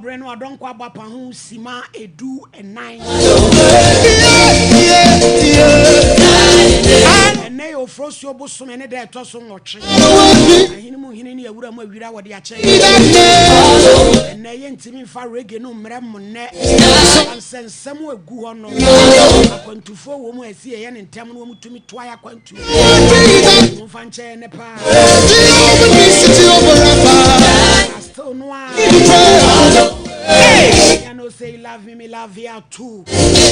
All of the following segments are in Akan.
Bɔberɛ no adɔnkɔ abɔ apa ho sima 14. Ɛnnɛ yɛ Oforɔsuo bosome ne da ɛtɔ so 8. Ahene mu hene ne awura mu awira wɔde akyɛ yɛn. Ɛnnɛ yɛntumi mfa reggae no mmerɛ mo nnɛ. Ansɛ nsɛm a ɛgu hɔ no, akwantufoɔ wɔ mu a ɛsi yɛyɛ ne ntɛm no wɔn tumi toa yɛ akwantuo. Momfa nkyɛ yɛn nnɛ paa. Na still no a. You know say you love me, me love you too.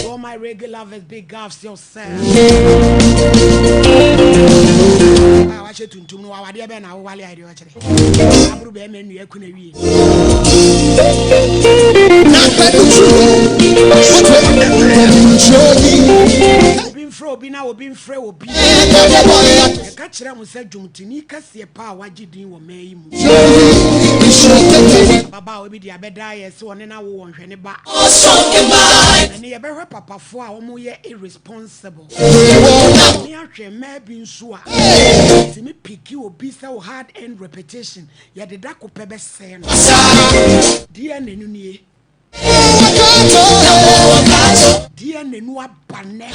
All my reggae lovers, big ups yourself. Ah, wahyɛ tuntum no wawadeɛ bɛn na wowale a ɛdeɛ ɔkyerɛ aboro bɛrima nnua kuna wie. Obi mfrɛ obi na obi mfrɛ obi. Ɛka kyerɛ mo sɛ dwomtoni kɛseɛ paa a wagye din wɔ mmaa yi mu. Ababaawa bi de abɛda yɛ sɛ ɔne no awo wɔn hwɛ ne ba. Ɛne yɛbɛhwɛ papafoɔ a wɔyɛ irresponsible. Ne ahwɛ mmaa bi nso a tumi piki obi sɛ wo hard earned repetition yɛde da ko pɛ bɛsɛe no. DNA no nie. DNA no aba nnɛ.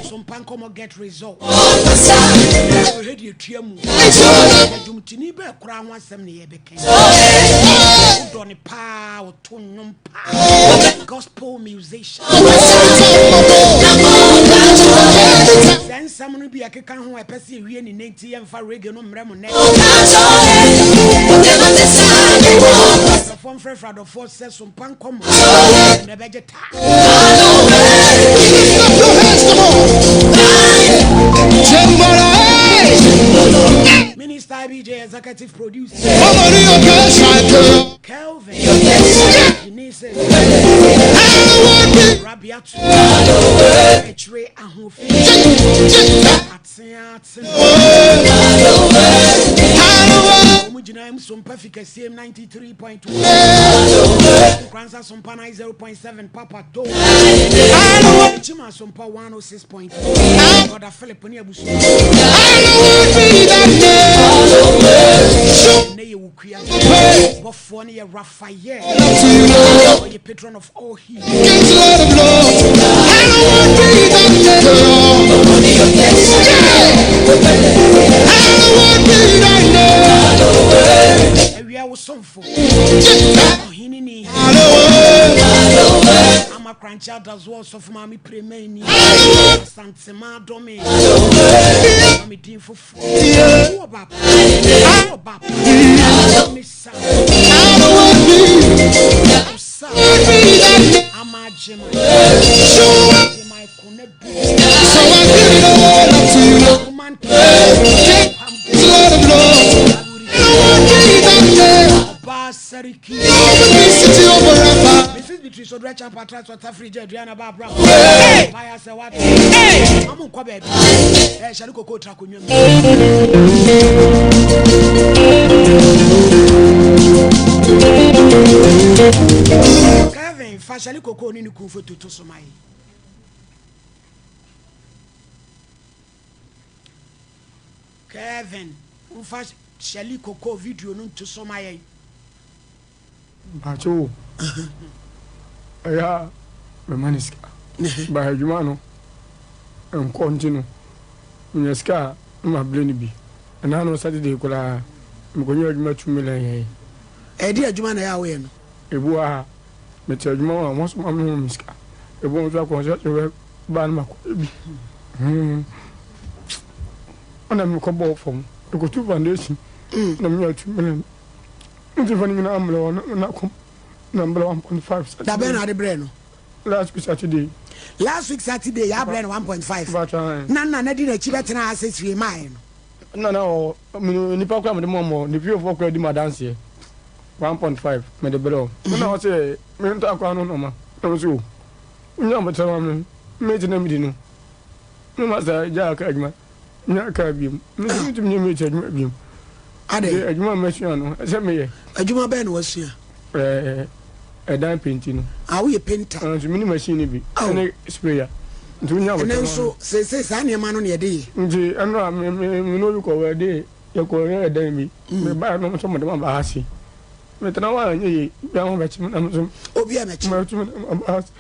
So mpa nkɔmmɔ get result. Ɔhwɛ deɛ tua mu. Adwomtini bɛɛ koraa ho asɛm ne yɛbɛka. Wodɔ ne paa, ɔto nnwom paa. Gospel musician. Sɛ nsɛm no bi ɛkeka ho ɛpɛ sɛ yɛwie ne nnɛ nti yɛmfa reggae no mmerɛ mo nnɛ. Adɔfoɔ mfrɛfrɛ adɔfoɔ sɛ so mpa nkɔmmɔ na ɛbɛgye taa. Minister IBJ Executive Producer Kelvin Denise Rabiatu Echre Ahofi Atea Wɔn gyina mu sompa fi kɛseɛ mu 93.1 Nkransa sompa 90.7 Papa To Chima sompa 106.4 Brother Philip ne abusua Ne yɛ wukua Bɔfoɔ ne yɛ Raphael Ɔyɛ patron of all he Awia wo somfo ɔhene ni ama krankye adazoɔ ɔsɔfo maame piremani asantema dɔme maame din foforɔ wɔ ba wɔ ba mesa ɔsa ama agyema agyema ɛko na du woman ɔbaa sariki Mrs. Beatrice Odura Champa Trust Ɔta Free Gye Aduana Ba Abra Baya sɛ wate ɔmo nkɔ baabi ɛ hyɛne koko tra konwa mu Kevin fa hyɛne koko ne ne kun foto to so ma yi Kevin mfa hyɛle koko video no nto so ma yɛn. Mpakyɛw o, ɛyɛ a mema no sika. But adwuma no nkɔ nti no, menya sika a na mabrɛ no bi. Ɛna no Saturday koraa mekɔnya adwuma 2 million yɛe. Ɛdeɛn adwuma na ɛyɛ a woyɛ no? Ebi wɔ ha a, mete adwuma mu a wɔsoma me ma me sika. Ebi wɔ nso a construction work ba na makɔyɛ bi. Ɛna mekɔbɔɔ fam, mekɔtu foundation na menya 2 million. Nti fa ne nyinaa mbrɛ hɔ na kɔm na mbrɛ 1.5 Saturday. Da bɛn na ade brɛ no? Last week Saturday. Last week Saturday yɛ abrɛ no 1.5. Na nna na di n'akyi bɛtena ha sɛ swie maaɛ no. Nna na ɔwɔ me nipa kora mede mɔmɔ ne fiefoɔ kora di ma adanseɛ 1.5 mede brɛ o. Nna ɔsɛ mentɔ akora no nɔma na me so o. Wonya abotire ma me mate na medi no. Me ma saa gya aka adwuma. Nya kaa biom. Me nso mentumi nyɛ mate adwuma biom. Adɛn? Adwuma a masua no, ɛsɛ meyɛ. Adwuma bɛn na wasua? Ɛɛ, ɛdan penti no. Ah, woyɛ penta? Ah, nso mene machine no bi. Ɛne sprayer. Nti wonya abotire ma. Ɛnɛ nso, seesei saa nneɛma no na yɛde yɛ. Nti ɛno a me me me ne obi kɔ wɛde yɛkɔ yɛ ɛdan bi. Me baa no nso mo de ma ba ha se. Metena hɔ a ɛnyɛ yie. Obiara ho bɛkye me na me nso. Obi a mɛkye. Mɛtu me na maba ase.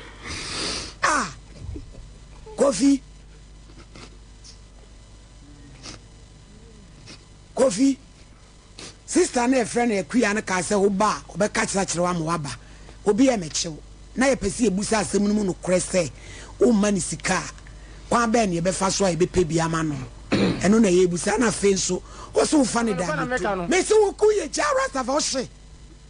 Ah! Kofi. Kofi. Sister no a yɛfrɛ no Akua no kaa sɛ woba a ɔbɛka kyerɛkyerɛ wo ama woaba. Obi a mɛkye wo. Na yɛpɛ sɛ yɛbusa asɛm no mu nokorɛ sɛ womma no sika a, kwan bɛn na yɛbɛfa so a yɛbɛpɛ bi ama no? Ɛno na yɛrebisa. Ɛna afei nso, wo se wofa no da moto. Mese wo woyɛ gya Rastafari wo hye.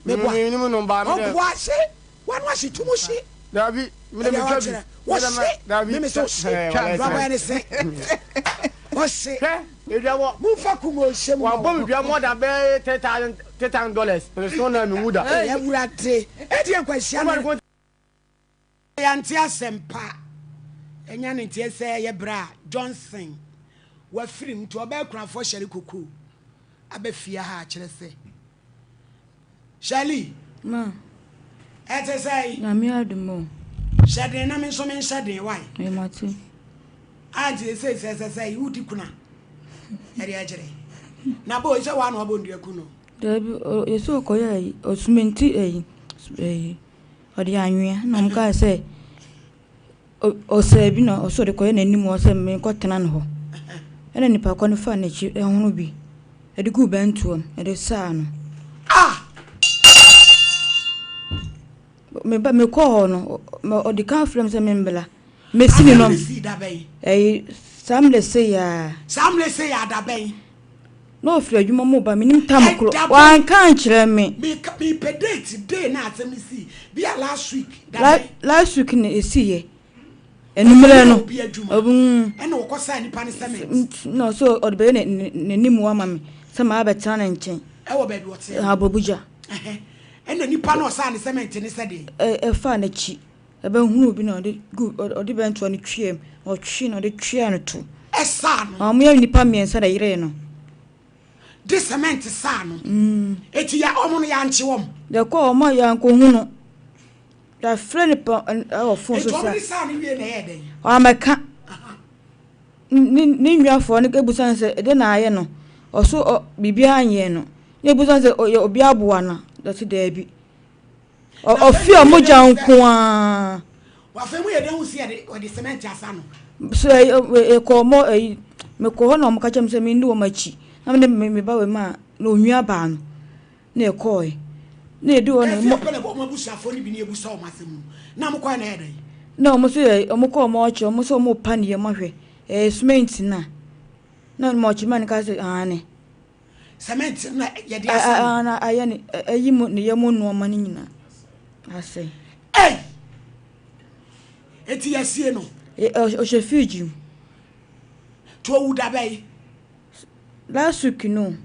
Meboa. Ɔboa hye. W'ano ahye tum hye. Dabi, me de metwa bi. Wo hye. Me me se wo hye. Rɔba ne se. Wo hye. Hwɛ, edwa wɔ. Momfa kum ɔnhyɛ mu ma Wabɔ me dua more than bɛyɛ 3000 $3000. Nso na me wu da. Ee Awurade, ɛdeɛ nkwanhyia no. Yɛante asɛm pa. Yɛanya no nteɛ sɛ ɛyɛ berɛ a Johnson wafiri mu nti ɔbaa akunafoɔ Shirley Koko aba fie ha kyerɛ sɛ Shirley. Ma. Ɛte sɛn? Nyame adom o. Hyɛ den na me nso menhyɛ den wai. Ee mate. A nti sɛ sɛ sɛ sɛ wodi kuna ɛde akyerɛ na bo sɛ wa na wabɔ ndua ku no. Dabi yɛsɛ ɔkɔyɛ ayi ɔsumenti ayi ayi. Ɔde anwea na wɔn kaa sɛ ɔsɛɛ bi na ɔsɛ ɔde kɔyɛ n'anim hɔ sɛ menkɔtena ne hɔ. Ɛna nipa kɔ no faa n'akyi ɛhono bi ɛde guu bɛntoɔ mu ɛde saa no. Ah! Meba mekɔɔ hɔ no ɔde kan frɛ me sɛ membla. Mesi ne no. Ɛyi saa mmerɛ sei aa. Saa mmerɛ sei aa da bɛn? Na ɔfiri adwuma mu ba menim tam koro wanka ankyerɛ me. Mepɛ date day na asɛm no sii bia last week da bɛn. Last week na ɛsiiɛ anummerɛ no. Obi adwuma ɛna ɔkɔ saa nipa no cement. Na ɔsɛ ɔde bɛyɛ n'anim ama me sɛ maa bɛtena ne nkyɛn. Ɛwɔ baabi ɔte. Abɔbugya. Ɛna nipa no ɔsaa ne cement ne sɛ deɛ. Ɛfaa n'akyi. Ɛbɛhunuu bi na ɔde gu ɔde bɛntoa no tweam na ɔtwee na ɔde tweaa no to. Ɛsaa no. Wɔn yɛ nnipa mmiɛnsa na ɛyeree no. De cement saa no. Eti ya wɔn no yɛankye wɔn. Yɛkɔɔ wɔn a yɛankɔhu no. Yɛafrɛ nipa ɛwɔ fon so Eti sɛ. wɔn de saa no wie na ɛyɛɛ dɛn? Wɔammɛka. Ne ne nuafoɔ no ebusa no sɛ ɛdeɛ na ayɛ no. Ɔso ɔ biribiara nyɛɛ no. Na ebusa no sɛ ɔyɛ obi aboa no a? Ɔse daabi. Ɔfe a mogya nko ara. Wafei mu yɛ dɛn hu sɛ yɛde wɔde cement asa no? So ɛkɔ mɔ ɛyi mekɔ hɔ na wɔn ka kyerɛ me sɛ menni wɔn akyi na mede me ba wei ma na onua baa no na ɛkɔɔe na edu hɔ na mo. Kɛse pɛ na wɔn abusuafoɔ no bi na ebusa wɔn asɛm no na mo kɔɛ na ɛyɛ dɛn? Na wɔn nso yɛ wɔn kɔɔ wɔn akyi wɔn nso wɔn pa ne yam ahwɛ ɛyɛ cement na na mɔkyi man ka sɛ aane. Cement na yɛde asa no. Na ayɛ ne ayi mu ne yam nnoɔma no nyinaa asɛe. Ei! Eti yɛasie no. Ɔhyɛ fridge mu. To owu da bɛn? Last week no.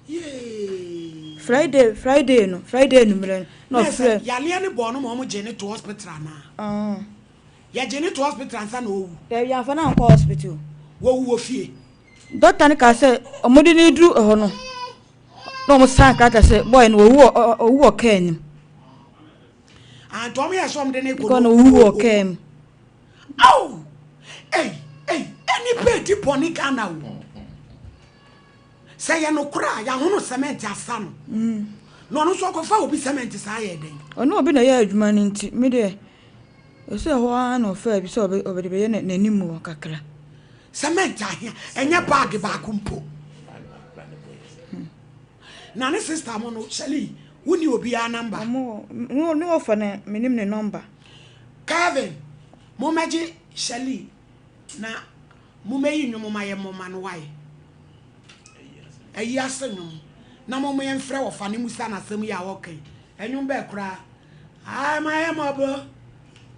Yee. Friday Friday no Friday anwummerɛ no na ɔfrɛ. Yareɛ no bɔɔ no ma wɔn gye ne to hospital anaa? Uh. Yɛgye ne to hospital ansa na owu. Daabi yɛamfa no ankɔ hospital. Wɔwu wɔ fie. Dɔkta no kaa sɛ wɔde no reduru hɔ no, na wɔsan krataa sɛ bɔɔl no wawu wɔ ɔwu wɔ kaa no mu. Ah, nti wɔn yɛ sɛ wɔn de no kɔ no owu wɔ kaa mu. Aw! Ei, ei, nnipa edi bɔne Ghana o. Sɛ yɛ nokorɛ a, yɛahono cement asa no. Na ɔno nso ɔkɔfa obi cement saa yɛ dɛn? Ɔne obi na ɛyɛ adwuma no nti, me deɛ, ɛsɛ ɛhɔ ara na ɔfaa bi sɛ ɔde bɛyɛ n'anim hɔ kakra. Cement ahia, ɛnyɛ bag baako mpo. Na ne sister mo no, Shirley, wonni obiara number? Ɔmo wɔ, ne wɔfa no, menim ne number. Kelvin, mommɛgye Shirley na mommɛyi nnwom ma yɛmmɔ ma no wae. Ayi ase nnwom na momma yɛmfrɛ wɔfa no mmusa no asɛm yi a ɔreka yi. Nnwom bɛɛ koraa? Ae, ma yɛmmɔ bro.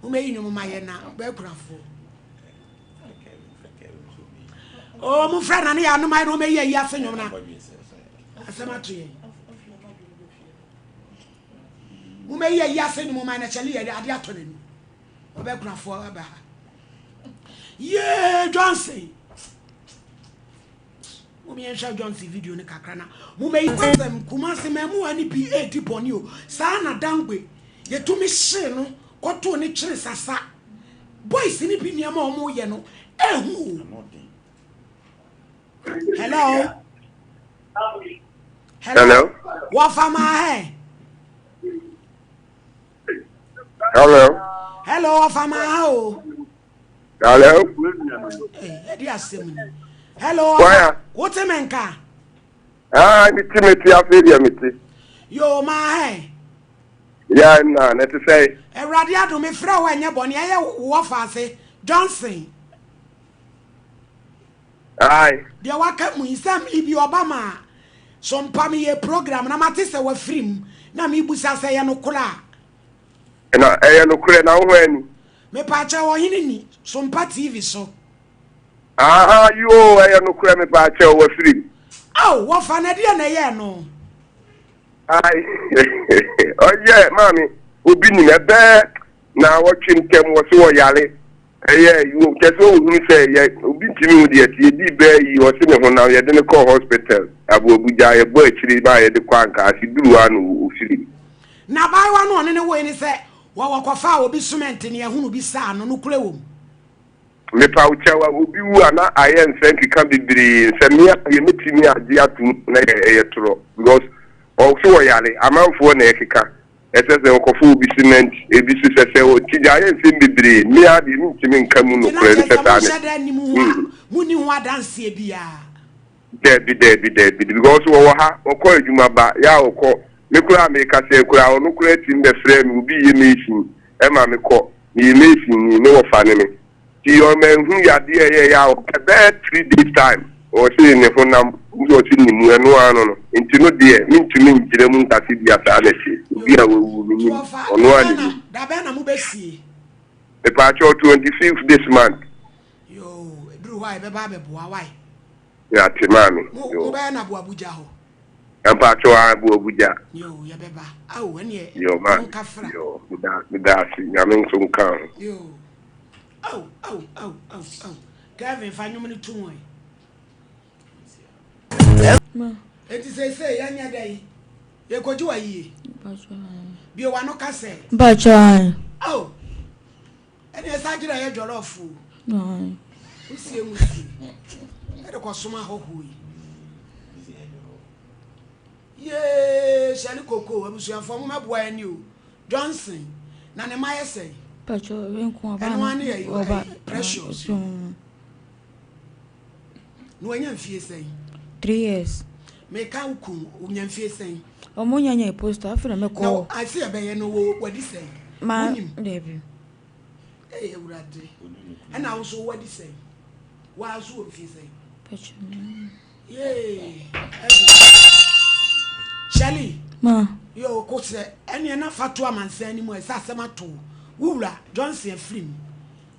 Mommɛyi nnwom ma yɛn na bɛakurafoɔ. Oh, momfrɛ na ne yɛ anom ayɛ na ɔmɛyi ayi ase nnwom na asɛm ato yɛn. Mommɛyi ayi ase nnwom ma na kyɛle yɛ ade atɔ n'ani. Ɔbɛkurafoɔ aba ha. Yee Johnson. Mom yɛnhwɛ Johnson video no kakra na momɛyi kwasɛm Kumasi mmamuwa no bi redi bɔne o saa na Dangbe yɛtumi hyee no kɔtoo ne kyere sasa boys no bi nneɛma a wɔyɛ no ɛhu o. Hello. Hello. Wɔfa maa hɛ. Hello. Hello, wɔfa maa ha o. Hello. Ɛdi asɛm ni. Hello. Wɔya. Wote me nka? Ah, mi ti mi ti afei deɛ mi ti. Yoo maa hɛ. Ya na na ɛte sɛ. Awurade adom me frɛ wo ɛnyɛ bɔne ɛyɛ wɔfa ase Johnson. Aye. Deɛ waka mu yi sɛ mmere bi ɔba ma so mpa meyɛ program na mate sɛ wafiri mu na mebusa sɛ ɛyɛ nokorɛ a. Na ɛyɛ nokorɛ na wo ho ani. Mepaakyɛw ɔhene ni so mpa TV so. Aha yoo ɛyɛ nokorɛ mepaakyɛw wafiri mu. Ao wɔfa na ɛdeɛ na ɛyɛɛ no. Ae ɔyɛ maame obi nim ɛbɛɛ na wɔtwe ntɛm wɔ so wɔyare. Ɛyɛ o kyɛ sɛ ohunu sɛ yɛ obi ntumi hu deɛ ɛteɛ dii bɛɛ yi ɔse ne honam yɛde no kɔɔ hospital Aboabugya yɛbɔ akyire maa yɛde kɔ Ankaase duru hɔ a na ɔfiri mu. Na abaayewa no ɔne no woe ne sɛ wɔ wɔkɔfaa obi cement ne ɛhono bi saa no nokorɛ wɔ mu. Mepa wo kyɛw a obi wu a na ayɛ nsɛ nkeka bebree nsɛ me a deɛ mɛtumi agye atom na ɛyɛ torɔ because ɔse ɔyare amanfoɔ na ɛkeka Ɛsɛ sɛ ɔkɔfa obi cement, ebi so sɛ sɛ ɔti gya ayɛ nsɛm bebree, me ara deɛ mentumi nka mu Nti na nokorɛ ne kyerɛ sɛ sɛ saa na monhyɛ da nnim ho a mm. monni ho adanseɛ biara. Daabi daabi daabi because wɔwɔ ha ɔkɔ adwuma ba yɛ a ɔkɔ me koraa a mekasa yi koraa ɔno koraa tumi bɛfrɛɛ me obi yɛ mason ɛma me kɔ meyɛ mason ni ne wɔfa ne me Nti ɔmanhu yadeɛ a ɛyɛ a ɛbɛyɛ 3 days time ɔse ne honam nso ɔse ne mu ɛno ara no no nti no deɛ mentumi ngyina mu nkase bia saa na ɛteɛ obi a wawu menim ɔno ara na nim. Dabɛn na mobɛsie? Mepaakyɛw 25th this month. Yoo ɛduru hɔ a yɛbɛba abɛboa wai. Yɛate maame. Yoo. Mobɛyɛ no Aboabugya hɔ? Mpakyɛw aa Aboabugya. Yoo yɛbɛba ao ɛneɛ Yoo maame monka fra. Yoo meda meda ase Nyame nso nka ho. Yoo. Ao ao ao ao ao Kevin fa nnwom no to mu ɛ. Enti seesei yɛnyɛ dɛn? Yɛkɔgye w'ayie. Bue w'ano ka sɛ. Mpakyɛ ae. Ao ɛne ɛsa gyerɛ yɛ jɔlɔfo o. Wosie mu sie. Ɛde kɔsom ahɔhoɔ yi. Yee Shirley Koko abusuafoɔ mo mɛboa yɛn ni o Johnson na ne mma yɛ sɛn? Pacho we nko ɔba ɛno ano yɛ ɔba precious na wanya mfie sɛn? 3 years. Meka wo kun wonya mfie sɛn? Ɔmo nya nya post afei na mɛkɔ. Na ase ɛbɛyɛ no wo wadi sɛn? Ma dabi. Ɛyɛ awurade ɛna wo nso wadi sɛn? Waa nso wɔ mfie sɛn? Pacho. Yay! Shirley. Ma. Yo, ko sɛ ɛneɛ na fa to amansan no mu ɛsɛ asɛm ato wo wura Johnson afiri mu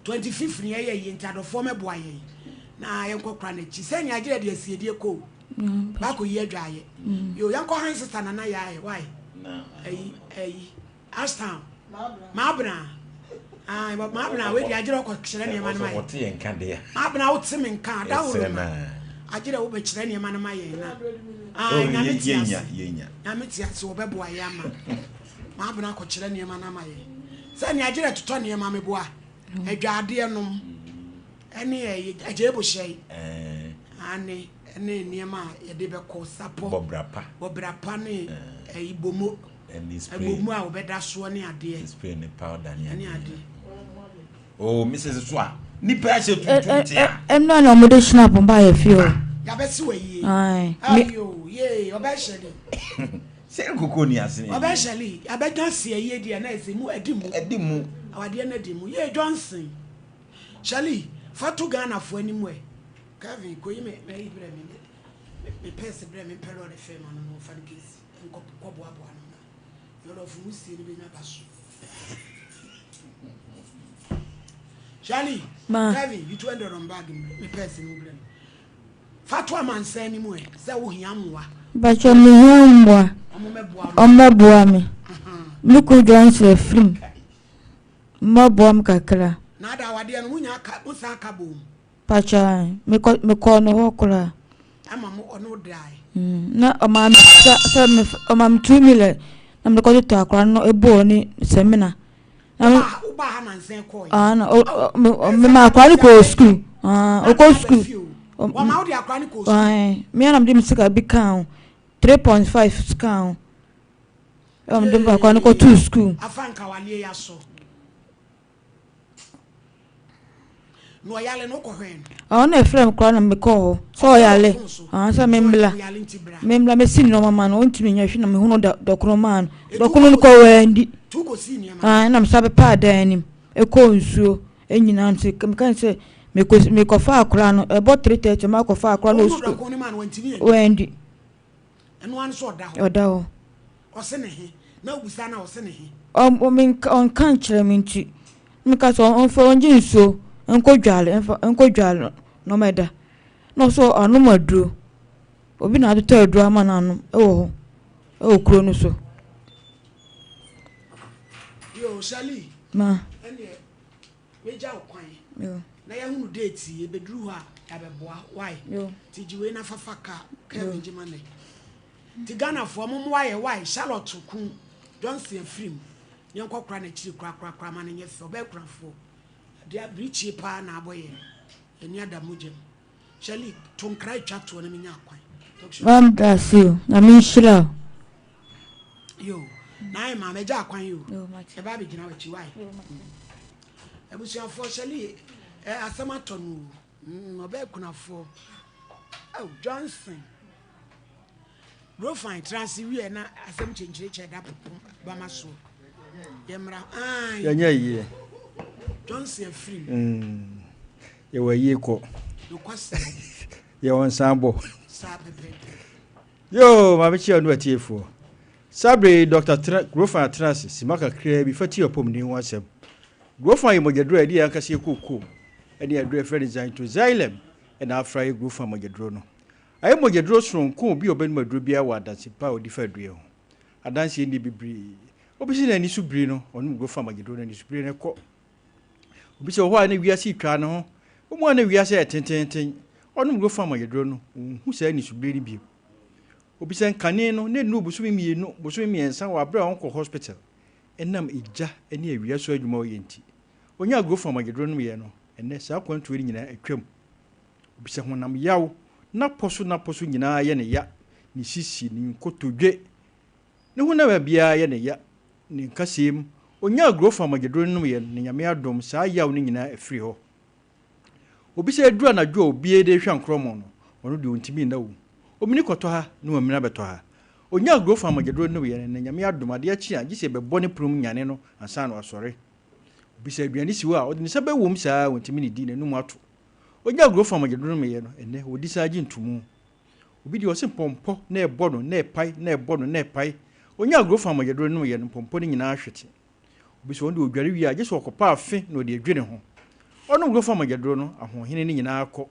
25 ne ɛyɛ yie nti adɔfoɔ mɛboa yɛn na yɛnkɔ kora n'akyi sɛ nea agyerɛ de asiedie kɔ o baakɔ yi adwa ayɛ yo yɛnkɔ han sista nana yɛ ayɛ wae ayi ayi Ashtown. Maabena. Ah, Maabena wei de agyerɛ ɔkɔ kyerɛ nneɛma no ma yɛn. Maabena wote me nka adaworo ma. Agyerɛ wobɛkyerɛ nneɛma no ma yɛn na. Ah, oh, nyame te ase. Nyame te ase wɔbɛboa yɛn ama. Maabena akɔkyerɛ nneɛma no ama yɛn. Sɛ nea agyerɛ totɔ nneɛma meboa. Adwadeɛ nom. Ɛne ɛyɛ agyɛ bohyɛ. Ane ɛne nneɛma a yɛde bɛkɔ sapɔ. Bɔbrapa. Bɔbrapa ne ɛyi bomo. Ɛne spray. Ɛbɔ mu a wɔbɛda soɔ ne adeɛ. Spray ne powder ne adeɛ. adeɛ. Oh, Mrs. So a nipa ahyɛ tuntum te a. Ɛno na wɔde snap ba yɛ fie o. Yabɛsi wɔ yie. Ayo yee ɔbɛhyɛ li. Sɛ nkoko ni ase. Ɔbɛhyɛ li yabɛnya si ayie deɛ na ɛsɛ mu ɛdi mu. Ɛdi mu. Awadeɛ no ɛdi mu yee Johnson. Shirley fa to Ghana fo anim ɛ. Kevin koyi me mɛyi brɛ me me pɛs brɛ me mpɛ lɔre fɛ ma no no fa no kesi. Nkɔ kɔboaboa no na yɔlɔfo mu sie no bɛnya ba so. Charlie, Ma. Kevin, yi 200 on bag mu, me pɛs no brɛ me. Fa to amansan no mu ɛ, sɛ wohia mmoa. Mpakyɛ mehia mmoa. Ɔmo mɛboa no. Ɔmmɛboa me. Me kunu Johnson afirim. Mmɛboa me kakra. Na ada awadeɛ no, monya aka, mo san aka bom. Mpakyɛ mekɔ mekɔɔ ne hɔ koraa. Ama mo ɔno dae. Na ɔmaa me sika sɛ me ɔmaa me 2 million na mede kɔtotɔ akwadaa no eboo ne sɛmina. Na me Woba ha nansa kɔɔ. Ah na o o me ma akwadaa no kɔɔ sukuu. Ah ɔkɔ sukuu. Wɔma wode akwadaa no kɔɔ sukuu. Ɛɛ me ara na mede me sika bi kaa ho. 3.5 kaa ho. Ɛna mede akwadaa no kɔtoo sukuu. Afa nkawaleɛ yi aso. Na ɔyale no wokɔhwɛɛ no? Ɔno na ɛfrɛ me koraa na mekɔɔ hɔ sɛ ɔyale sɛ memmla memmla mɛsi nneɛma ma no ɔntumi nyɛ hwee na mehunu dɔkono maa no dɔkono no kɔ wandi na mesa bɛpaa dan anim ɛkɔɔ nsuo nyinaa nti meka sɛ mekɔfa akora no ɛbɔ 3:30 makɔfa akora no wɔ wandi Ɛno ara ne sɛ ɔda hɔ. Ɔda hɔ. Ɔse ne he? Na wobisa no a, ɔse ne he? Ɔnka nkyerɛ me nti, meka sɛ ɔmfa ɔngye nsuo nkɔ dwale mfa nkɔ dwale na ɔmɛda. Na ɔsɛ ɔnom aduro. Obi na atotɔ aduro ama no anom wɔ hɔ, wɔ kuro no so. Yo, Shirley. Ma. Ɛneɛ, Megya wo kwan na yɛahunu date yi, yɛbɛduru hɔ a yɛabɛboa why? Nti gye wei na fa fa car, Kevin gye ma nɛ. Nti Ghanafoɔ mommoa yɛ why? Charlotte ku Johnson afiri mu, yɛnkɔ kora n'akyiri korakorakora ma no nyɛ fɛ, ɔbɛyɛ kunafoɔ. Adeɛ abirikyie paa na abɔ yɛn, yɛni ada mogya mu. Shirley, to nkra atwa toɔ na menya akwan. Maam dase o, Nyame nhyira wo. Yo, na ayɛ maame agya akwan yi o. Ɛba abɛgyina w'akyi why? Abusuafoɔ Shirley, eh, asɛm atɔ no o. Ɔbɛyɛ kunafoɔ. Oh, Johnson. Rofan tra ase wie na asɛm kyenkyerekyɛ da popo bama soɔ. Yɛmmra. Ae. Yɛnyɛ yie. Johnson afiri mu. Yɛwɔ ayie kɔ. Nokwasɛm. Yɛwɔ nsan bɔ. Saa pɛpɛɛpɛ. Yoo, maame kyia no atiefoɔ. Saa bere yi, Dɔkta Tena, Grofan atena ase simma kakraa bi fa ti apɔmuden ho asɛm. Grofan yɛ mogyaduro a yɛde yɛn ankasa yɛ kookoo ne aduro a yɛfrɛ no xanthoxylem na afra ayɛ Grofan mogyaduro no. Ayɛ mogyaduro soronko a obi a ɔbɛnom aduro biara wɔ adanse pa a ɔdi fa aduro yi ho. Adanseɛ nni bebree. Obi sɛ n'ani so biri no, ɔnom Grofan mogyaduro no anisobiri no kɔ. Obi sɛ wɔ hɔ a na wiase retwa ne ho. Wɔn a na wiase ayɛ tenteenten, ɔnom Grofan mogyaduro no, ɔnhu saa anisobiri no bio. Obi sɛ nkane no na nnuru bosome mmienu, bosome mmiɛnsa wɔ aberɛ a ɔnkɔ hospital ɛnam egya ne awia so adwuma a ɔyɛ nti. Ɔnyaa growth agyeduro nomyɛ no, ɛnnɛ saa akwantuo no nyinaa atwam. Obi sɛ honam yaw, n'apɔ so n'apɔ so nyinaa yɛ ne ya, ne sisi, ne nkotodwe, ne honam baabiara yɛ ne ya, ne nkasɛɛ mu. Ɔnyaa growth agyeduro no nomyɛ no, na Nyame adom saa yaw no nyinaa afiri hɔ. Obi sɛ aduru anadwo a obiara de rehwɛ ankorɔmɔ no, ɔno deɛ ɔntumi nna o. Omini kɔtɔ ha na wamini abɛtɔ ha. Ɔnya agorɔ fa mogyaduro no yɛ no na Nyame adom adeɛ kye a gye sɛ yɛbɛbɔ ne pono mu nyane no ansa na wasɔre. Obi sɛ aduane si hɔ a ɔde ne nsa bɛwom saa a ɔntumi nnidi, n'anum ato. Ɔnya agorɔ fa mogyaduro no yɛ no ɛnnɛ ɔdi saa gye ntomu. Obi deɛ ɔse mpɔmpɔ na ɛbɔ no na ɛpae na ɛbɔ no na ɛpae. Ɔnya agorɔ fa mogyaduro no yɛ no mpɔmpɔ no nyinaa hwete. Obi sɛ ɔno deɛ ɔdware wie a, gye sɛ ɔkɔpa afe na ɔde adwi ne ho. Ɔnom Grofa mogyaduro no, ahoɔhene no nyinaa kɔ.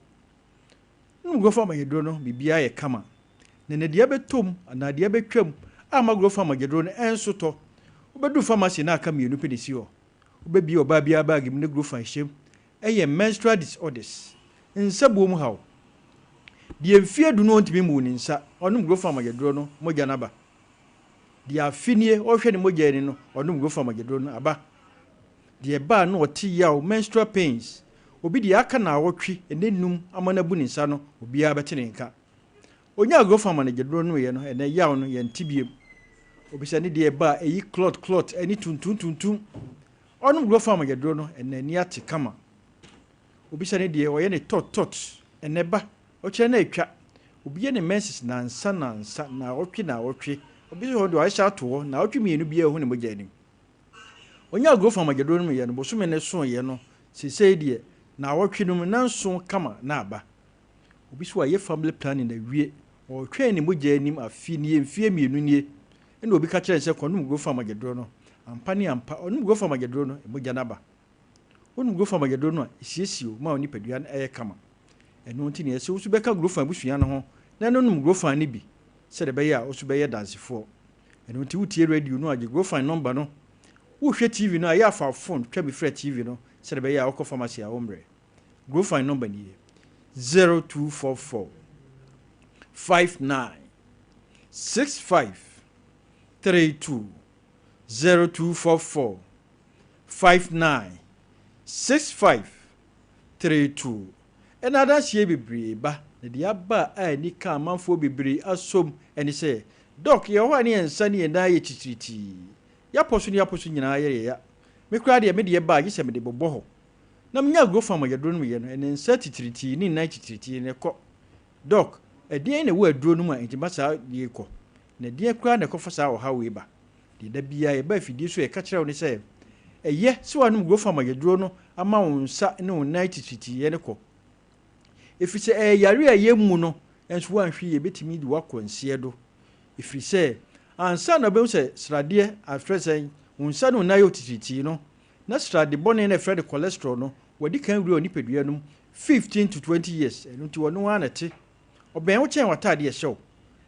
Nom Grofa mogyaduro no, biribiara yɛ kama. Na nea deɛ abɛtɔ mu anaa deɛ abɛtwam amma Grofa mogyaduro no nso tɔ. Wobɛduru pharmacy na aka mmienu pɛ na ɛsi hɔ. Wobɛbue ɔbaa biara baage mu na Grofa hyɛ mu. Ɛyɛ menstrual disorders, nsabuo mu haw. Deɛ mfeɛ du no ɔntumi mmuu ne nsa, ɔnom Grofa mogyaduro no, mogya no aba. Deɛ afe nie ɔrehwɛ ne mogya ani no, ɔnom Grofa mogyaduro no aba. Deɛ ɛba a na ɔte yaw, menstrual pains, obi deɛ aka naawɔtwe ɛnɛ num ama no abu ne nsa no, obiara bɛte ne nka. Ɔnyaa Grofa mogyaduro nomeeɛ no, ɛnɛ yaw no yɛnte biom. Obi sɛ ne deɛ ɛba a ɛyi clot clot ɛne tuntum tuntum. Ɔnom Grofa mogyaduro no, ɛnɛ ani ate kama. Obi sɛ ne deɛ ɔyɛ ne tɔt tɔt, ɛnɛ ba, ɔkyerɛ na atwa. Obi yɛ ne menses nansa nansa, naawɔtwe naawɔtwe. Obi nso deɛ wahyehyɛ ato hɔ, naawɔtwe mmienu biara ohu ne mogya anim. Ɔnyaa growth farm agyaduro no mu yɛ no, bosome no soeɛ no, seesei deɛ, naawɔtwe no mu, nanson kama na aba. Obi nso wayɛ family planning awie, ɔretwɛn ne mogya anim afe nie, mfeɛ mmienu nie, ɛna obi ka kyerɛɛ no sɛ kɔnom growth farm agyaduro no. Ampa ne ampa, ɔnom growth farm agyaduro no, mogya no aba. Wonom Grofa mogyaduro no a, ɛsiesie wo ma wo nipadua no yɛ kama. Ɛno nti na ɛsɛ wo nso bɛka Grofa abusua no ho na nonom Grofa no bi sɛdeɛ ɛbɛyɛ a wo nso bɛyɛ dansefoɔ. Ɛno nti wotie radio no a, gye Grofa nɔmba no. Wohwɛ TV no a, yɛ a fa wo fon twa bi frɛ TV no sɛdeɛ ɛbɛyɛ a wokɔ pharmacy a wommrɛ. Grofa nɔmba nie, 0244 59 65 32, 0244 59 65 32. Ɛna adanseɛ bebree ba. Na deɛ aba a ani ka amanfoɔ bebree asom ne sɛ, Dɔk, yɛwɔ hɔ a ne yɛn nsa ne yɛn nan ayɛ titiritii. Yɛapɔ so ne yɛapɔ so nyinaa yɛ yɛn ya. Me koraa deɛ, me deɛ ba a, gye sɛ mede bobɔ hɔ. Na menya agorɔfam a yɛduro nom yɛ no, ɛne nsa titiritii ne nan titiritii na ɛkɔ. Dɔk, ɛdeɛn na ɛwɔ aduro no mu a enti ma saa deɛ yi kɔ? Na ɛdeɛn koraa na ɛkɔfa saa ɔhaw wei ba? Deɛ da biara yɛba afidie so a yɛka kyerɛ wo ne sɛ, ɛyɛ sɛ woanom gurofam a yɛduro no ama wo nsa ne wo nan titiritii no kɔ. Ɛfiri sɛ ɛyɛ yareɛ a yɛmmu no nso woanhwɛ yie ɛbɛtumi de wo akɔ nseɛ do. Ɛfiri sɛ ansa na wobɛhu sɛ sradeɛ afrɛ sɛn, wo nsa ne wo nan yɛ wo titiritii no, na srade bɔne no a yɛfrɛ no cholesterol no wadi kan wura wo nipadua no mu 15 to 20 years, ɛno nti ɔno ara na ɛte. Ɔbɛn wo kyɛn w'atadeɛ a ɛhyɛ wo.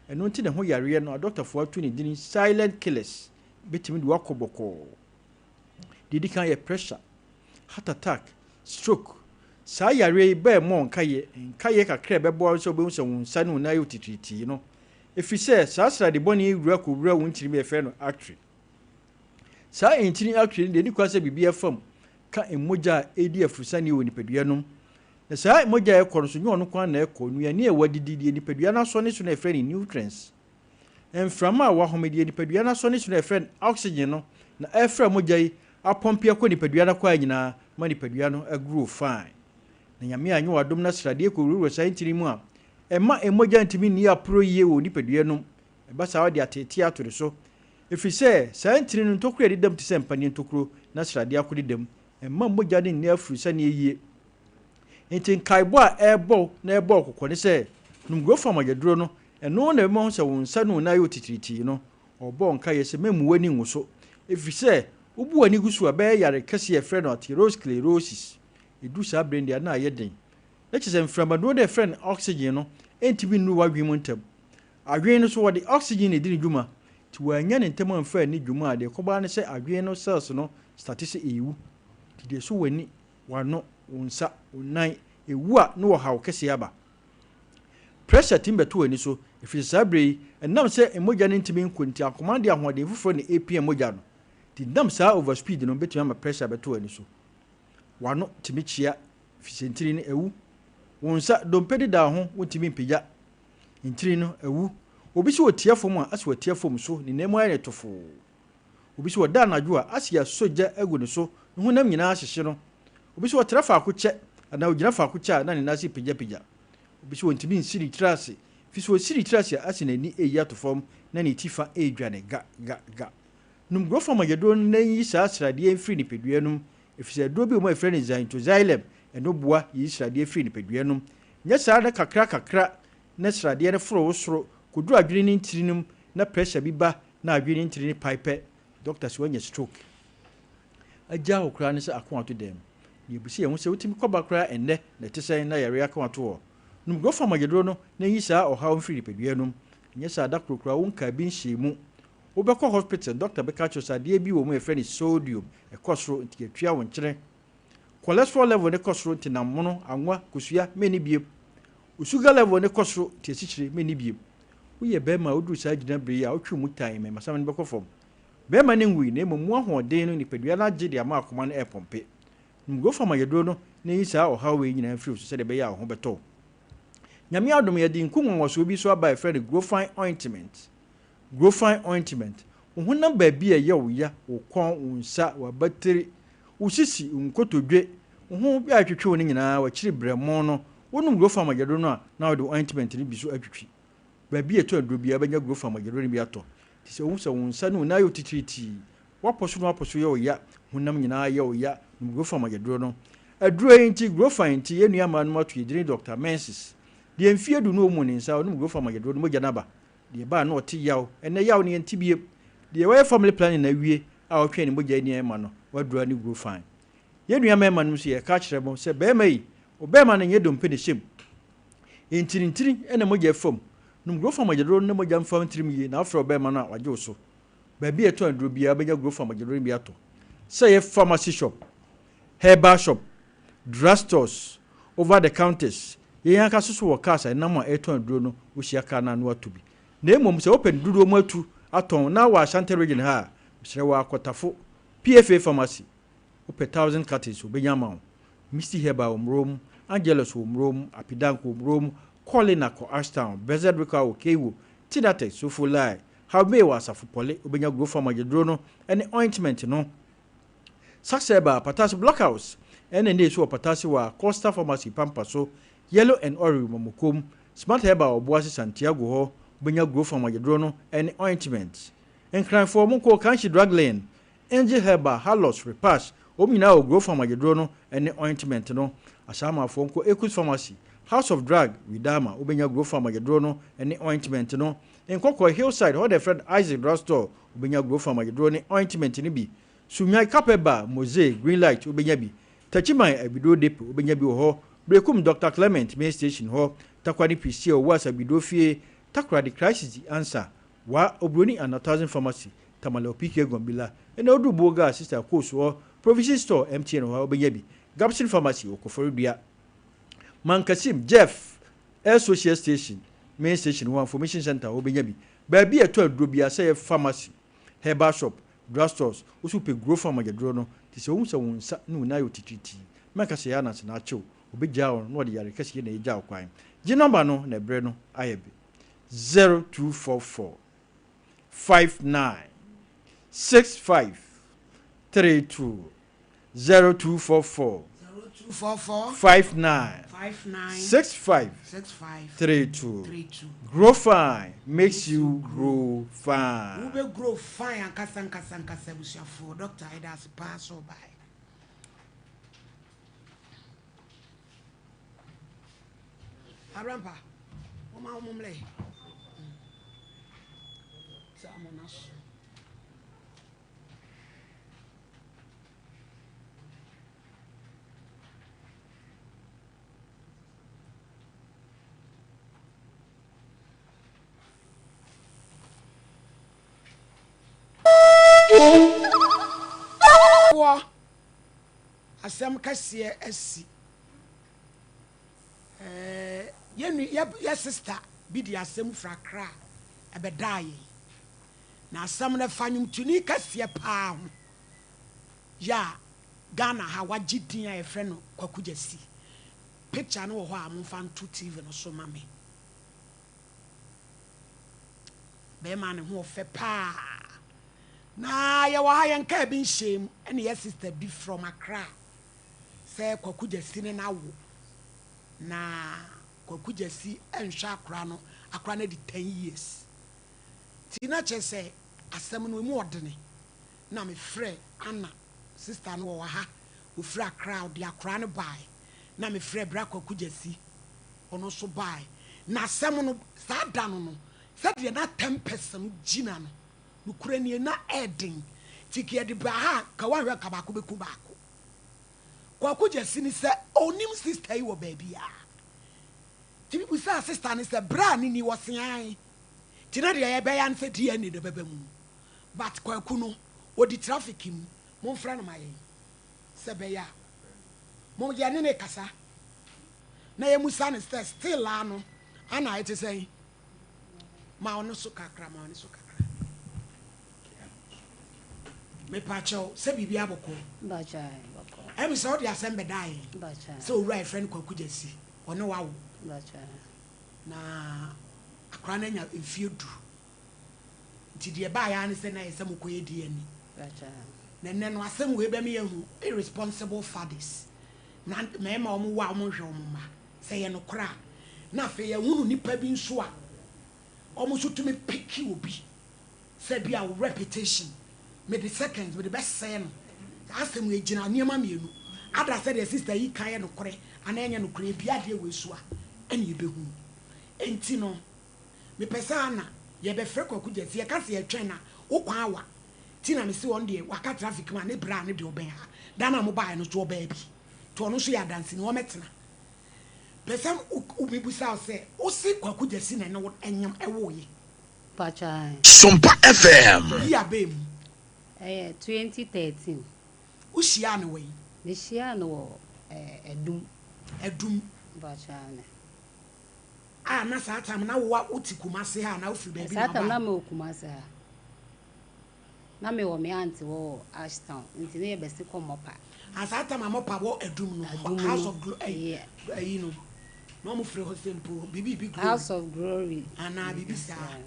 Ɛno nti na ɛho yareɛ no adɔktafoɔ ato ne dini silent killers bɛtumi de wo akɔ bɔkɔɔ. Deɛ ɛdi kan yɛ pressure, heart attack, stroke. Saa yareɛ yi ba ɛmmɔ nkaeɛ, nkaeɛ kakra a ɛbɛboa wo sɛ wobɛhu sɛ wo nsa ne wo nan ayɛ otitiritii no. Ɛfiri sɛ saa srade bɔne yi wura kɔwura wo ntini mu a yɛfrɛ no artery. Saa ntini artery no deɛ ɛnni kwan sɛ biribiara fa mu ka mogya a ɛredi afurusane wɔ nipadua no mu. Na saa mogya a ɛkɔ no nso, nyɛ ɔno nko ara na ɛkɔ. Nnuane a wɔadidi, deɛ nipadua no asɔ ne so no a yɛfrɛ no nutrients, mframa a wɔahome, deɛ nipadua no asɔ ne so no a yɛfrɛ no oxygen no na ɛfra mogya yi apɔmpe akɔ nipadua no akwaa nyinaa ma nipadua no agrow fine. Na Nyame anyɛ wo adom na sradeɛ kɔwurawura saa ntini mu a, ɛmma mogya ntumi nni aporɔ yie wɔ nipadua no mu. Ɛba saa a ɔde ateetee ato ne so. Ɛfiri sɛ saa ntini no ntokuro a ɛdeda mu te sɛ mpaneɛ ntokuro na sradeɛ akɔdeda mu. Ɛmma mogya no nni afurusane yie. Enti nkaebɔ a ɛrebɔ wo na ɛrebɔ wo kɔkɔ ne sɛ, nom Grofam mogyaduro no, ɛno na ɛbɛma woahu sɛ wo nsa ne wo nan ayɛ otitiritii no. Ɔrebɔ wo nkaeɛ sɛ mɛmmu w'ani ngu so, ɛfiri sɛ wobu w'ani gu so a, ɛbɛyɛ yare kɛseɛ a yɛfrɛ no atherosclerosis. Ɛduru saa berɛ no deɛ, na ayɛ den. Na kyerɛ sɛ mframaduro no a yɛfrɛ no oxygen no ntumi nnuru w'adwene mu ntɛm. Adwene no nso, wɔde oxygen na ɛdi ne dwuma. Nti wɔannya no ntɛm amfa anni dwuma a, deɛ ɛkɔba ara ne sɛ adwene no cells no starte sɛ ɛrewu. Nti deɛ ɛsɔ w'ani, w'ano, wo nsa, wo nan, ɛwu a na ɔhaw kɛseɛ aba. Pressure tumi bɛto w'ani so, ɛfiri sɛ saa berɛ yi, ɛnam sɛ mogya no ntumi nkɔ nti, akoma no de ahoɔden foforɔ na ɛrepia mogya no. Nti nam saa over speed no bɛtumi ama pressure abɛto w'ani so. W'ano tumi kyea, ɛfiri sɛ ntini no awu. Wo nsa, dompe deda wo ho, wontumi mpagya. Ntini no awu. Obi sɛ ɔtia fam a, asɛ watia fam so, ne nan mu ayɛ no tofoo. Obi sɛ ɔda anadwo a, asɛ yɛasɔ gya agu ne so, ne honam nyinaa ahyehye no. Obi sɛ ɔtra faako kyɛ anaa ogyina faako kyɛ a, na ne nan ase repagyapagya. Obi sɛ ontumi nsi ne tiri ase, efisɛ sɛ osi ne tiri ase a, asɛ n'ani reyi ato fam na ne ti fa redwane ga ga ga. Nom Grofam agyaduro no na nyi saa sradeɛ yi mfiri nipadua no mu, efisɛ aduro bi wɔ mu a yɛfrɛ no xanthoxylem, ɛno boa yiyi sradeɛ firi nipadua no mu. Nyɛ saa na kakra kakra na sradeɛ no foro wo soro kɔduru adwene no ntini no mu na pressure bi ba na adwene no ntini no pae pɛ, doctor se wanya stroke. Agyaa wo koraa ne sɛ ako ato dɛm. Na yɛbisa yɛn ho sɛ wotumi kɔba koraa ɛnnɛ na ɛte sɛn na yareɛ ako ato hɔ. Nom Grofam agyaduro no na nyi saa ɔhaw mfiri nipadua no mu. Nyɛ saa da koro koraa wonkaa bi nhyɛɛ mu. Wobɛkɔ hospital doctor bɛka akyerɛ wo sɛ adeɛ bi wɔ mu a yɛfrɛ no sodium ɛkɔ soro nti yɛtua wo nkyene. Cholesterol level no kɔ soro nti nam mono, anwa, kosua, menni biem. Wo sugar level no kɔ soro nti asikyire, menni biem. Woyɛ barima a woduru saa gyinabere yi a wotwe wo mu tan ma masam no bɛkɔ fam. Barima no nwui na mmom mu ahoɔden no nipadua no agye de ama akoma no repɔmpe. Nom Grofam ayɛduro no na yi saa ɔhaw wei nyinaa mfiri wo so sɛdeɛ ɛbɛyɛ a wo ho bɛtɔ wo. Nyame adom yɛde nku nwanwasoɔ bi nso aba a yɛfrɛ no Grofine ointment. Grofine ointment, Wo honam baabi a ɛyɛ wo ya, wo kɔn, wo nsa, w'abatiri, wo sisi, wo nkotodwe, wo ho a ɛtwetwe wo no nyinaa, w'akyiri berɛmo no, wonom Grofine mogyaduro no a, na wode ointment no bi nso atwitwi. Baabi a ɛtɔ aduro biara, wobɛnya Grofine mogyaduro no bi atɔ. Nti sɛ wohu sɛ wo nsa ne wo nan ayɛ wo titiritii, w'apɔ so ne w'apɔ so yɛ wo ya, honam nyinaa yɛ wo ya, nom Grofine mogyaduro no. Aduro yi nti, Grofine nti, yɛn nua mmaa nom ato yɛn din Doctor Menses. Deɛ mfeɛ du no ɔmmu ne nsa, ɔnom Grofine mogyaduro no, mogya no aba. Deɛ ɛbaa no ɔte yaw. Ɛnnɛ yaw no yɛnte biem. Deɛ wayɛ family planning no awie a ɔtwɛn ne mogya ani ɛma no wadura ne grow fine. Yɛn nua mmarima nom nso yɛka akyerɛ mo sɛ barima yi, ɔbarima no nyɛ dompe na ɛhyɛ mu. Ntini ntini na mogya ɛfa mu. Nom grow fine mogyaduro no na mogya mfa ntirim yie na wofrɛ ɔbarima no a wagye wo so. Baabi a yɛtɔn aduro biara wobɛnya grow fine mogyaduro no bi atɔ. Sɛ ɛyɛ pharmacy shop, herbal shop, drug stores, over the counters, yɛn ankasa nso wɔ cars a ɛnam a ɛretɔn aduro no, wohyia car no a na woatɔ bi. Na mmom sɛ wopɛ no dodoɔ mu atu atɔn na wɔ Ashanti region ha a, mesrɛ wo ara kɔ Tafo PFA pharmacy, wopɛ thousand cartons wobɛnya ama wo. Misty Herbal wɔ Mmrom, Angelus wɔ Mmrom, Apidank wɔ Mmrom, Colina kɔ Ashtown, Blessed Rika wɔ Kewo, Tinatex, Sofo Lai, Haomei wɔ Asafo Pɔle, wobɛnya Grofa mogyaduro no ne ointment no. Sakseba, Patase Blockhouse, ɛna ɛna ɛsi wɔ Patase wɔ Acosta Pharmacy Pampa so, Yellow and Orange Mamokom, Smart Herbal wɔ Boase Santiago hɔ, wobɛnya Grofa mogyaduro no ne ointment. Nkranfoɔ, monkɔ Kanshi Drug Lane, Angel Herbal, Halos, Repash, wɔn nyinaa wɔ Grofa mogyaduro no ne ointment no. Ahyɛamanfoɔ nkɔ Ekus Pharmacy, House of Drug, Widama, wobɛnya Grofa mogyaduro no ne ointment no. Nkɔkɔɔ, Hillside, hɔ na yɛfrɛ no Isaac Drug Store, wobɛnya Grofa mogyaduro ne ointment no bi. Sunyani Kapɛba, Moze, Green Light, wobɛnya bi. Techiman, Abiduro Depot, wobɛnya bi wɔ hɔ. Berekum, Dr. Clement, Main Station hɔ. Takoradi Prestea, Owuas Abiduro Fie, Takoradi Crisis Di Ansa, Wa, Obroni and Thousand Pharmacy, Tamale Opike Gombila, ɛna odu Boga Sister Coast hɔ, Provision Store, MTN hɔ a wobɛnya bi. Gabson Pharmacy wɔ Koforidua. Mankasim, Jeff, Air Social Station, Main Station hɔ, Information Center hɔ wobɛnya bi. Baabi a ɛtɔ aduro biara sɛ ɛyɛ pharmacy, herbal shop, drug stores, wo nso wopɛ Grow Farm agyaduro no, nti sɛ wohu sɛ wo nsa ne wo nan ayɛ otitiritii, mɛnka sɛ ɛyɛ ananse na akye wo, wɔbɛgyaa wo no na wɔde yare kɛseɛ na agya wo kwan. Gye nɔmba no na ɛberɛ no ayɛ be. 0244 59 65 32 0244 0244 59 59 65 65 32. 32. Grow fine makes you grow fine. Wobɛ grow fine ankasa ankasa ankasa abusuafoɔ. Doctor yɛda ase paa sɛ ɔbaeɛ. Abrampa, wɔma wɔn mmerɛ. Sɛ amona so. Wɔ asɛm kɛseɛ asi. Ɛɛ yɛ nu yɛ yɛ sista bi de asɛm firi Accra ɛbɛdaa yɛn. Na asɛm no ɛfa nnwomtoni kɛseɛ paa ho yɛ a Ghana ha wagye din a yɛfrɛ no Kwaku Gyasi. Picture no wɔ hɔ a momfa nto TV no so ma me. Bɛrima a ne ho ɔfɛ paa. Na yɛwɔ ha yɛn kaa bi nhyɛɛ mu ɛna yɛ sister bi from Accra sɛ Kwaku Gyasi ne no awo. Na Kwaku Gyasi nhwɛ akora no, akora no adi 10 years. Nti na kyerɛ sɛ asɛm no emu ɔdene. Na me frɛ Anna, sister no ɔwɔ ha, ɔfiri Accra, ɔde akora no baeɛ. Na me frɛ Bra Kwaku Gyasi, ɔno nso baeɛ. Na asɛm no, saa da no no, sɛdeɛ na tempest no gyina no, nokorɛ nie, na ɛɛden. Nti nka yɛde baa ha a, nka woanhwɛ a nka baako bɛku baako. Kwaku Gyasi ne sɛ ɔnim sister yi wɔ baabiara. Nti mebisaa sister no sɛ bra no ni, ɔse ae. Nti na deɛ yɛbɛyɛ ara ne sɛ DNA na ɛbɛba mu. But Kwaku no, ɔdi traffic mu, momfrɛ no ma yɛn sɛ ɛbɛyɛ a mo yɛne no rekasa na yɛmmisa no sɛ still ara no ana ɛte sɛn. Ma ɔno so kakra, ma ɔno so kakra. Mepakyɛw, sɛ biribi abɔkɔ. Ɛmi sɛ wode asɛm bɛdaa yɛn sɛ owura yɛfrɛ no Kwaku Gyasi, ɔne wawo. Na akora no anya mfeɛ du. Nti deɛ ɛbaeɛ ara ne sɛ na ɛyɛ sɛ mokɔyɛ DNA. Na ɛnnɛ no asɛm wei bɛma yɛahu irresponsible fathers, mmarima a wɔwo a wɔnhwɛ wɔn mma. Sɛ ɛyɛ nokorɛ a, na afei yɛahunu nnipa bi nso a wɔn nso tumi peke obi sɛ bi a wo reputation mede seconds mede bɛsɛe no. Saa asɛm wei gyina nneɛma mmienu, ada sɛ deɛ sister yi ka yɛ nokorɛ anaa ɛnyɛ nokorɛ, yɛbue adeɛ wei so a ɛna yɛbɛhunu. Enti no mepɛ sɛ ana yɛbɛfrɛ Kwaku Gyasi, yɛka sɛ yɛtwɛn no a wo kwan awa nti na mese ɔno deɛ waka traffic mu a ne bra no deɛ ɔbɛn ha, da no a mobaeɛ no nso ɔbaa bi nti ɔno nso yɛ adanseni ɔmmɛtena. Pɛ sɛ mebisa wo sɛ wose Kwaku Gyasi na ɛne wo nyem ɛwooye? Mpakyɛ ae. Sompa FM. Year bɛn mu? Ɛyɛ 2013. Wo hyiaa no wɛn? Me hyiaa no wɔ Adum. Adum. Mpakyɛ aane. Ah na saa time na wo wo te Kumasi ha anaa wo firi baabi na Saa time na wobae? me wɔ Kumasi ha. Na me wɔ me aunt hɔ wɔ Ashtown nti na yɛ bɛ se kɔ Mɔpa. Ah saa time a Mɔpa wɔ Adum no, Adum House no, of Glo ɛyi yeah. ɛyi no. Na ɔmo frɛ hɔ sɛ mpo biribi bi glory. House of Glory. Anaa biribi saa.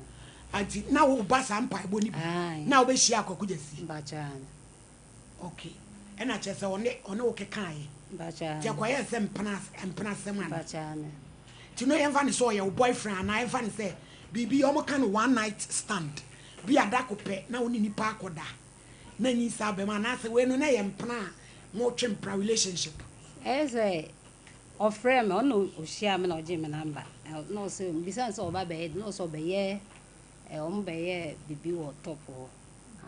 Nti na wo ba saa mpaebɔ no bi. Na wo bɛ hyia Kwaku Gyasi. Mpakyɛ aane. Ok. Ɛna kyerɛ sɛ ɔne ɔne wo kekaeɛ. Mpakyɛ aane. Nti ɛkɔyɛɛ sɛ mpena mpena asɛm anaa? Mpakyɛ aane. Nti no yɛmfa no sɛ ɔyɛ wo boyfriend anaa yɛmfa no sɛ biribi ɔmo ka no one night stand bi a da ko pɛ na wo ne nipa akɔda na nyisaa aba mu anaasɛ wei no na ɛyɛ mpena a motwe mpena relationship. Ɛyɛ sɛ ɔfrɛɛ me, ɔno na ɔhyiaa me na ɔgyee me number na ɔse mebisaa no sɛ ɔba bɛyɛ dɛn na ɔse ɔbɛyɛ ɔmo bɛyɛ biribi wɔ top hɔ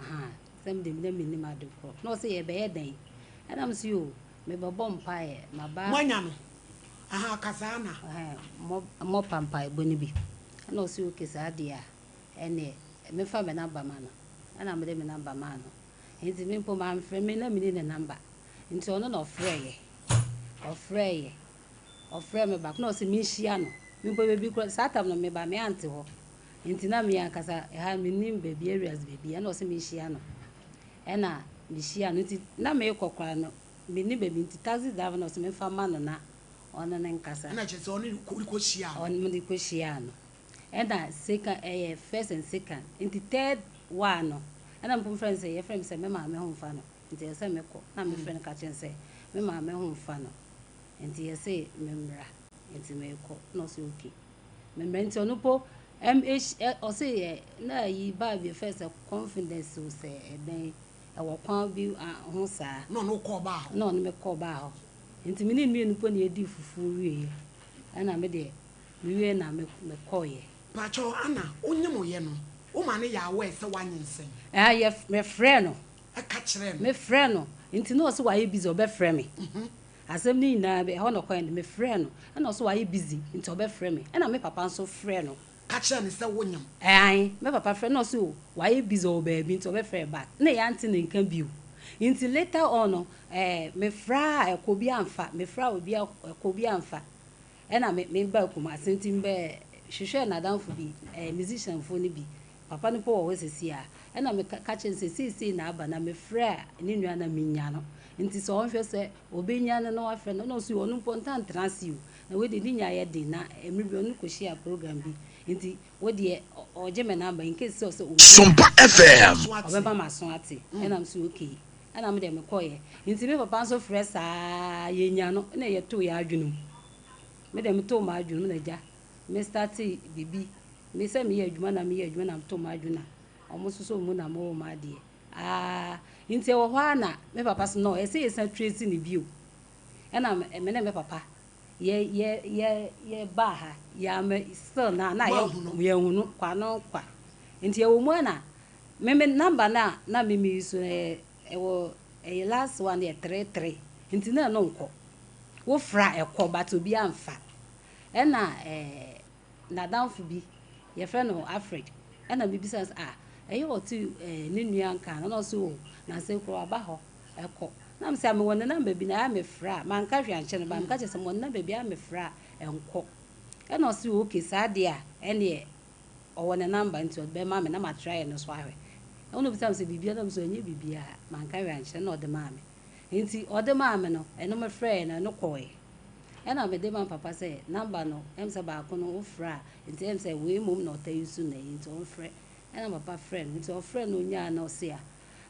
ahaa sɛ me deɛ na mennim ade korɔ na ɔse yɛbɛyɛ dɛn ɛna mese yoo mebɛbɔ mpaeɛ maba. Moanya no ahaa ka saa na. Ɛhɛn mɔ mɔpa mpaebɔ no bi ɛna ɔse okay saa deɛ a ɛneɛ memfa me number ma no ɛna mede me number maa no nti me mpo mamfrɛ me na menni ne number nti ɔno na ɔfrɛeɛ ɔfrɛeɛ ɔfrɛɛ me baako na ɔse menhyia no me mpo baabi kora saa tam no meba me ante hɔ nti na me ankasa ɛha mennim baabi areas baabi ɛna ɔse menhyia no ɛna mehyia no nti na meekɔ koraa no mennim baabi nti taxi driver na ɔse memfa ma no na ɔne no nkasa ɛna kyerɛ sɛ ɔne no kɔhyiaa no ɔne no kɔhyiaa no Ɛna second ɛyɛ first and second nti third one no ɛna mpo mefrɛ no sɛ yɛfrɛ me sɛ me maame ho nfa no nti ɛsɛ sɛ mekɔ na mefrɛ no ka kyerɛ no sɛ me maame ho nfa no nti yɛse me mmra nti mekɔ na ɔse okay me mmra nti ɔno po ɛm ɛhy ɔse yɛ na ayi baa bi yɛfrɛ sɛ confidence o sɛ ɛdɛn ɛwɔ kwan bi ho saa Na ɔne wo kɔɔ baa hɔ? Na ɔne me kɔɔ baa hɔ nti me ne no mmienu po na yɛdii fufuo wieɛ ɛna me deɛ Mewiee na me kɔeɛ. Pakyɛw Anna wo nyem yɛ no wo ma no yɛ aware sɛ woanyinsɛn? Ɛɛ yɛ me frɛɛ no. Ɛka kyerɛɛ no. Me frɛɛ no nti na ɔse wayɛ busy ɔbɛ frɛ me. Asɛm no nyinaa ɛhɔ na ɔkɔɛ no me frɛɛ no ɛna ɔse wayɛ busy nti ɔbɛ frɛ me ɛna me papa nso frɛɛ no. Ka kyerɛɛ no sɛ wo nyem. Ae me papa frɛɛ no na ɔse o wayɛ busy ɔwɔ baabi nti ɔbɛ frɛ back na yɛante ne nka bio nti later on no ɛɛ me frɛ a ɛkɔ obi amfa me frɛ a obi ɛkɔ obi amfa. Ɛna me me baa Kumasi nti me bɛ hwehwɛɛ n'adamfo bi ɛɛ musician foɔ no bi, papa no mpo wɔ hɔ sɛsi a, ɛna me ka ka kyerɛɛ no sɛ seisei na aba na me frɛ ne nua na me nya no, nti sɛ ɔnhwɛ sɛ ɔbɛ nya no na wafrɛ no, ɛna ɔse ɔno mpo ɔntaa ntena ase o, na wei deɛ ne nya yɛ den na mmerɛ bi ɔne no kɔ hyia program bi, nti wo deɛ ɔgye me number in case sɛ ɔsɛ ɔhu Sompa FM. ɔbɛma m'aso ate, ɛna me se okay. Ɛna me deɛ me kɔeɛ. Nti me papa nso frɛ saa yɛnya no ɛna yɛtoo yɛn adwene mu. Me deɛ metoo m'adwene mu na agya me startee biribi. Me sɛ meyɛ adwuma na meyɛ adwuma na metoo m'adwene na wɔn nso sɔ mu na mewɔ m'adeɛ. Aa nti ɛwɔ hɔ ara na me papa so no ɛsɛ yɛsan trace no bio. Ɛna me ne me papa yɛ yɛ yɛ yɛbaa ha yɛama still na na yɛ yɛnhu no kwa no kwa. Nti ɛwɔ mu ara na Me me number no a na me me use no ɛyɛ ɛwɔ ɛyɛ last one yɛ 33 nti na ɛno nkɔ wo fra ɛkɔ but obi anfa ɛna ɛɛ nadamfo bi yɛfrɛ no Alfred ɛna me bisa no sɛ ah ɛyɛ ɔte ɛɛ ne nua nka no na ɔse o nansa kura waba hɔ ɛkɔ na me sɛ mewɔ ne number bi na ɛyɛ a me fra manka hwee ankyerɛ no ba meka kyerɛ sɛ mewɔ ne number bi a me fra ɛnkɔ ɛna ɔse okay saa deɛ a ɛneɛ Ɔwɔ ne number nti ɔde bɛma me na ma try no so ahwɛ. Ɛna obisa me sɛ biribiara na me sɛ ɛnyɛ biribiara manka hwee ankyerɛ no na ɔde maa me. Nti ɔde maa me no ɛno me frɛɛ no ɛno kɔɔɛ. Ɛna me de maa papa sɛ number no ɛm sɛ baako no wo frɛ a nti ɛm sɛ wei mmom na ɔtaa use no ɛyi nti ɔmfrɛ. Ɛna papa frɛɛ no nti ɔfrɛɛ no onyaa no ɔse a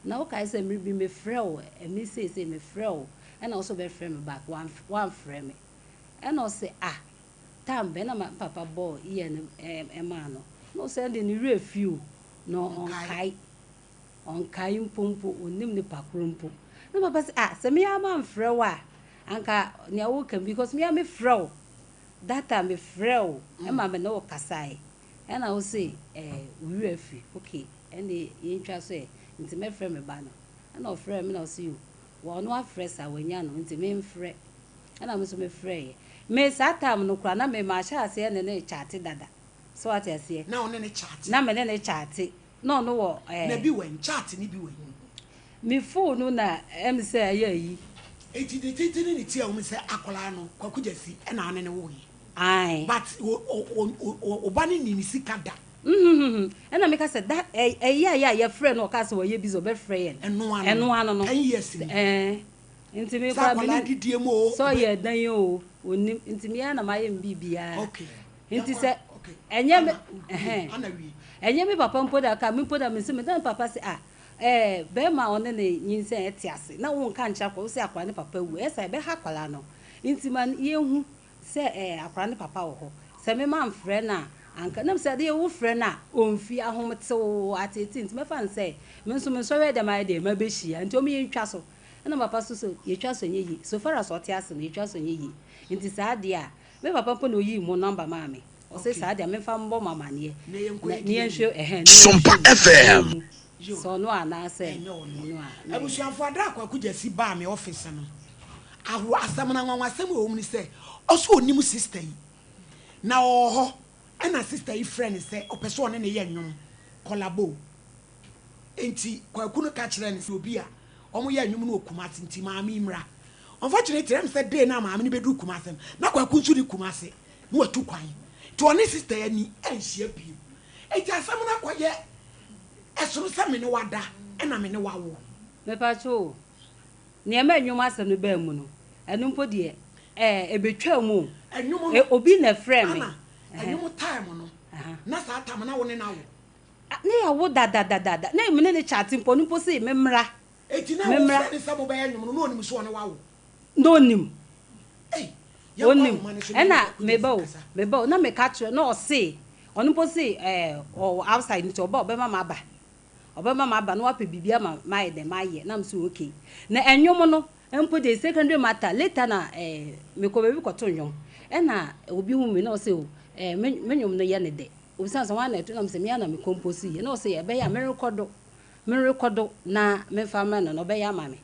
na wo kae sɛ mmere bi me frɛ wo ɛme seisei me frɛ wo ɛna wo sɛ wobɛfrɛ me back wamfrɛ me. Ɛna ɔse ah Tam bɛn na me papa bɔɔ year no maa no? Na ɔsɛ ɛnde ne werɛ fi o, na ɔnkae. Ɔnkae mpo mpo, ɔnnim nipa koro mpo. Na papa sɛ, ah, sɛ me ara mamfrɛ wo a, anka nea woka yi, because me ara mefrɛ wo, that time mefrɛ wo ma me ne wo kasae, ɛna wo se eh, wo werɛ afi, okay, ɛnde yɛntwa so ɛ, nti mɛfrɛ me ba no. Ɛna ɔfrɛɛ me na ɔse, yo, ɔno afrɛ saa, wanya no, nti memfrɛ. Ɛna me nso me frɛeɛ. Me saa time no koraa na me mahyɛ aseɛ ne no rekyate dada. So wate aseɛ? Na wo ne no kyate? Na me ne no kyate. Na ɔno wɔ ɛɛ. Na bi wɛn? Chat no bi wɛn? Me phone no na ɛm sɛ ɛyɛ ayi. Enti ne tenten ne ne tia wom sɛ akwadaa no Kwaku Gyasi ɛna ane no woeɛ. Ae. But o o o o ba no nni ne sika da. Mhmhmh ɛna meka sɛ da ɛyɛ a yɛ a yɛfrɛ no ɔkaa sɛ ɔyɛ busy ɔbɛfrɛ yɛn. Ɛno ano no. Ɛno ano no. 10 years ni. Ɛɛ. Nti me Sɛ koraa akwadaa menim didie mu o, sɛ ɔbɛ. ɔyɛ dan o, ɔnnim. Nti me ara na mayɛ me biribiara. Okay. Nti Yɛnkɔ sɛ a, okay. ɛnyɛ me Anna, wie. ɛhɛn, Anna wie. ɛnyɛ me papa mpo da ka, me mpo da mese me da me papa se ah, ɛɛ bɛrima a ɔne ne nyinsɛn te ase na wonka nkyerɛ akwadaa, wose akwadaa ne papa awu, ɛyɛ saa a ɛbɛha akwadaa no. Nti ma yɛnhu sɛ ɛɛ akwadaa no papa wɔ hɔ. Sɛ me mamfrɛ no a, anka na mesɛ adeɛ wofrɛ no a ɔmfi ahometew ateetee nti mɛfa no sɛ me nso me nsɔhwɛ dɛm ayɛ deɛ mabɛhyia nti ɔmo yɛntwa so. Ɛna papa nso sɛ yɛtwa so ɛnyɛ yie. So far as ɔte ase no yɛtwa so ɛnyɛ yie. Nti saa deɛ a, me papa mpo na ɔyii mo number maa me. Ɔse saa deɛ a memfa mmɔ mo amaneɛ Na yɛnkɔ na yɛ ne DNA. yɛnhwɛ ɛhɛn ne Sompa yɛnhwɛ mu na FM. yɛnhu Yo. sɛ ɔno anaasɛ Ɛnyɛ ɔno. ɔno a na yɛ. Abusuafoɔ ada a Kwaku Gyasi baa me office no, ahoro asɛm no anwanwasɛm a ɛwɔ mu ne sɛ, ɔse ɔnim sister yi. Na ɔwɔ hɔ ɛna sister yi frɛ no sɛ ɔpɛ sɛ ɔne no yɛ nnwom, collabo. Enti Kwaku no ka kyerɛɛ no sɛ obi a wɔyɛ nnwom no wɔ Kumasi nti maame yi mmra. Unfortunately, ɛm sɛ day no a maame no bɛduru Kumasi no, na Kwaku nso nni Kumasi, na watu kwan. Nti ɔne sister yi ani anhyia bio. Enti asɛm no akɔyɛ ɛsono sɛ me ne wo ada ɛna me ne wo awo. Mepakyɛw o, nea ɛma nnwom asɛm no baa mu no, ɛno mpo deɛ, ɛɛ, ɛbɛtwaa mu o. Nnwom no, Obi na ɛfrɛɛ me. Anna, nnwom time no, na saa time no na wo ne no awo? Ne yɛawo dadadadada. Na me ne no chat mpo, ɔno mpo se memmra. Enti na Memmra. wofrɛ no sɛ mobɛyɛ nnwom no, na ɔnim sɛ ɔne wo awo? Na ɔnim. Ei, yɛnkɔ Ɔnim. ahoma no so na yɛne Ɛna Kwaku meba Gyasi o, nkasa. meba o, na meka kyerɛ, na ɔse, ɔno mpo se ɛɛ, ɔwɔ outside nti ɔba a ɔbɛma maba. Ɔbɛma maba na wapɛ biribi ama mayɛ dɛn, mayɛ. Na mese okay. Na nnwom no mpo deɛ secondary matter, later na ɛɛ, mekɔ baabi kɔto nnwom. Ɛna obi hu me na ɔse o, ɛɛ, me me nnwom no yɛ no dɛ. Obisaa me sɛ, Hwan na ɛto? Na mese, Me ara na me compose yɛ. Na ɔse, Ɛbɛyɛ a merekɔdo, merekɔdo na memfa mmrɛ no na ɔbɛyɛ ama me.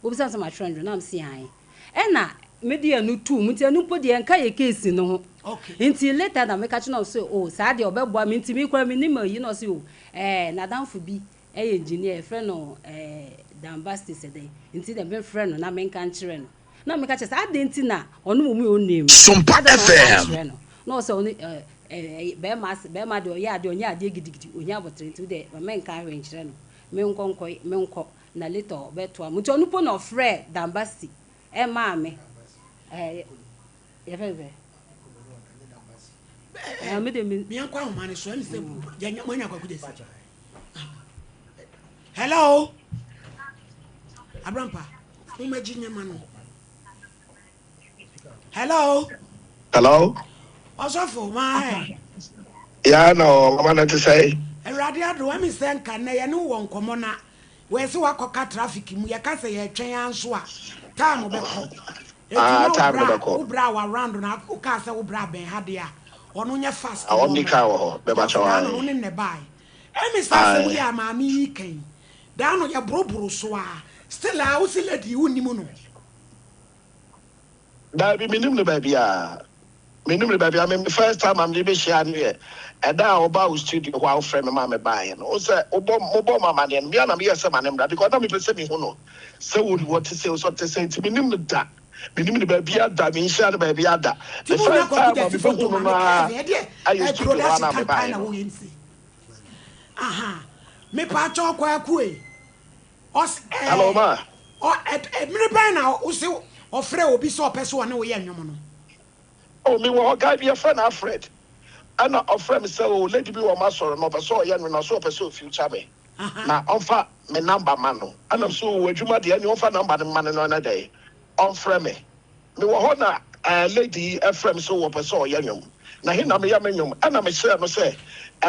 Obisaa me sɛ matwerɛ nnwom? Na mese, Aane. Ɛna mede ɛno too mu, nti ɛno mpo deɛ ɛnka yɛ case no ho. Nti later na meka kyerɛ no sɛ, oh, saa deɛ ɔbɛboa me, nti me koraa mennim ayi. Na ɔse, oh, ɛɛ, n'adamfo bi yɛ engineer, yɛfrɛ no ɛɛ, Dan Basti sɛ dɛn, nti deɛ memfrɛ no na menka nkyerɛ no. Na meka kyerɛ sɛ adɛn nti na ɔno mmom yɛ onua mu? Sompa Adɛn na ɔnka FM. nkyerɛ no? Na ɔsɛ ɔno ɛ ɛ bɛrima ase bɛrima deɛ ɔyɛ adeɛ ɔnyɛ adeɛ gidigidi ɔhia abotere nti wodeɛ ma menka hwee nkyerɛ no menkɔ nkɔ menkɔ na later ɔbɛtoa mu nti ɔno mpo na ɔfrɛɛ Dambasi ɛmaa me ɛɛ yɛfrɛ no sɛ ɛɛ me deɛ me Meɛnkɔ ahoma no so ɛne sɛ yɛnya moanya Kwaku Gyasi. Hello. Abrampa, momagye nyama no. Hello. Hello. Ɔsɔfo, maa ɛ. Ya na ɔ mama no te sɛ. Awurade adom, ɛmi sɛ nka nnɛ yɛne wo wɔ nkɔmmɔ na wei sɛ wakɔka traffic mu, yɛka sɛ yɛretwɛn ara nso a, time bɛkɔ. Eti Ah, na time no wo bra, bɛkɔ. wo bra wa round na wokaa sɛ wo bra bɛn ha deɛ a, ɔno nyɛ fast Ah, na ɔnni ɔmmra. car wɔ hɔ. Bɛba Because kyɛw daa no ae. wo ne nnɛ bae. Ɛmi sɛ asɛm yi Ae. a maame yi ka yi, daa no yɛboroboro so ara, still a wo se lady yi wonnim no. Daabi, mennim no baabiara. Mennim no baabiara. Me me first time a mede bɛhyia no yɛ ɛda a ɔbaa wo studio hɔ a wofrɛ me maa mebaeɛ no. Wohu sɛ wobɔ mobɔɔ me amaneɛ no, me ara na meyɛɛ sɛ ma no mmra because na mepɛ sɛ mehu no sɛ wo ɔte sei o, sɛ ɔte sei nti mennim no da. Mennim no baabiara da, menhyiaa no baabiara da. Nti The mo nua first Kwaku time a Gyasi foto mebɛhu no ma no me ara kɛɛve ɛdeɛ ayɛ ɛ studio hɔ a production na kankan mebaeɛ na no. woyɛ nse. Aha. Mepaakyɛw Kwaku e. Ɔs Hello ɛɛ ma. ɔ ɛ ɛ mmere bɛn na wose ɔfrɛ obi sɛ ɔpɛ sɛ ɔne wo yɛ nnwom no? Oh me wɔ hɔ guy bi yɛfrɛ no Alfred ɛna ɔfrɛ me sɛ oh lady bi wɔ m'asɔre no ɔpɛ sɛ ɔyɛ no na ɔsɛ ɔpɛ sɛ ɔfuture me na ɔmfa me number ma no ɛna me sɛ oh adwuma deɛ ɛne ɔmfa number no ma no na ɔnɛ dɛn ɔmfrɛ me. Mewɔ hɔ na lady yi frɛ me sɛ ɔpɛ sɛ ɔyɛ nnwom. Na he na meyɛ me nnwom? Ɛna mekyerɛɛ no sɛ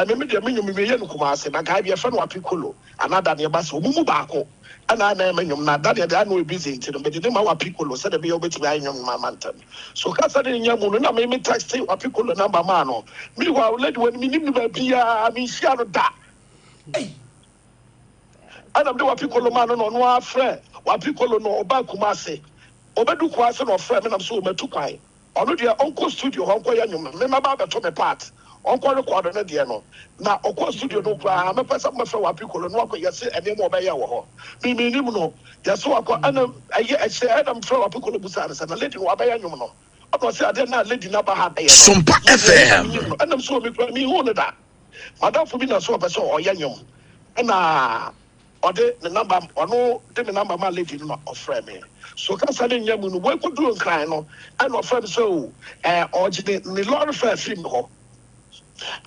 me me deɛ me nnwom meyɛ no Kumasi na guy bi yɛfrɛ no Apikolo anaa Daniel Bassey wɔn mu baako na na ɛyɛ me nnwom na Daniel deɛ na ɔyɛ busy nti no mede no ma Wapikolo sɛdeɛ ɛbɛyɛ ɔbɛtumi ayɛ nnwom no ama ntɛm. So kasa no nya mu no na me me texte Wapikolo number maa no. Meanwhile lady wei no mennim no baabiara, menhyiaa no da. Ei! Ɛna mede Wapikolo maa no na ɔno ara frɛɛ Wapikolo na ɔbaa Kumasi. Obedu Kumasi na ɔfrɛɛ me nam sɛ o matu kwan. Ɔno deɛ ɔnkɔ studio hɔ nkɔyɛ nnwom no, me mɛba abɛto me part, ɔnkɔ record ne deɛ no. Na ɔkɔɔ studio no koraa mɛpɛ sɛ mɛfrɛ Wapikolo na wakɔ yɛse nneɛma a ɔbɛyɛ wɔ hɔ. Me mennim no, yɛse wakɔ ɛna ɛyɛ ɛkyɛ ɛna mefrɛɛ Wapikolo bisaa no sɛ na lady no wabɛyɛ nnwom no? Ɛna ɔse adeɛ no a lady no aba ha abɛyɛ no, Sompa me deɛ me na FM. menim no. Ɛna mese o me koraa menhuu no da. M'adamfo bi na sɛ ɔpɛ sɛ ɔyɛ nnwom ɛna. Ɔde ne number ɔno de ne number maa lady no na ɔfrɛɛ me. So kasa no nnya mu no, wɔakɔduru Nkran no ɛna ɔfrɛɛ me sɛ o ɛɛ ɔregye ne ne lɔre fare afiri me hɔ.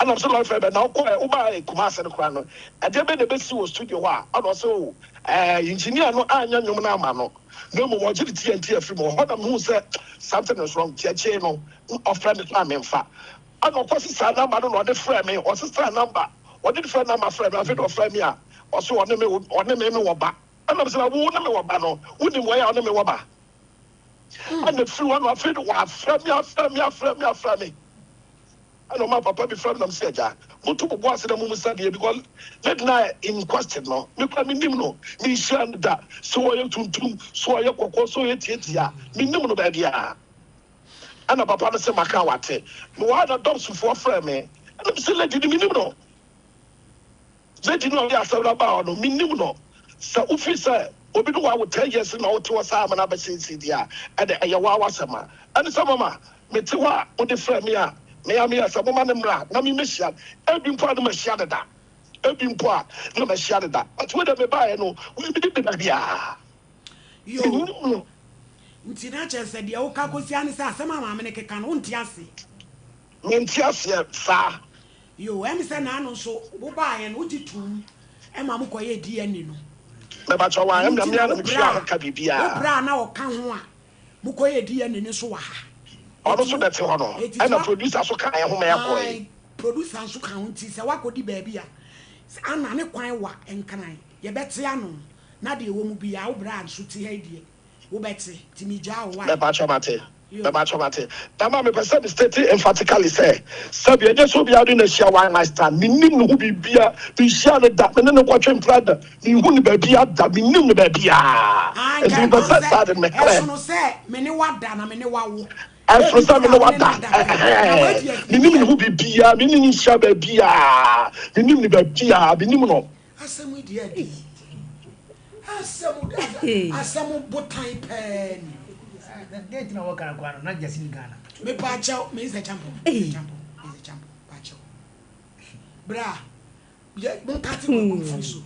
Ɛna mese lɔre fare bɛn na wokɔɛ wobaa Kumasi no koraa no ɛdeɛ bɛn na ɛbɛsi wɔ studio hɔ a? Ɛna ɔse o ɛɛ engineer no anyɛ nnwom no ama no na mmom ɔgye ne TNT afiri me hɔ. Hɔ na mehuu sɛ something is wrong nti akyire no na ɔfrɛ me koraa memfa. Ɛna ɔkɔ sesaa number no na ɔde frɛɛ me, ɔsesaa number, ɔde different number frɛɛ me, afei na ɔfrɛ me a, ɔse ɔne me ɔne me me wɔ ba. Ɛna mese na wo ne me wɔ ba no, wonim wɔn a ɔne me wɔ ba? Ɛna ɛfiri hɔ no afei de wafrɛ me afrɛ me afrɛ me afrɛ me. Ɛna ɔma papa bi frɛ me na mese agya, moto mo bo ase na mommisa deɛ because lady no a in question no, me koraa mennim no, menhyiaa no da, sɛ ɔyɛ tuntum, sɛ ɔyɛ kɔkɔɔ, sɛ ɔyɛ tiatia, mennim no baabiara. Ɛna papa no se maka a wate. Mewɔ ha na Dɔbsfoɔ frɛɛ me. Ɛna mese lady no menim no. Lady no a ɔde asɛm no abaa hɔ no menim no. Sɛ wofiri sɛ obi ne wo awo 10 years na wote hɔ saa ama no abɛseesei deɛ a, ɛnde ɛyɛ wo ara w'asɛm a. Ɛne sɛ mama mete hɔ a wode frɛɛ me a me ara meyɛɛ sɛ momma no mmra na memmɛhyia no. Ebi mpo a na mahyia no da. Ebi mpo a na mahyia no da. But wei deɛ mebaeɛ no wei menim no baabiara. Yoo. Menim no. Nti na kyerɛ sɛ deɛ woka kɔsi ara ne sɛ asɛm a maame no keka no wonte aseɛ. Mente aseɛ saa. Yoo, ɛne sɛ naano nso wobaeɛ no wogye toom ma mo kɔyɛɛ DNA no. Mepakyɛw a, Ɛno ɛnna nti me na ara na wo metua bra ho ka a, wo biribiara. bra a na ɔka ho a mokɔyɛɛ DNA no nso wɔ ha. Ɔno Eti nso wo, na ɛte hɔ no, eti ɛnna sɛ producer nso kaa yɛn ho ma yɛkɔe. Ae, producer nso ka ho nti sɛ woakɔdi baabi a, Anna ne kwan wa Nkran, yɛbɛte ano na deɛ ɛwɔ mu biara wo bra nso te ha yi deɛ. Wobɛte, nti megyaa wo wai. Mɛpakyɛw mate, Yo. mɛpakyɛw mate. Dama mepɛ sɛ me state emphatically sɛ, sɛbi ɛnyɛ sɛ obiara ne no ahyia one night stand, mennim ne ho biribiara, menhyiaa no da, me ne no nkɔtwe mpena da, menhu no baabiara da, mennim no baabiara. Ah, Nti nka mepɛ ɛno sɛ sɛ, saa de no me clear. ɛsono sɛ me ne wo ada na me ne wo awo. Ɛsono Ebi sɛ me koraa ne wo wo ne no ada, ada pɛn, na ɛhɛɛ, wadi afiri mennim ne deɛ. ho biribiara, me ne no nhyia baabiara, mennim no baabiara, mennim no. Asɛm yi deɛ ɛden. Asɛm asɛm botan pɛɛ ni. Date na wɔka no koraa no na gyasi ni Ghana. Mepa kyɛw Mr. Champon Mr. Champon Mr. Champon pa kyɛw. Bra yɛ mo nkate kwaku mfiri so.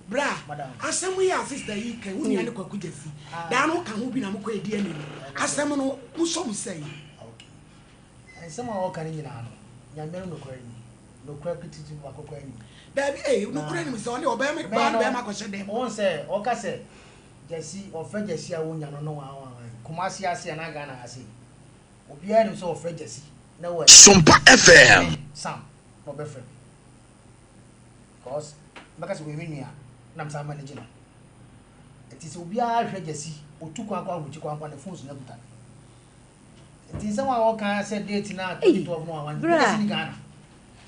Bra asɛm yi a sister yi kan wo nua ne kwaku gyasi. Daa no ka ho bi na mokɔ edi ani no. Asɛm no mo sɔ mu sɛn. Okay. Nsɛm a wɔka no nyinaa no nyame no nokware ni. Nokorɛ ketete baako koraa nnim. Daabi ei, nokorɛ nim sɛ ɔne ɔbɛrima baa ne bɛrima kɔhyɛ dɛm. Wohu sɛ ɔka sɛ Gyasi, ɔfrɛ Gyasi a wonya no no wan wan wan. Kumasi ase anaa Ghana ha sei, obiara nim sɛ ɔfrɛ Gyasi na wanya. Sompa FM. Me, Sam, na ɔbɛfrɛ me. Because mɛka sɛ ɔyɛ me nua na mesan manage no. Nti sɛ obiara hwɛ Gyasi, ɔtu kwan kɔ aburokyi kwan kwan ne phone so na kuta no. Nti nsɛm a wɔka sɛ date na 2012 no a wɔn Bra. ni Ghana.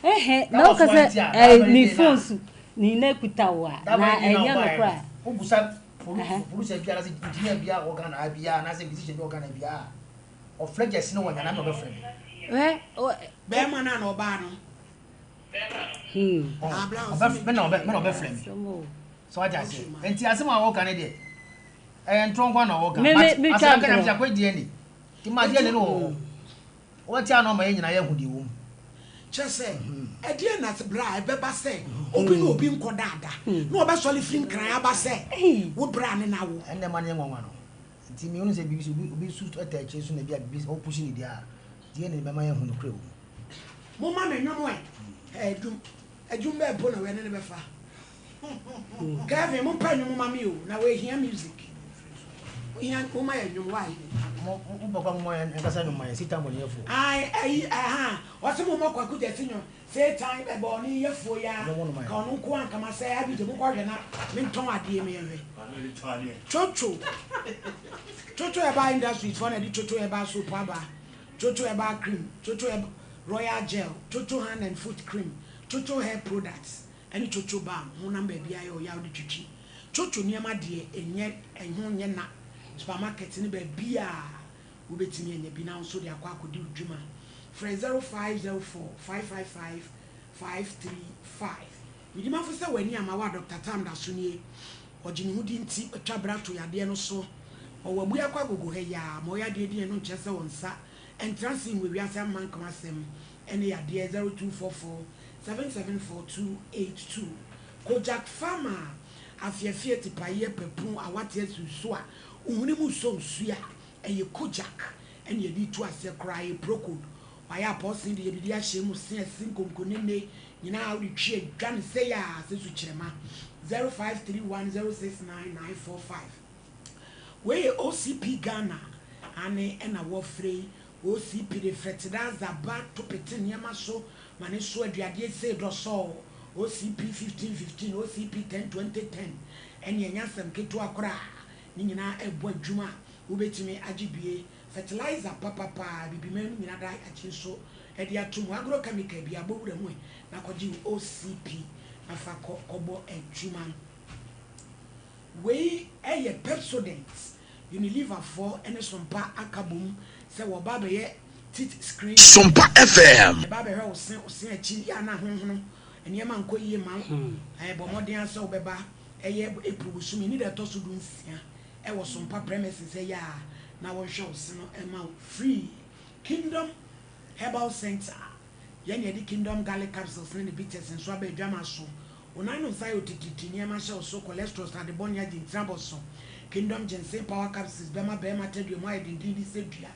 Ɛhɛ na woka sɛ ɛɛ ne phone so ne na kuta wo a na ɛnyɛ no kora. Wobusa producer biara sɛ engineer biara wɔ Ghana ha biara anaasɛ musician bi wɔ Ghana biara ɔfrɛ gyɛse no wɔ nyana na ɔbɛfrɛ me. Ɛ bɛrima no a na ɔbaa no. Ɔbɛ me na ɔbɛ me na ɔbɛfrɛ me. So wate ase. Nti asɛm a wɔka ne deɛ ɛyɛ ntorɔ nko na wɔka. But asɛm ka nyame sɛ akɔyɛ DNA. Nti ma DNA no wɔ hɔ. Wɔte ano ama yɛn nyinaa yɛahu deɛ ɛwɔ mu. Kyerɛ sɛ, ɛdeɛn na berɛ a ɛbɛba sɛ obi ne obi nkɔ daada na ɔbɛsɔre firi Nkran aba sɛ wo bra ne no awo? Ɛnna ɛma no yɛ nwanwa no. Nti mehunu sɛ biribi sɛ obi obi su ta akyire so na ebi a biribi ɔpushi ne deɛ a, DNA no bɛma yɛahu nokorɛ wɔ mu. Momma me nnwom ɛ, Adum, adum bɛn mpo na wei ne no bɛfa? Kevin mo mpɛ nwom ma me o na wei hia music hia mo ma yɛ nwom why. Mo mo papa mo ma yɛn nkasa nwom ma yɛn satan bɔne yɛfoɔ. Ae ayi ɛha ɔse mo mɔ kwaku gyasi nwom satan bɔne yɛfoɔ yi a ka ɔno nko anka ma sɛ abigye mo kɔ hwɛ na me ntɔn adeɛ me yɛhwɛ chocho chocho ɛbaa industries foɔ na ɛde chocho ɛbaa soap aba chocho ɛbaa cream chocho ɛb royal gel chocho hand and foot cream chocho hair products Ɛne coco balm honam baabi ayɛ ɔyaw de twitwi coco nneɛma deɛ ɛnyɛ ɛho nyɛ na supermarket ne baabi a wobɛtumi anya bi na wo nso de akɔ akɔdi wo dwuma. Frɛ 0504 555 535. Medimafo sɛ w'ani amma wo a Dɔkta Tam da so nie. Ɔgye ne ho di nti watwa bra to yadeɛ no so. Ɔwɔ abue akɔ agogo ha yi ara ma ɔyɛ adeɛ din ɛno nkyerɛ sɛ ɔnsa ntra ase nhu ewiase amma nka ho asɛm ɛne yadeɛ 0244 774282. Kojak Pharma. Afiafie tipaeɛ pɛpun awateɛ susu a wo hwene mu sɔ nsuo a ɛyɛ Kojak ɛna yɛde tu aseɛ koraa ɛyɛ Procold wayɛ apɔɔsen de yɛde ahyɛ mu se ɛse nkonkonene nyinaa wode twi adwa no sei a sɛ sukyerɛma 0531069945 Wei yɛ OCP Ghana ane ɛna wɔfrɛ yi OCP de fertilizer ba to pete nneɛma so ma ne so aduadeɛ sei dɔsɔɔ OCP 15 15 OCP 10 20 10 ɛne ɛnyɛ asɛm ketewa koraa ne nyinaa ɛbɔ adwuma a wobɛtumi agye bie fertilizer papapa bibiman mu nyina da akyi nso ɛde ato mu agrochemical bi abɔ wura mu ɛ na kɔgye OCP na fa kɔ kɔbɔ adwuma. Wei yɛ Pepsodent, Unilever foɔ ne Sompa aka bom sɛ wɔba abɛyɛ teeth screening. Sompa FM. Ɛba abɛhwɛ wo se, wo se akyi yɛ a na ahonhono, nneɛma nkɔ yie mma wo. Bɔ mmɔden ara sɛ wobɛba ɛyɛ April bosome ne da ɛtɔ so du-nsia wɔ Sompa premises ɛyɛ a na wɔnhwɛ wo se no mma wo free. Kingdom Herbal Centre. Yɛn na yɛde Kingdom Garlic Capsules ne ne bitters nso aba adwama so. Wo nan no nsa ayɛ otitiritii, nneɛma ahyɛ wo so, cholesterol, srade bɔne agye ntini abɔ so. Kingdom Ginseng Power Capsules bɛma barima tadua mu ayɛ dendenden sɛ dua,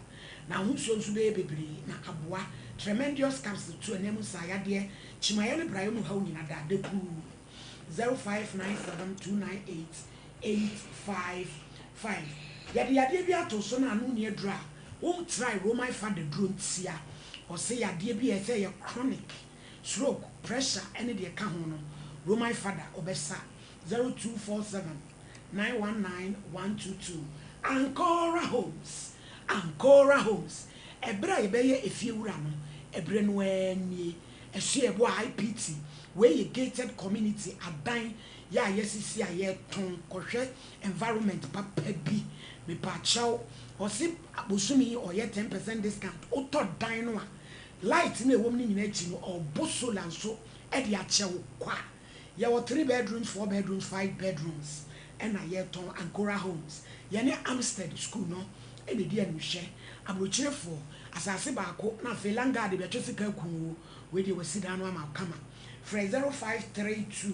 na ahosuo nso bɛyɛ bebree, na aboa. Tremendious Capsules tu ananmu saa yadeɛ, kyimaeɛ ne praeɛ mu haw nyina da. Dakuu 0597 298 855. Yɛde yadeɛ bi ato so na ano nni aduro a, wo try Roman fada duro ntia. Ɔse yadeɛ bi a ɛsɛ ɛyɛ chronic, stroke, pressure ɛne deɛ ɛka ho no, Roman fada ɔbɛsa. 0247 919 122. Ancora Homes, Ancora Homes, ɛberɛ a yɛbɛyɛ efie wura no, ɛberɛ no ara nie. Ɛso yɛ bo a IPT, wei yɛ gated community adan yɛ a yɛasisi a yɛtɔn, kɔhwɛ environment papa bi, mepaakyɛw, ɔse bosome yi ɔyɛ 10% discount, wotɔ dan no a light no a ɛwɔ mu no nyinaa akyi no ɔbɔ solar nso de akyɛ wo kwa. Yɛwɔ 3 bedrooms, 4 bedrooms, 5 bedrooms ɛna yɛtɔn, Ancora Homes, yɛne Amstead school no na ɛdi animhwɛ, aburokyerefoɔ, asase baako na afei landguard bɛtwe sika aku wo, wei deɛ wasi dan no ama wo kama. Frɛ 0532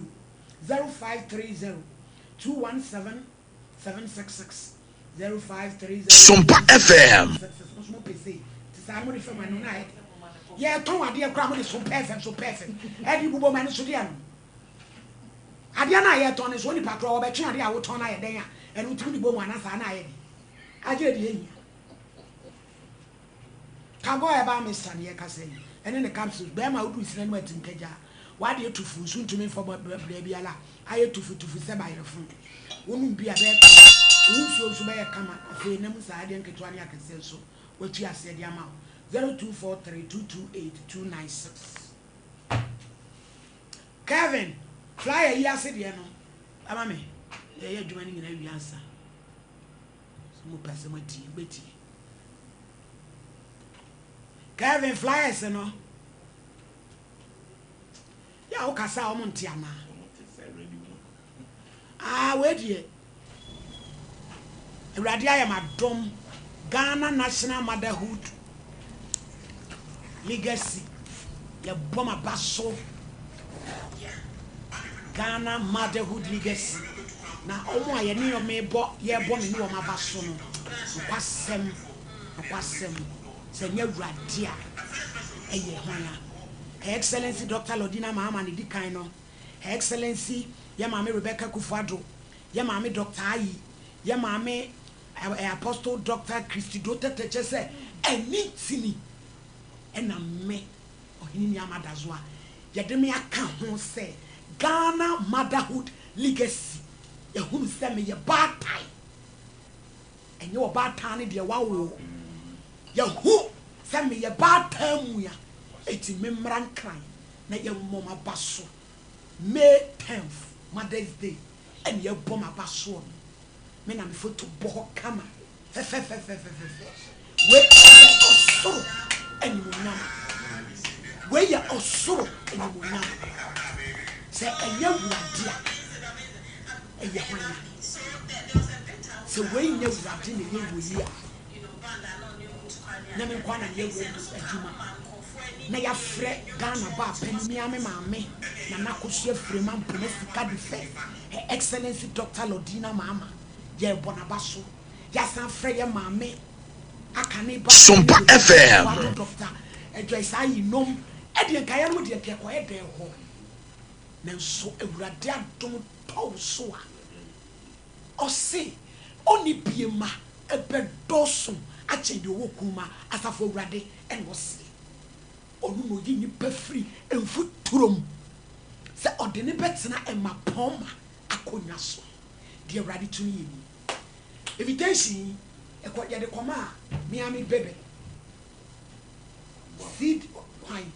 0530 217 766 0530 Sompa FM. 766 mo nso mo pɛ sei te saa no mo de fam ano na ayɛ de yɛtɔn adeɛ koraa mo de Sompa FM Sompa FM ɛde bobɔ mu ɛno so deɛ no adeɛ no a yɛtɔn no so onipa korɔ wɔbɛtwe adeɛ a wotɔn no ayɛ dɛn a ɛno ntumi de bɔ mu ana saa na ayɛ de agye deɛ ɛhia Tagore herbal mixture ne yɛkasa yi, ɛne ne capsules, bɛɛma a wodu nsina no mu atimkagya a, w'adeɛ tufu, nsu ntumi mfa mu baabiara, ayɛ tufutufu sɛ bayerɛfo. Wonom bi a ɛbɛyɛ kama, wo ho nsuo nso bɛyɛ kama, afei na mu saa adeɛ nketewa ne akɛseɛ nso watu aseɛ de ama wo. 0243 228 296. Kevin, flyer yi ase deɛ no, ama me, yɛyɛ adwuma no nyinaa wie ansa. Sɛ mopɛ sɛ moatie, mobɛtie. Kevin flyers no. Yɛ a wokasa a wɔn nte anaa? Ah, wei deɛ. Awurade ayɛ m'adom. Ghana National Motherhood Legacy. Yɛbɔ m'aba so. Ghana Motherhood Legacy. Na wɔn a yɛne wɔn rebɔ, yɛrebɔ me ne wɔn aba so no, nokwasɛm, nokwasɛm, sɛ ɛnyɛ Awurade a, ɛyɛ hwan a? Her Excellency Doctor Lordina Mahama na ɛdi kan no, Her Excellency yɛ maame Rebecca Kufuor-Addo, yɛ maame Doctor Ayi, yɛ maame Apostle Doctor Christy Doe-Tetteh, kyerɛ sɛ ɛne ntini ɛna me Ɔhene Nuamah Dazoa yɛde me aka ho sɛ Ghana Motherhood Legacy yɛhunu sɛ meyɛ baatan ɛnyɛ ɔbaatan ne deɛ wawoɔ yɛhu sɛ meyɛ baatan mua eti me mmra Nkran na yɛmmɔ m'aba so May 10th Mother's Day ɛna yɛbɔ m'aba soɔ no me na me foto bɔ hɔ kama Fɛfɛfɛfɛfɛfɛ. Wei yɛ ɔsoro animuonyam. Wei yɛ ɔsoro animuonyam. Sɛ ɛnyɛ Awurade a, ɛyɛ hwan a? Sɛ wei nyɛ Awurade na ɛyɛ wei a, na me nkoa na meyɛ wei adwuma. Na yɛafrɛ Ghana baa panin, me ara me maame. Nana Akosua Frema Mpoma Sika the First, Her Excellency Doctor Lordina Mahama, yɛrebɔ n'aba so. Yɛasan afrɛ yɛn maame Akane Ba Sompa Ɔhene Dwodwo FM. Akufo-Addo Doctor Joyce Ayinom deɛ nka yɛnom deɛ nka yɛkɔyɛ dɛn hɔ. Nanso Awurade adom tɔ wo so a, ɔse ɔnni bie ma ɛbɛdɔɔso akyɛn deɛ ɔwɔ kun ma Asafo Awurade na ɔseɛ. Ɔno na ɔyi nnipa firi mfuturo mu sɛ ɔde no bɛtena mmapɔmma akonnwa so. Deɛ Awurade tumi yɛ nie. Invitation yi, ɛkɔ, yɛde kɔmaa me ara me bɛbɛ. Seed kwan.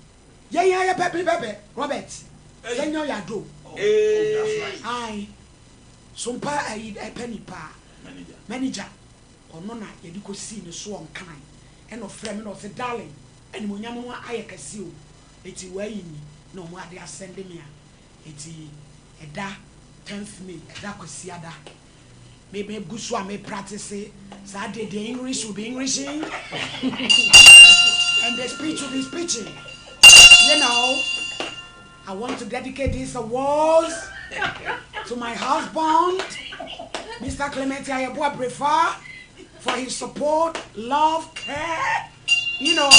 Yɛn ara yɛpɛ me bɛbɛ, Robert. Sɛ nyɛ ɔyɛ ado. Ae. Sompa ayi ɛpɛ nipa. Manager. Ɔno na yɛde kɔsii ne so wɔ Nkran. Ɛna ɔfrɛɛ me na ɔse, Darling, animuonyam no ayɛ kɛse o, eti w'ayi ni na ɔmo ade asɛnde me a, eti ɛda tenth May, ɛda Kwasiada, me me gu so a me practice saa de the English will be Englishing and the speech will be speeching, you know, I want to dedicate these awards to my husband, Mister Clement Ayeboah Brefah, for his support, love, care, you know.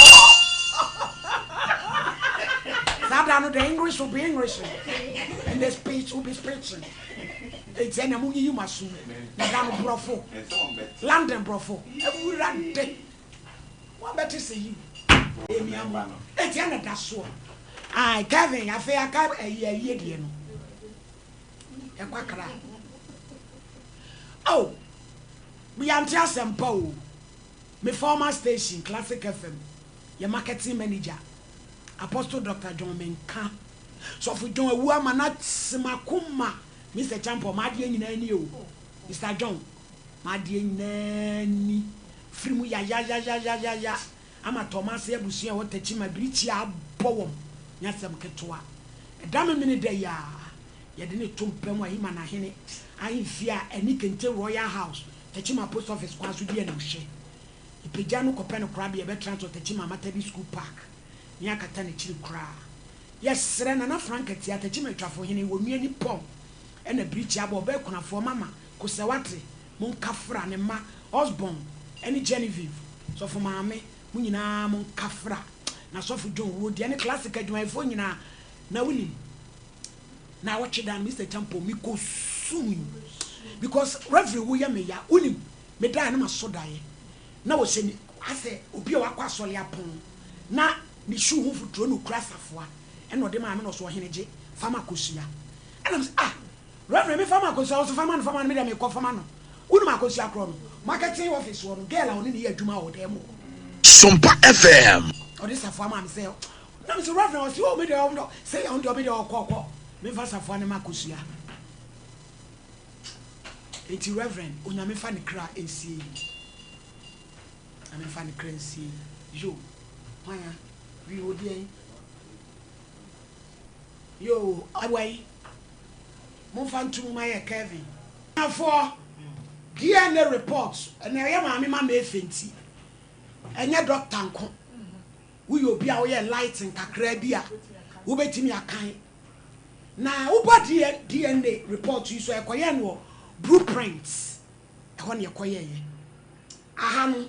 Saa da no, the English will be Englishing and the speech will be speeching. Enti ɛna mo nyiyi mo aso mu. Na da no borɔfo, London borɔfo, awurade, wɔbɛte sɛ yiw. Emia mo. Enti ɛna da soɔ. Ae, Kevin, afei aka ayi ayie deɛ no. Ɛkɔ akra. Oh, yɛante asɛmpa o. Me former station, Classic FM, yɛ marketing manager, Apostle Doctor John Menka. Sɔfo John awu ama no ate m'akoma. Mister Champon, m'adeɛ nyinaa ni o. Mister John, m'adeɛ nyinaa ni. Firi mu yayayayayaya ama Tɔmase abusua a ɛwɔ Techiman birikyi a abɔ wɔn nyɛ asɛm ketewa. Ɛda Memeneda yi ara, yɛde no to mpa mu Ahiman Ahene ahemfie a ɛne Kente Royal House, Techiman Post Office kwan so di animhwɛ. Yɛpagya no kɔpɛ no korabea ɛbɛtra nso Techiman Matadi School Park ne akata n'akyiri koraa. Yɛsrɛ Nana Frank Atia, Techiman Atwafohene, Wɔnua Nippon ɛna Birikyi Abɔ, Ɔbaa Akunafoɔ, Mama Kosɛwate, Monkafra, ne mma Osborn ɛne Genevieve, Sɔfo Maame, mo nyinaa monkafra. Na Sɔfo John wuo deɛ ne Classic adwumayɛfoɔ nyinaa na wonim. Naawɔtwe da no Mister Champon me kɔ sui because Reverend wo yɛ me ya wonim me daeɛ na maso daeɛ na wɔhyɛ ne asɛ obi a wakɔ asɔre apɔn na ne shoe ho mfuturo na okura safoa ɛna ɔde maa me na ɔso ɔhene gye fa ma akosua ɛna me sɛ ah Reverend me fa ma akosua ɔso fa ma no fa ma no me deɛ mekɔ fa ma no wonim akosua korɔ no marketing office hɔ no girl a ɔne ne yɛ adwuma wɔ dan mu hɔ Sompa FM. Ɔde safoa maa me sɛ Na me se Reverend ɔse oh me deɛ ɔno sɛ ɔno deɛ ɔme deɛ ɔkɔ ɔkɔ memfa safoa no ma kosua enti Reverend onyame fa ne kra nsie yi nyame fa ne kra nsie yi yo hwan a wi wo deɛn yo awa yi momfa nto mu ma yɛ Kevin afoɔ DNA report ɛna ɛyɛ maame ma mefe nti ɛnyɛ doctor nko Woyɛ obi a woyɛ enlighten kakraa bi a, wobɛtumi akan. Na wobɔ DNA report yi so a, ɛkɔyɛɛ no wɔ Blueprint. Ɛhɔ na ɛkɔyɛeɛ. Aha no,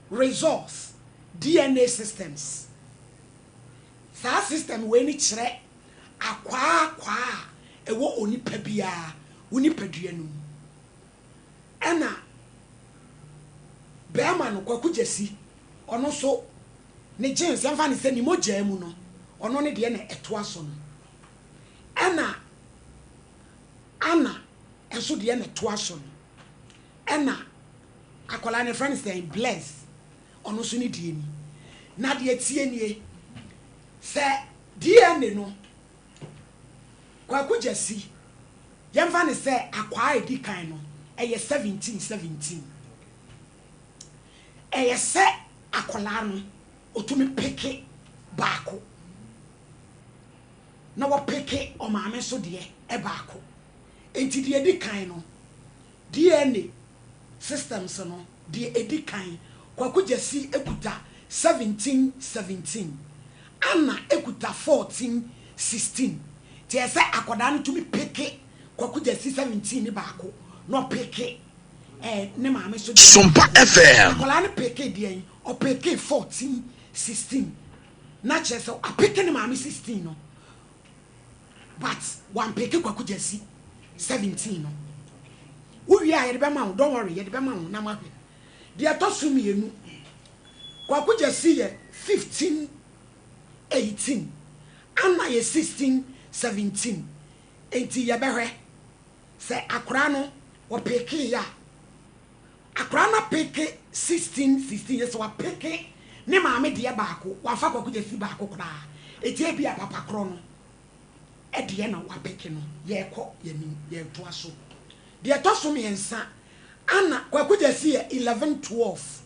Resource, DNA Systems. Saa system wei no kyerɛ akwaa akwaa a ɛwɔ onipa biara wo nipadua no mu. Ɛna bɛrima no, Kwaku Gyasi, ɔno nso ne genes, yɛmfa no sɛ ne mogyaa mu no, ɔno ne deɛ na ɛtoa so no. Ɛna Anna nso deɛ na ɛtoa so no. Ɛna akwadaa no yɛfrɛ no sɛn, Bless, ɔno nso ne deɛ ni. Na deɛ ɛteɛ nie, sɛ DNA no, Kwaku Gyasi, yɛmfa no sɛ akwaa a ɛdi kan no, ɛyɛ 17 17. Ɛyɛ sɛ akwadaa no ɔtumi peke baako na wɔpeke ɔmaame nso deɛ baako. Nti deɛ ɛdi kan no, DNA systems no, deɛ ɛdi kan, Kwaku Gyasi kuta 17 17, Anna kuta 14 16. Nti ɛsɛ akwadaa no tumi peke Kwaku Gyasi 17 ne baako na ɔpeke eh, ne maame so deɛ. Sompa FM. Akwadaa no peke deɛn? Ɔpeke 14, 16. Na kyerɛ sɛ apeke ne maame 16 no but wampeke Kwaku Gyasi 17 no. Wowie a yɛde bɛma wo, don't worry, yɛde bɛma wo na moahwɛ. Deɛ ɛtɔ so mmienu, Kwaku Gyasi yɛ 15, 18, Anna yɛ 16, 17. Enti yɛbɛhwɛ sɛ akwadaa no wɔpekeeɛ a. Akwadaa no apeke 16, 16, yɛ sɛ wapeke ne maame deɛ baako, wamfa Kwaku Gyasi baako koraa. Enti ebia papa korɔ no deɛ na wapeke no. Yɛrekɔ yɛn anim, yɛretoa so. Deɛ ɛtɔ so mmiɛnsa, Anna, Kwaku Gyasi yɛ 11, 12,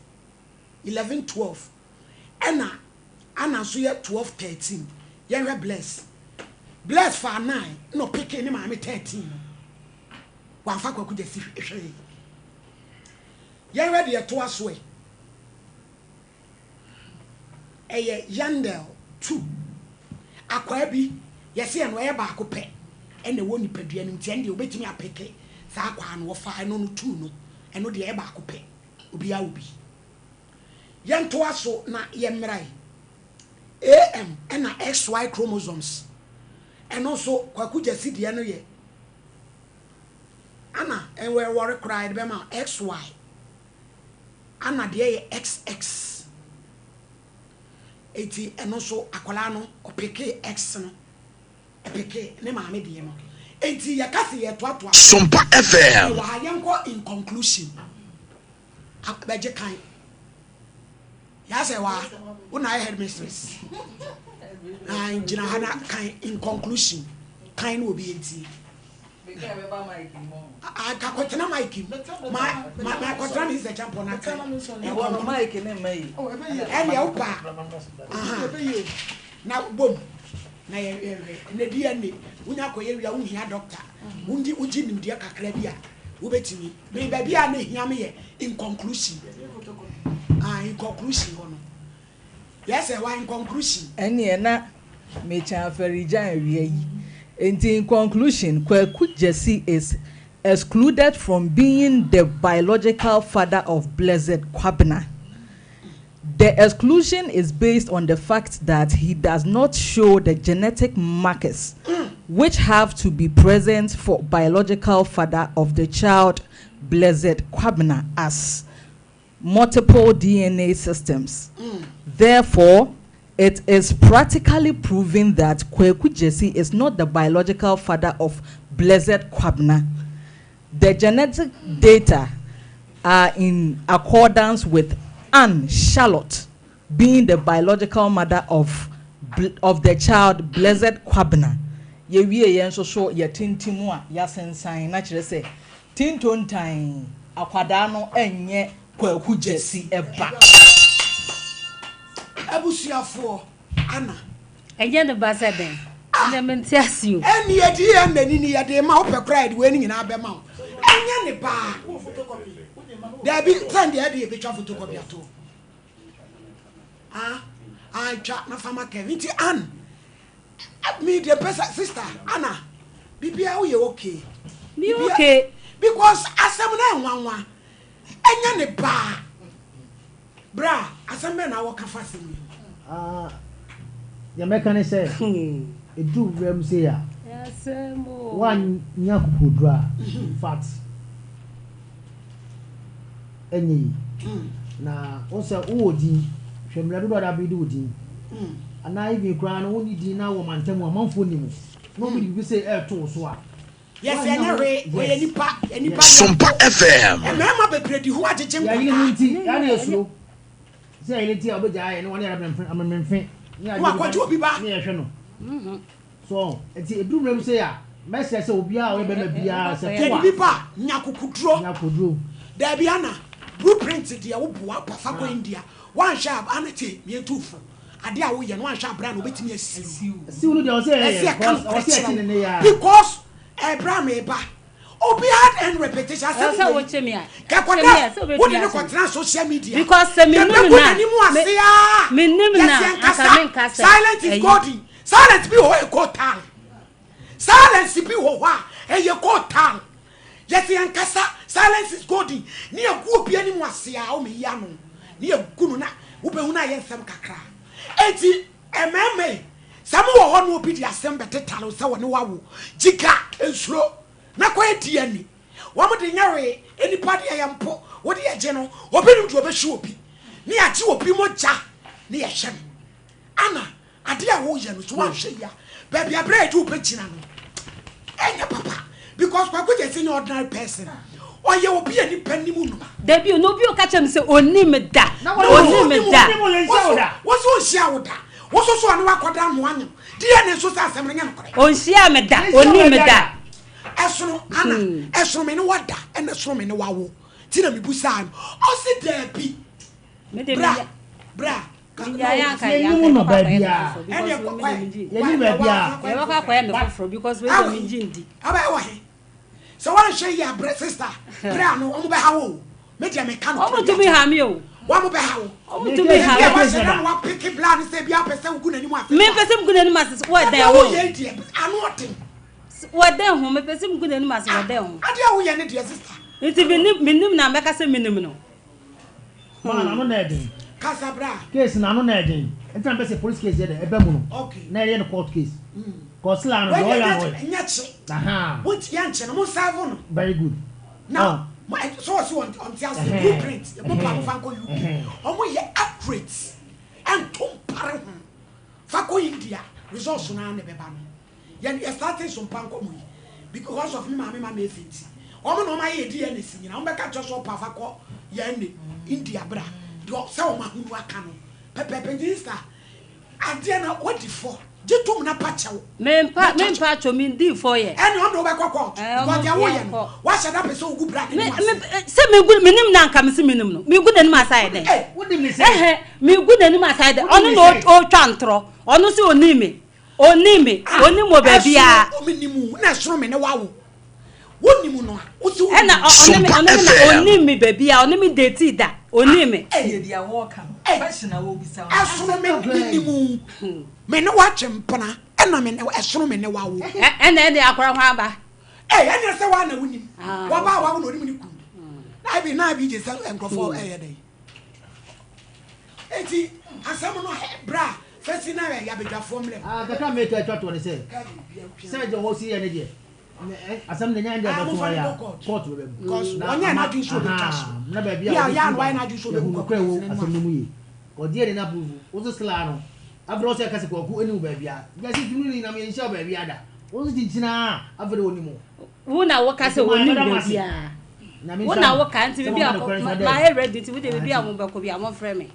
11, 12, ɛna Anna nso yɛ 12, 13. Yɛnhwɛ Bless. Bless faa 9 na ɔpekee ne maame 13 no. Wamfa Kwaku Gyasi hwee. Yɛnhwɛ deɛ ɛtoa so ɛ. Ɛyɛ Yandel 2. Akwaa bi, yɛse ɛno ɛyɛ baako pɛ ɛna ɛwɔ nipadua no mu nti ɛno deɛ wobɛtumi apeke saa akwaa no. Wɔfaa ɛno no 2 no, ɛno deɛ ɛyɛ baako pɛ. Obiara wɔ bi. Yɛntoa so na yɛmmra ɛ. AM ɛna XY chromosomes. Ɛno nso Kwaku Gyasi deɛ no yɛ Ana ɛwɔre koraa yɛde bɛma wo XY. Ana deɛ yɛ XX. Eti ɛno nso akwadaa no ɔpekee X no, ɛpekee ne maame deɛ no. Enti yɛka se yɛtoatoa so. Sompa FM. Ɛwɔ ha yɛnkɔ in conclusion. Bɛgye kan. Yɛasɛ wa wo na ayɛ headmistress. Na gyina ha na kan in conclusion. Kan no obi ntie. Anka kɔtena mic mu. Ma ma ma kɔtena me sɛ champon na kan. Ɛwɔ no mic ne mma yi. Ɛnea wo pa. Aha. Na bom. Na yɛ yɛ na DNA. Wonya kɔyɛ wia wo hia doctor. Wondi wogye nimdeɛ kakra bi a wobɛtumi. Me baabi a na ehia me yɛ in conclusion. Ah, in conclusion hɔ no. Yes, ɛwɔ in conclusion. Ɛnneɛ na mekyɛn afɛrigyan awia yi. Enti in conclusion, Kwaku Gyasi is excluded from being the biological father of Blessed Kwabena. The exclusion is based on the fact that he does not show the genetic markers which have to be present for biological father of the child Blessed Kwabena as multiple DNA systems. Therefore, it is practically proven that Kweku Jesse is not the biological father of Blessed Kwabena. The genetic data are in accordance with Anne Charlotte being the biological mother of of the child Blessed Kwabena. Yɛwie yɛn nso so yɛtintim a yɛasensan na kyerɛ sɛ tintontan akwadaa no nyɛ Kwaku Gyasi ba. Abusuafoɔ, Anna. Ɛnyɛ ne ba sɛ dɛn? Ɛnna mente ase o. Ɛnni yɛde yɛn nani ni yɛde ma wo pɛ koraa yɛde wei no nyinaa bɛma wo. Ɛnyɛ ne ba. Daabi sɛn deɛ ɛde yɛbɛtwa photocopy ato. Ah, ah, twa na fama Kevin. Nti Ann, me deɛ pɛ sɛ sister Anna, biribiara woyɛ okay. Me okay. Because asɛm no ɛnwanwa. Ɛnyɛ ne ba. Bra, asɛm bɛn na wɔka fa asɛm yi ho? Ah, deɛ mɛka ne sɛ, ɛduru berɛ mu sei a, woannya akokoɔduro a, in fact, ɛnyɛ yi. Na wo sɛ wowɔ din, hwɛ mmerɛ dodoɔ a de abɛdi wo din. Anaa even koraa no wonni din na wɔ mantam amanfoɔ nim wo, na obi de biribi sei ɛreto wo so a, Yes, ɛnyɛ hwee. Wɔyɛ nipa. Nipa deɛ Sompa FM. Mmarima bebree di ho agyegye Yɛyere nkwadaa. ho nti, yɛa na yɛsuro sɛ yɛyere nti a ɔbɛgyaa yɛn ne wɔne yɛn amememfe ne Na wakɔgye obi ba. ne yɛhwɛ no. So nti ɛduru mmerɛ mu sei a, mɛsrɛ sɛ obiara a ɔyɛ bɛrima biara sɛ Yɛde to a, bi ba nya akokoduro. nya akokoduro. Daabi Anna, blueprint deɛ wo boa pa fa kɔ India. Woanhwɛ a Anna tie, meɛtu fo. Adeɛ a woyɛ no woanhwɛ a bra no obɛtumi asiw. Siw no deɛ ɔsɛ Ɛsɛ yɛyɛ yɛka because nokorɛ ɔsɛ yɛte kyerɛ ne wo nne yɛ a. because ɛberɛ a meba obiara and repetition Ɛwɔ asɛm sɛ wei wokye me a. kɛkɔ Kye me a, dɛ sɛ wobɛtumi wode ne akye me. kɔtena social media Because sɛ mennim yɛbɛgu no a, n'anim me ase aa mennim no yɛsɛ a, anka nkasa menka sɛ silent is ɛyi. golden silent bi wɔ hɔ ɛkɔ tal. Silence bi wɔ hɔ a ɛyɛ kootal. Yɛse yɛnkasa, silence is golden, ne yɛgu obi anim ase a ɔmɛyi ano, ne yɛgu no na wobɛhu no ayɛ nsɛm kakra. Enti mmarima yi, sɛ mowɔ hɔ na obi de asɛm bɛtetare wo sɛ ɔne wo awo, gyika, nsuro, na kɔyɛ DNA. Wɔn de nyɛ hwee, nnipa deɛ yɛmpo, wo deɛ gye no, obi nim deɛ ɔbɛhwe obi, ne yɛagye obi mogya ne yɛhwɛ no. Ana Adeɛ a woyɛ no so woanhwɛ yie a baabi a berɛ a yɛde wo bɛgyina no ɛnyɛ papa because Kwaku Gyasi nyɛ ordinary person ɔyɛ obi a nipa nim no. Dabi o, na obi ɔka kyerɛ me sɛ ɔnnim me da, ɔnnim me da. Wo so ɔnhyia wo da, wo so so ɔne wo akɔda ano anyem, DNA nso sɛ asɛm no nyɛ nokorɛ. Ɔnhyia me da, ɔnnim me da. Ɛsono Anna, ɛsono me ne wada ɛna ɛsono me ne wawo nti na mebusaa no, ɔse daabi, bra bra. Yɛnim no baabiara. Yɛnim baabiara. Yɛbɛkɔ akɔyɛ no foforɔ because wei deɛ megye ndi. Aba ɛwɔ he? Sɛ woanhwɛ yie a brɛ sister brɛ ano wɔn bɛha wo o. Me deɛ meka no Wɔn tumi ha me o. Wɔn bɛha wo. Wɔn tumi ha me. Ebi a wahyɛ da na wapeke bla no sɛ ebi apɛ sɛ wogu n'anim ase. Me mpɛ sɛ megu n'anim ase wɔ dɛn ho. Adeɛ woyɛ deɛ ano ɔden. Wɔ dɛn ho mepɛ sɛ megu n'anim ase wɔ dɛn ho. Adeɛ woyɛ ne deɛ sister. Nti menim menim na mɛka sɛ menim no. Maa n'ano na ɛden. Kasa bra. Case n'ano na ɛden. Nti na mpɛ sɛ police case yɛ dɛ ɛbɛ mu no. Okay. Na yɛyɛ no court case. Cause sila no deɛ ɔyɛ ano ɔyɛ. Nyɛ kye. Ahaa. Wo yɛ nkye no mo serve no. Very good. Na mo so ɔsi wɔn ɔnte ase blueprint mo pa mo fa nkɔ UK. Ɔmo yɛ accurate. Ɛnto mpare ho. Fa kɔ India results no ara na ɛbɛba no. Yɛn yɛ starting so mpa nkɔmɔ yi because of me maame ma me efi nti wɔn na wɔn ayɛ yɛ DNA si nyina wɔn bɛka kyerɛ sɛ ɔpa fa kɔ yɛn ne India bra deɛ sɛ wɔn ahunu aka no pɛpɛɛpɛ nti sista adeɛ na wadi fɔ gye tom na pa kyɛw. Mempa mempa kyɛw mendi fɔ yɛ. Ɛne ɔno de wobɛkɔ court because deɛ woyɛ no wahyɛ da pɛ sɛ wogu bra n'anim ase. Sɛ megu menim na anka mese menim no megu n'anim ase ayɛ dɛn. Ɛhɛ megu n'anim ase ayɛ dɛn ɔno na ɔtwa ntorɔ ɔno sɛ ɔnim me. Ɔnnim me, ɔnnim wɔ baabiara. Ɛsono menim wo, na ɛsono me ne wawo. Wonim no a, wose wonim Ɛna ɔne me, ɔne me na ɔnnim me baabiara, ɔne me datii da, ɔnnim me. Tie deɛ wɔreka no, question a wɔrebisa wo no. Ɛsono me menim wo, me ne wo atwe mpena, ɛna me ne, ɛsono me ne wawo. Ɛna ɛde akora hwan ba? Ee, ɛneɛ sɛ woa na wonim, wɔba a wawo na ɔnim ne kunu. Na ebi, na ebi gye sɛ nkurɔfoɔ ɛyɛ dɛn. Eti asɛm no bra fɛsi na yɛ abadwafoɔ mmerɛ mu. Ah, kakra meka atwa toɔ ne sɛ, sɛ deɛ wɔsi yɛ ne deɛ, asɛm no nyɛ deɛ ɛbɛto hɔ yɛ a, court bɛbɛ mu. Na ɔnyɛ n'adwene sɛ ɔbɛtwa so. Na baabi a wɔbɛsi ba no, yɛhu nokorɛ wɔ asɛm no mu yie. Ɔdeɛ ne n'aprove, wo nso sla no, afei ɔsɛ ɛka sɛ kwaku ɛni wo baabi a, wiase tumi no nyinam yɛnhyia wo baabi a da, wo nso kyinkyinaa, afei de wɔnim wo. Wo na wo ka sɛ wɔnim baabiara. Wo na wo ka nti baabi a mayɛ ready nti wo deɛ baabi a mo bɛkɔ bi a mo frɛ me.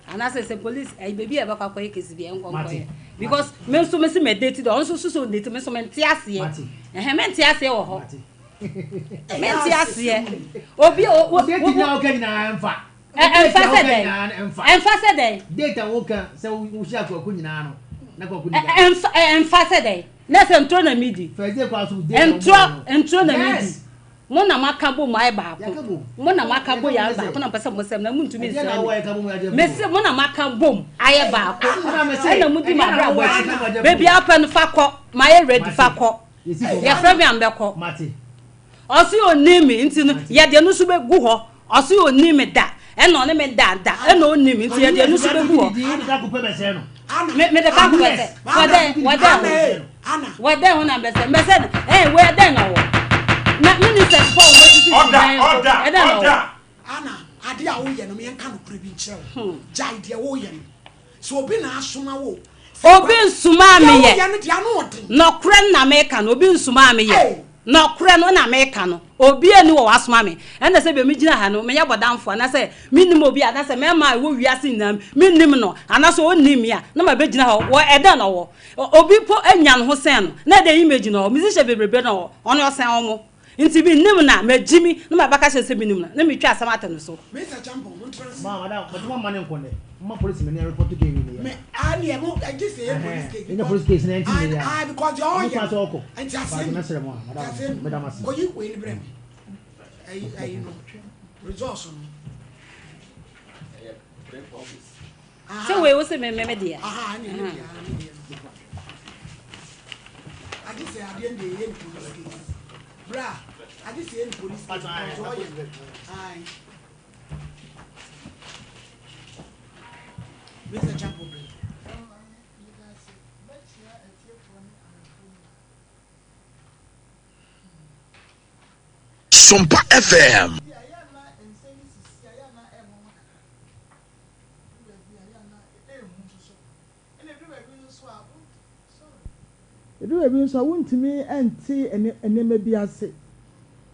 Anaasɛ sɛ police ɛyi baabi a ɛbɛkɔ akɔyɛ case bi ɛnkɔ nkɔyɛ. Because me nso me se mɛ date dɛ ɔno nso so so date me nso me nte aseɛ. Ɛhɛn me nte aseɛ wɔ hɔ. Me nte aseɛ. Obi o o. Date nyinaa ɔka nyinaa ɛnfa. Ɛnfa sɛ dɛn? Ɛnfa sɛ dɛn? Date a woka sɛ wohyia kwaku nyinaa no na kwaku ni Ghana. Ɛnfa sɛ dɛn? Na sɛ ntoro na medi. First day kwa so date a Ntoro ntoro na medi. Mo na moaka bom ayɛ baako. Mo na moaka bom ayɛ baako na mpɛ sɛ mo sɛm na montumi nsɛm me. Mese mo na moaka bom ayɛ baako. Ɛna modi m'abrabɔ akyi. Baabi a wopɛ no fa kɔ. Mayɛ ready fa kɔ. Yɛfrɛ me a mɛkɔ. Ɔse ɔnim me nti no yɛde ɛno nso bɛgu hɔ. Ɔse ɔnim me da ɛna ɔne me da da ɛna ɔnim me nti yɛde ɛno nso bɛgu hɔ. Me mede ka ko bɛsɛ wɔdɛn wɔdɛn ho wɔdɛn ho na mbɛsɛ mbɛsɛ no ɛn wei ɛdɛn na ɔwɔ na ministers fɔ wɔn sisi si dan so ɛdɛn na ɔwɔ. Ana adeɛ a woyɛ no meɛnka nokorɛ bi nkyerɛ wo gyae deɛ woyɛ no Sɛ obi na asoma wo. Obi nsomaa me yɛ. Deɛ woyɛ no deɛ ano ɔden. Nɔkorɛ no na meka no, obi nsomaa me yɛ. Nɔkorɛ no na meka no, obi ani wɔ wasoma me. Ɛna sɛ bia megyina ha no, meyɛ bɔdamfoɔ anaasɛ mennim obi anaasɛ mmarima a ɛwɔ wiase nyinaa mennim no anaasɛ ɔnnim me a, na mabɛgyina hɔ, wɔ ɛdɛn na ɔwɔ? Obi mpo anya ne ho sɛn no, na ɛdɛn image na ɔwɔ? Musician bebrebe na ɔwɔ, ɔno ɔsɛn wɔn. Nti mennim no a, magyi me na mabɛka kyerɛ no sɛ menim no, na metwa asɛm ato no so. Mister Champon, mo ntra ase. Ma, madam, mo ma ne nkɔ nɛ. Mo ma polisi me ne report ke wi ne ya. Me, ah, ne mo, ɛgye sɛ yɛ police case. Ɛnyɛ police case na ɛnti ne ya. Ah, because deɛ ɔyɛ. Ɔmo kwan sɛ ɔkɔ. Nti aseɛ ni. Mɛsrɛ mo a, madam, medam ase. Kɔyi wei ni brɛ me. Ɛyi, ɛyi no, results no. Ɛyɛ 3 copies. Sɛ wei wo se me me me deɛ. Aha, ne ne deɛ, ne deɛ. Agye sɛ adeɛ no deɛ yɛyɛ no police case. Bra, agye sɛ yɛyɛ no police case because ɔyɛ no. Ae. Mr. Champo bere. Sompa FM. Ɛduru baabi nso a, wontumi nte nneɛma bi ase.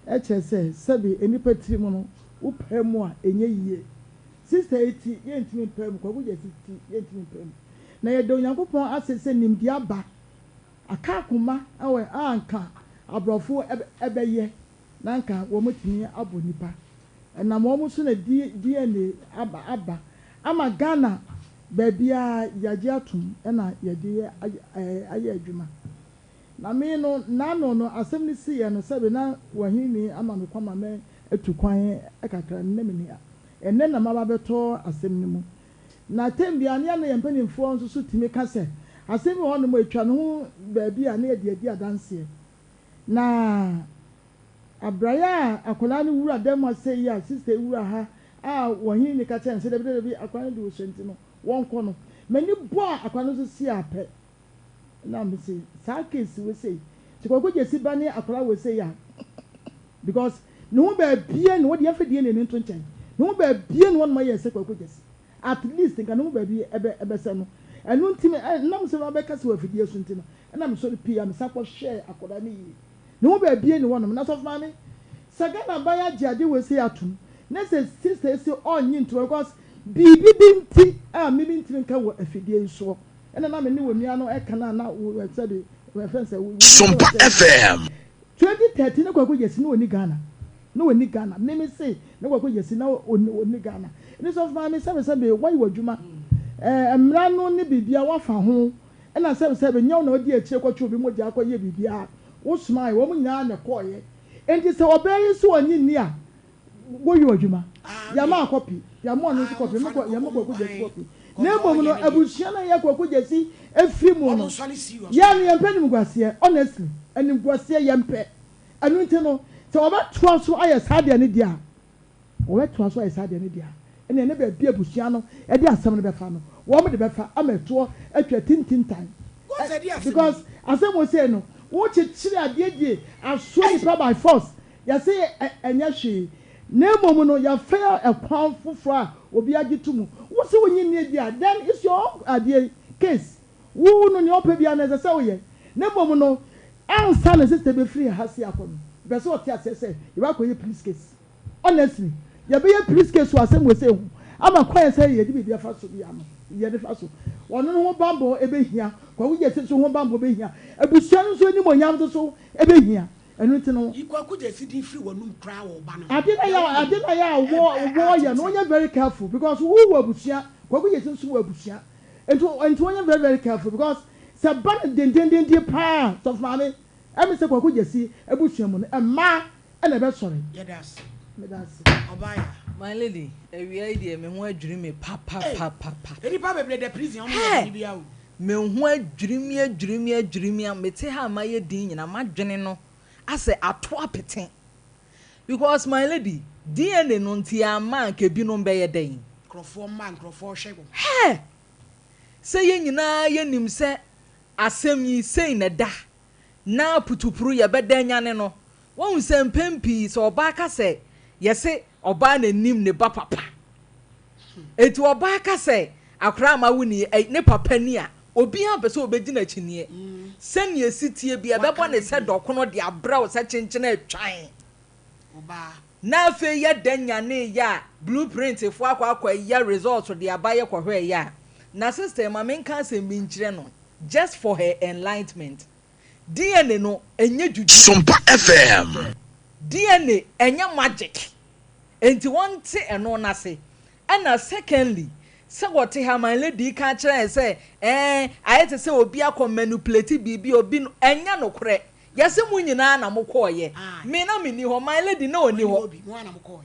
Kyerɛ sɛ, sɛbe nnipa tirim no, wopae mu a, ɛnyɛ yie. Sista yi ti, yɛntumi mpae mu. Kwaku Gyasi ti, yɛntumi mpae mu. Na yɛda Onyankopɔn ase sɛ nimdeɛ aba. Aka akoma wɔ a anka aborɔfo bɛyɛ na anka wɔatumi abɔ nnipa. Ɛnam wɔn so na DNA aba aba ama Ghana baabiara yɛagye atom na yɛde ayɛ adwuma. Na me no, n'ano no, asɛm no siiɛ no, sɛbe na w'ahenni ama me kwan ma matu kwan kakra no, na menni ha. Ɛnnɛ na maba abɛtɔ asɛm no mu. Na tɛm biara no, yɛn a na yɛn mpanimfoɔ nso so tumi ka sɛ, asɛm bi wɔ hɔnom a ɛtwa ne ho baabi a na yɛde adi adanseɛ. Na abraeɛ a akwadaa no wura dan mu ha sei a sista yi wura ha a wɔhene no ka kyerɛɛ no sɛ dabi dabi akwadaa no de ɔsua nti no wɔnkɔ no, m'ani bɔɔ akwadaa no so sei ara pɛ na mese saa case wei sei sɛ Kwaku Gyasi ba ne akwadaa wei sei a because ne ho baabie na wɔde yɛmfa DNA no nto nkyɛn ne ho baabie na wɔnom ayɛ sɛ Kwaku Gyasi at least nka ne ho baabi ɛbɛ ɛbɛsɛ no ɛno nti me ɛnam sɛ mabɛka sɛ wɔ afidie so nti no ɛna mesɔre pii a mesan kɔhwɛɛ akwadaa no yie Ne ho bɛɛbie ne hɔnom. Na sɔfo maame, sɛ Ghana aban agye ade wei sei atom na sɛ sister yi se ɔnnye ntom a because biribi bi nti a me mentumi nka wɔ afidie yi soɔ ɛna na me ne onua no ɛka no a na wo sɛbe yɛfrɛ no sɛ wo Sompa FM. 2013 na Kwaku Gyasi na ɔnni Ghana na ɔnni Ghana me me se na Kwaku Gyasi na ɔnni Ghana ɛne sɔfo maame sɛbe sɛbe woayɛ w'adwuma ɛɛ mmara no ne biribiara woafa ho Ɛna sɛbe sɛbe nyɛ wo na wodi akyire kɔtwe obi mogya kɔyɛ biribiara, wosomae, wɔn nyinaa na ɛkɔeɛ. Enti sɛ ɔbaa yi nso ɔnnye nni a, woyɛ w'adwuma. Yɛmaa kɔpi, yɛma ɔno nso kɔpi, yɛma Kwaku Gyasi kɔpi. Na mmom no, abusua no a ɛyɛ Kwaku Gyasi firi mu no, yɛn no yɛmpɛ animguaseɛ, honestly, animguaseɛ yɛmpɛ. Ɛno nti no, sɛ wɔbɛtoa so ayɛ saa deɛ no deɛ a, Wɔbɛtoa so ayɛ saa deɛ no deɛ a, ɛnneɛ na baabi a abusua no de asɛm no bɛfa no, wɔn de bɛfa ama ɛtoɔ atwa tintintan. Because asɛm wɔ sei no, wokyekyere adeɛ die asoa nipa by force, yɛse ɛnyɛ hwee. Na mmom no, yɛafa ɛkwan foforɔ a obiara gye to mu. Wose wonnye nnie deɛ a, then it's your own adeɛ case. Wo no nea ɔpɛ biara no ɛsɛ sɛ woyɛ. Na mmom no, ansa na sister bɛfiri ha sei akɔ no, mepɛ sɛ ɔte aseɛ sɛ yɛbɛakɔyɛ police case. Honestly, yɛbɛyɛ police case wɔ asɛm wei sei ho ama kwan a ɛsɛ yɛde biribi afa so biara no, yɛde fa so. Ɔno no ho bammɔ bɛhia, Kwaku Gyasi nso ho bammɔ bɛhia, abusua no nso animuonyam nso so bɛhia. Ɛno nti no. Yi Kwaku Gyasi din firi w'anum koraa wɔ wo ba no ho. Ade no yɛ a, ade no yɛ a wɔ wɔyɛ no, wonyɛ very careful because wo wɔ abusua, Kwaku Gyasi nso wɔ abusua. Nti nti wonyɛ very very careful because sɛ ɛba no dendendenden paa a, Sɔfo Maame, ɛme sɛ Kwaku Gyasi abusua mu no, mmaa na ɛbɛsɔre. Yɛda ase. Meda ase. Ɔbaa ya. My lady, awia yi deɛ me ho adwiri me papapapapa. Hey, nnipa bebree da prison a wɔn nyɛ bɔne biara o. Me ho adwiri me adwiri me adwiri me a mete ha a mayɛ din nyinaa m'adwene no asɛ ato apete because my lady DNA no nti amma anka ebinom bɛyɛ dɛn? Nkurɔfoɔ mma nkurɔfoɔ hwɛ wɔn. Hɛ! Sɛ yɛn nyinaa yɛnim sɛ asɛm yi sei na ɛda na putupuru yɛbɛda anyane no, Woahu sɛ mpɛn pii sɛ ɔbaa ka sɛ, yɛse ɔbaa na nim ne ba papa. Enti ɔbaa ka sɛ akwadaa a mawo no yi, ne papa ni a, obiara mpɛ sɛ ɔbɛgye no akyinnyeɛ. Sɛnea ɛsi teɛ biara, ɛbɛbɔ no sɛ dɔkono de abrɛ wo sɛ kyenkyene atwan. Na afei yɛda nyanee yɛ a, blue print foɔ akɔ akɔyɛ results de aba yɛkɔhwɛeɛ a, na sister yi ma menka asɛm bi nkyerɛ no just for her enlightenment. DNA no ɛnyɛ juju. Sompa FM. DNA ɛnyɛ magic enti wɔnte ɛno no ase ɛna secondly sɛ wɔte ha my lady yi ka kyerɛ yɛn sɛ ɛɛ ayɛ te sɛ obi akɔ manipulate biribi obi no ɛnyɛ nokorɛ yɛse mo nyinaa na mo kɔɔyɛ me na menni hɔ my lady na ɔnni hɔ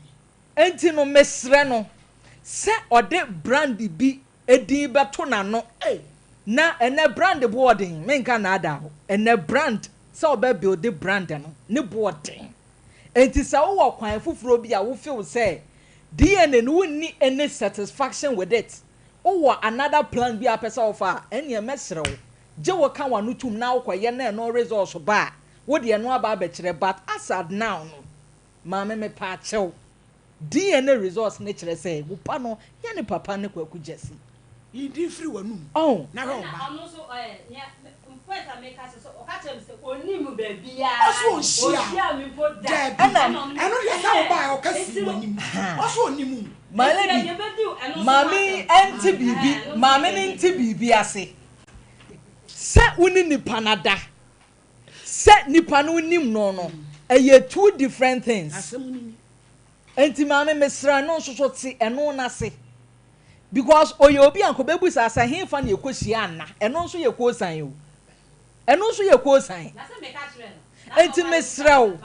enti no mesrɛ no sɛ ɔde brand bi Edin bɛto n'ano. Na ɛnɛ brand bo ɔden, menka nnaadaa wo. Ɛnɛ brand. sɛ wobɛ builde brand no, ne boɔ den. Enti sɛ wowɔ kwan foforɔ bi a wo feel sɛ DNA no wonni any satisfaction with it, wowɔ another plan bi a wopɛ sɛ wofa a, ɛnneɛ mɛsrɛ wo, gye wo ka w'ano tom na wokɔyɛ na ɛno results ba a, wode ɛno aba abɛkyerɛ but as at now no, maame mepaakyɛw, DNA results no kyerɛ sɛ wo pa no nyɛ ne papa ne Kwaku Gyasi. Yi din firi w'anum Oh. na hwɛ wo Ɛna ba. ɔno nso ɔyɛ nea point a meka kyerɛ sɛ ɔka kyerɛ me sɛ ɔnnim me baabiara, Ɔse ɔnhyia ɔnhyiaa me mpo da. Daabi. Ɛna. Ɛna ɔno Ɛno deɛ sɛ wo baeɛ ɔka nti sii no w'anim. Ɔse ɔnnim wo. My nti lady, yɛbɛdi ɛno nso ho maame yi asɛm. nte biribi, Ɛhɛn, ɛno nso maame no yɛbɛdi. nte biribi ase. Sɛ wo ne nipa no ada, sɛ nipa no nim no no, ɛyɛ two different things. Asɛm no ni. Enti maame mesrɛ no nso so te ɛno no ase because ɔyɛ obi a nka ɔbɛbusa sɛ hefa na yɛkɔhyia anna ɛno nso yɛ koosan o ɛno nso yɛ koosan enti mesrɛ wo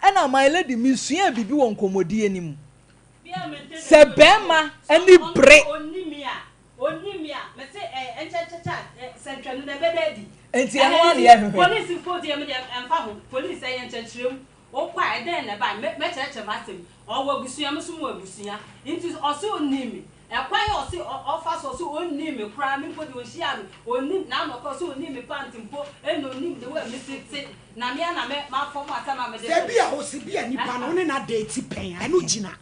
ɛna my lady mesua biribi wɔ nkɔmmɔdie no mu sɛ bɛrima ani bere Ɔnnim me a, mese ɛɛ nkyɛnkyɛkyɛ a ɛ sɛntwɛno no ɛbɛda adi. Enti ɛno Ɛhɛ ara na nti yɛhwehwɛ. police mpo deɛ me deɛ ɛmfa ho, police ɛyɛ nkyɛnkyerɛmu, wokɔ a ɛdɛn na ɛbae, mɛ mɛkyerɛkyerɛ m'asɛm, ɔwɔ abusua me nso mewɔ abusua, nti ɔse ɔnnim me, ɛkwan a ɔse ɔ ɔfa so ɔse ɔnnim me koraa, me mpo deɛ ɔnhyiaa me, ɔnnim, n'ano koraa ɔse ɔnnim me pant mpo, ɛna ɔnnim the way a mesi te, na me ara na mɛ mafɔm asɛm a mede Sɛ to bi a ɔse bi a nipa no wo ne no adate pɛn a ɛno gyina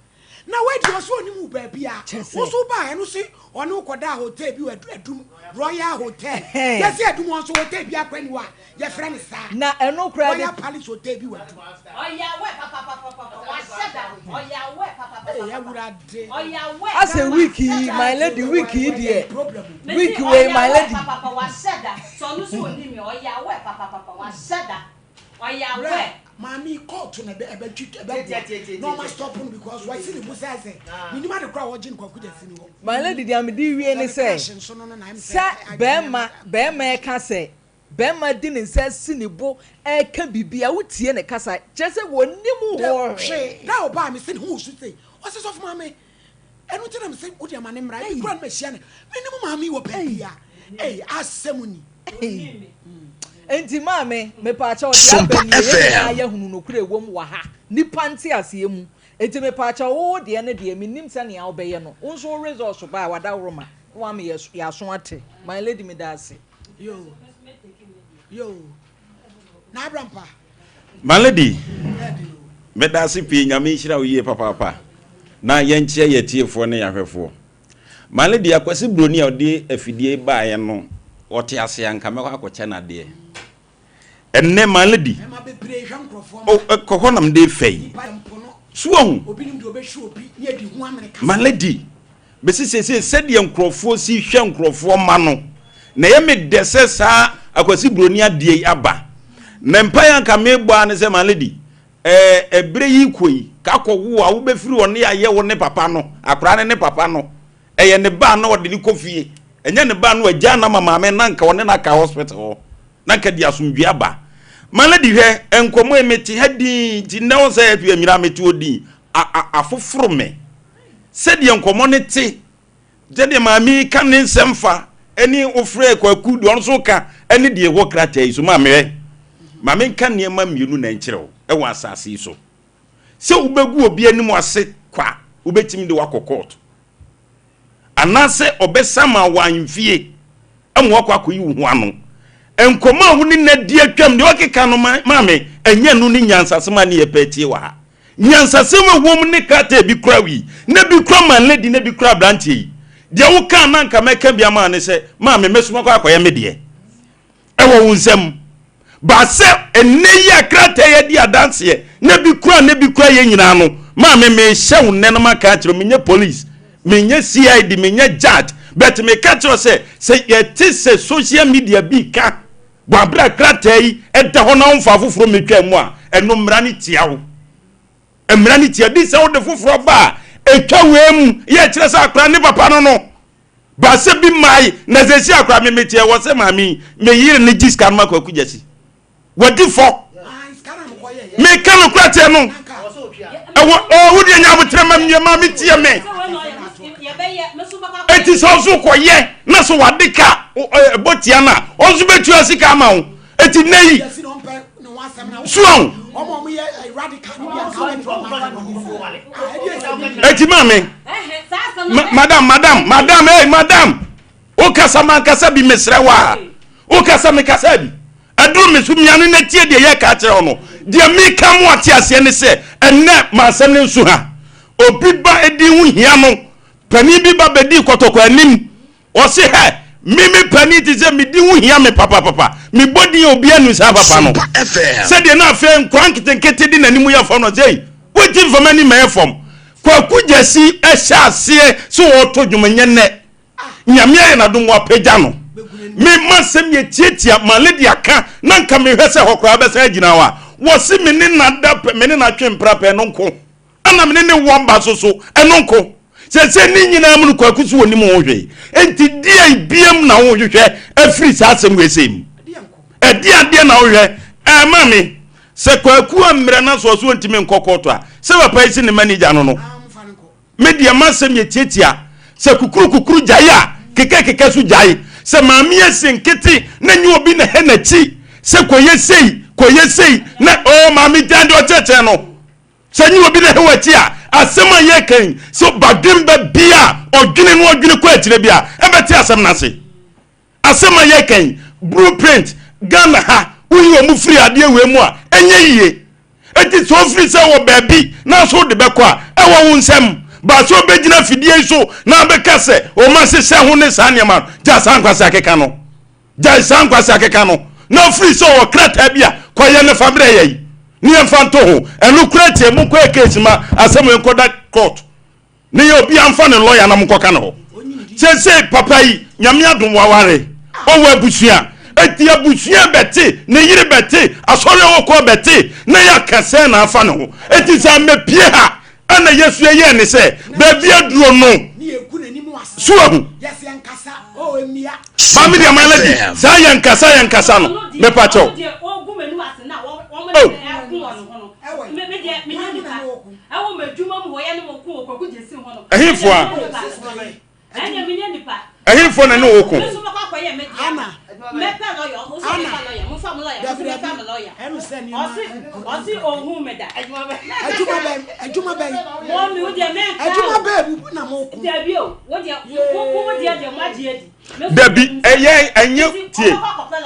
Na wei deɛ ɔse ɔnim wo baabi a wo nso wobaeɛ no se ɔne wo kɔdaa hotel bi wɔ Adum Royal Hotel yɛse Adum hɔ nso hotel bi akora ni hɔ a yɛfrɛ no saa Na ɛno koraa de. Royal Palace Hotel bi wɔ Adum. Ɔyɛ aware papapapapa wahyɛ da ɔyɛ aware Ee papapapapa awurade. ɔyɛ aware. Asɛ week yi my lady week yi deɛ Mese week wei ɔyɛ my aware lady. papapa wahyɛ da sɛ ɔno nso ɔnim me ɔyɛ aware papapapa wahyɛ da. Ɔyɛ Bra aware. maame yi court na ɛbɛ ɛbɛtwi ɛbɛboa na ɔma stop no because wasi ne bo sɛ sɛ menim ade koraa a wɔgye no Kwaku Gyasi ni hɔ. My lady deɛ mede wie ne Sɛ me sɛ crush nso no no na ɛm sɛ sɛ adwene bɛɛma no. bɛɛma ɛka sɛ bɛɛma de ne nsa asi ne bo ɛɛka biribi a wotie ne kasa kyerɛ sɛ wɔnim Dɛ ho hwee hwee. da ɔbaa me se ne ho wɔ su sei ɔse sɔfo maame ɛno nti na mese wode ama ne mmra ebi koraa na mahyia no menim maame yi wɔ baabi a ei asɛm ni. Ei. Enti maame, mepaakyɛw, deɛ aba Sompa nie, yɛn nyinaa FM. yɛahunu nokorɛ ɛwom wɔ ha, nnipa nteaseɛ mu. Enti mepaakyɛw, wo wo deɛ no deɛ, mennim sɛnea wobɛyɛ no, wo nso wo results ba a, w'adaworoma, na woama yɛn aso ate. My lady, meda ase. Yoo. Yoo. Na Abrampa. My lady, meda ase pii, Nyame nhyira wo yie papaapa. Na yɛnkyea yɛn atiefoɔ ne yɛn ahwɛfoɔ. Maame deɛ Kwasi Broni a ɔde afidie yi baeɛ no ɔte ase a nka mɛkɔ akɔkyɛ no adeɛ. Ɛnnɛ Maame di o kɔ hɔ na mede fɛ yi. So wahu? Maame di bɛsi seesei sɛdeɛ nkurɔfoɔ si hwɛ nkurɔfoɔ ma no na ɛyɛ me dɛ sɛ saa Akwasi Broni adeɛ yi aba. Na mpaeɛ a nka mebɔ ara ne sɛ Maame di Ɛɛ, ɛberɛ yi rekɔ yi, ka kɔ wo a wobɛfiri hɔ ne ayɛ wo ne papa no, akwadaa no ne papa no. Ɛyɛ ne ba a na ɔde no kɔ fie. Ɛnyɛ ne ba no agyaa no ama maame na nka ɔne no aka hospital hɔ. Na nka de asomdwoeɛ aba. My lady hwɛ, nkɔmmɔ yi mete ha dinn nti nnɛ wo sɛ afie anyina mete hɔ dinn. A, a, afoforo me. Sɛdeɛ nkɔmmɔ no te Sɛdeɛ maame yi ka ne nsɛm fa ɛne wofrɛ Kwaku deɛ ɔno nso ka ɛne deɛ ɛwɔ krataa yi so. Maame hwɛ, ma menka nneɛma mmienu na nkyerɛ wo ɛwɔ asase yi so. Sɛ wobɛgu obi anim ase kwa, wobɛtumi de wakɔ court. Anaasɛ ɔbɛsama wɔ ahemfie ama wakɔ akɔyi wo ho ano. Nkɔmmɔ a wo ne no adi atwam, deɛ ɔkeka no maame, ɛnyɛ no ne nyansasɛm a ne yɛpɛ atie wɔ ha. Nyansasɛm a ɛwom ne krataa a ebi kura wo yi, na ebi kura man lady na ebi kura aberanteɛ yi. Deɛ wokaa na anka mɛka bi ama wo ne sɛ, maame mɛsoma kɔ akɔyɛ me deɛ. Ɛwɔ wo nsam. Ba sɛ ɛnnɛ yi a krataa yi adi adanseɛ na ebi kura na ebi kura yɛn nyinaa no, maame mehyɛ wo nnɛ na maka akyerɛ wo, menyɛ police, menyɛ CID, menyɛ judge, but meka kyerɛ wo sɛ, sɛ yɛte sɛ social media bi ka Wɔ bere a krataa yi da hɔ na womfa afoforo mmetwaa mu a, ɛno mmara no tia wo. Mmara no tia di sɛ wode foforɔ ba a, ɛtwa wei mu yɛ kyerɛ sɛ akora ne papa no no. Baasɛ bi mmae na sɛ si akora me meteɛ wɔ sɛ maame yi me yere ne gye sika no ma Kwaku Gyasi. Wadi fɔ. Meka no kora teɛ no. Ɛwɔ ɔ wo deɛ nya abotrɛ ma mmea ma me tie me. Eti sɛ ɔso kɔyɛ na so wade ka ɛbɔ tia no a ɔnso bɛtua sika ama wo. Eti nnɛ yi suahu. Eti maame, madam, madam, madam, hey, madam, wokasa mankasa bi mesrɛ wo a, wokasa mekasa bi. Ɛduru me so mia no na tie deɛ yɛka akyerɛ wo no. Deɛ meka mo ate aseɛ ne sɛ, ɛnnɛ m'asɛm no nso ha. Obi ba edin ho hia no, panin bi ba bɛdii kɔtɔkɔ anim. Ɔse hɛ, me me panin te sɛ me din ho hia me papapapa. Mebɔ din a obiara nnim saa papa no. Sɛdeɛ na afei nkwadaa nketenkete de n'anim yɛ fam no, ɔse ei, wonti mfa m'anim mmɛyɛ fam. Kwaku Gyasi hyɛ aseɛ sɛ ɔreto dwom nyɛ nnɛ. Nyame ayɛ n'adom wapagya no. Me m'asɛm yɛ tiatia ma lady aka na nka mehwɛ sɛ hɔ koraa bɛsan agyina hɔ a. Wɔse me ne no ada pɛ, me ne no atwe mpra pɛ, ɛno nko. Ɛna me ne ne wɔ mba so so, ɛno nko. Sɛsɛ ne nyinaa mu no Kwaku so wɔnim ho hwee. Enti deɛn biam na wohwehwɛ afiri saa asɛm wei sei mu? Ɛdeɛn adeɛ na wohwehwɛ? Ɛɛ maame, sɛ Kwaku ammrɛ na sɛ ɔse ɔntumi nkɔ kɔɔto a, sɛ papa yi se ne manager no no, Me deɛ m'asɛm yɛ tiatia, sɛ kukuru kukuru gyae a, kekɛ kekɛ so gyae. Sɛ maame asi nkete na nyɛ obi na hɛ n'akyi sɛ kɔyɛ sei, kɔyɛ sei na oo maame gyae deɛ ɔkyerɛkyerɛ no. Sɛ nyɛ obi na hɛ w'akyi a, asɛm a yɛreka yi, sɛ badwemba bi a ɔdwene na ɔdwene kɔ akyire bi a, ɛbɛte asɛm no ase. Asɛm a yɛka yi, blue print, Ghana ha, woyi wɔn firi adeɛ wei mu a, ɛnyɛ yie. Enti sɛ ofiri sɛ wɔ baabi na so wode bɛkɔ a, ɛwɔ wo nsam. Ba sɛ wobɛgyina afidie yi so na abɛka sɛ wɔn ahyehyɛ ho ne saa nneɛma no, gyae saa nkwasi akeka no. Gyae saa nkwasi akeka no. Na ofiri sɛ ɔwɔ krataa bi a, kɔyɛ no fa brɛ yɛn ne yɛmfa nto ho. Ɛno koraa tie, monkɔyɛ case ma asɛm wei nkɔda court. Ne yɛ obiara nfa ne lɔya na monkɔka ne hɔ. Seesei papa yi, Nyame adom waware, ɔwɔ abusua. Enti abusua bɛte, ne yere bɛte, asɔre a ɔkɔ bɛte, na yɛaka sɛn na afa ne ho. Enti sɛ ammɛpie ha a na yɛsu yɛyɛɛ ne sɛ baabi aduro no. So wahu? Maame deɛ my lady, saa yɛnkasa yɛnkasa no, mepa kyɛw. Oh. Ɛhefoɔ a? Ɛhefoɔ na ne wo ko? Dabi, ɛyɛ ɛnyɛ tie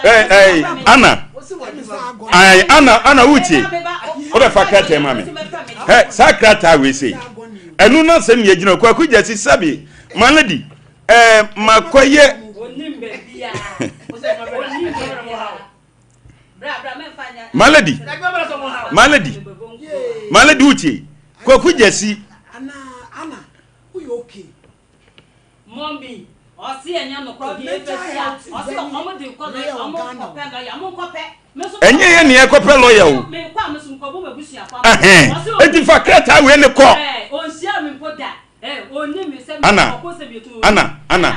ɛɛ ɛɛ Ana ɛɛ Ana Ana wutie wobɛfa krataa ma me ɛ saa krataa wei sei ɛno na sɛm yɛ gyina kwaku gyasi sɛbi my lady ɛɛ makɔyɛ my lady my lady my lady wutie kwaku gyasi. Mummy, ɔse ɛnyɛ nokorɛ ɔde yɛ bɛsia, ɔse ɔmo de kɔ lɔya, ɔmo kɔpɛ lɔya, ɔmo nkɔpɛ. Ɛnyɛ yɛ nea ɛkɔpɛ lɔya o. Mekɔ a meso mekɔbɔ m'abusua kɔ. Ɛhɛn, eti fa krataa wei ne kɔ. Ɛɛ, ɔnhyia me mpo da. Ɛɛ, ɔnni me sɛ Ana, mekɔ sɛ mietu. Ana, Ana,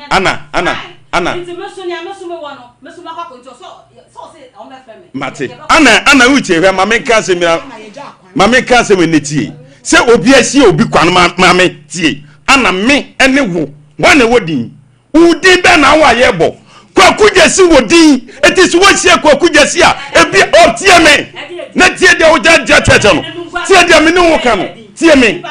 Ana, Ana, Ana. Nti me so nea me so mewɔ no, me so mɛkɔ akɔ nti ɔsɛ sɛ ɔse ɔmo bɛfrɛ me. Mate. Ana, Ana wotie hwɛ ma menka asɛm bi na ma menka asɛm wei na tie. Sɛ obi asie obi kwan ma maame tie. Ana me ne wo, hwan na ɛwɔ din? Wo din bɛn na wo a yɛbɔ? Kwaku Gyasi wɔ din. Eti sɛ woahyia Kwaku Gyasi a, ebi ɔtie me. Na tie deɛ wogya gya kyerɛkyerɛ no. Tie deɛ me ne wo ka no. Tie me.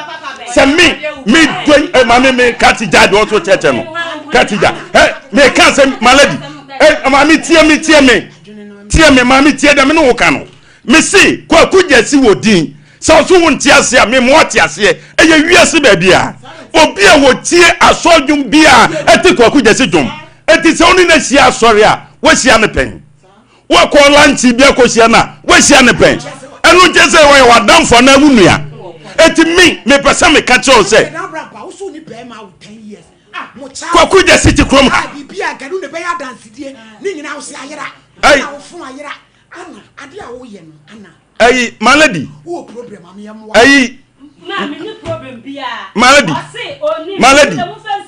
Sɛ me me dɔ eh, maame me kati gya deɛ ɔso kyerɛkyerɛ no. Kati gya. Eh, me ka sɛ my lady. Eh, maame tie me tie me. Tie me maame tie deɛ me ne wo ka no. Me se Kwaku Gyasi wɔ din. Sɛ ɔso wo nte aseɛ a, mema woate aseɛ. Ɛyɛ wiase baabi a obi a wɔtie asɔre dwom biara ɛte Kwaku Gyasi dwom. Enti sɛ wo ne no ahyia asɔre a, woahyia no pɛn. Woakɔ lanche bi akɔhyia no a, woahyia no pɛn. Ɛno nkyɛ sɛ ɔyɛ w'adamfo anaa wo nua. Enti me, mepɛ sɛ meka kyerɛ wo sɛ, Kwaku Gyasi te kurom ha. Ɛyi. Ayi my lady. Ayi. My lady. My lady.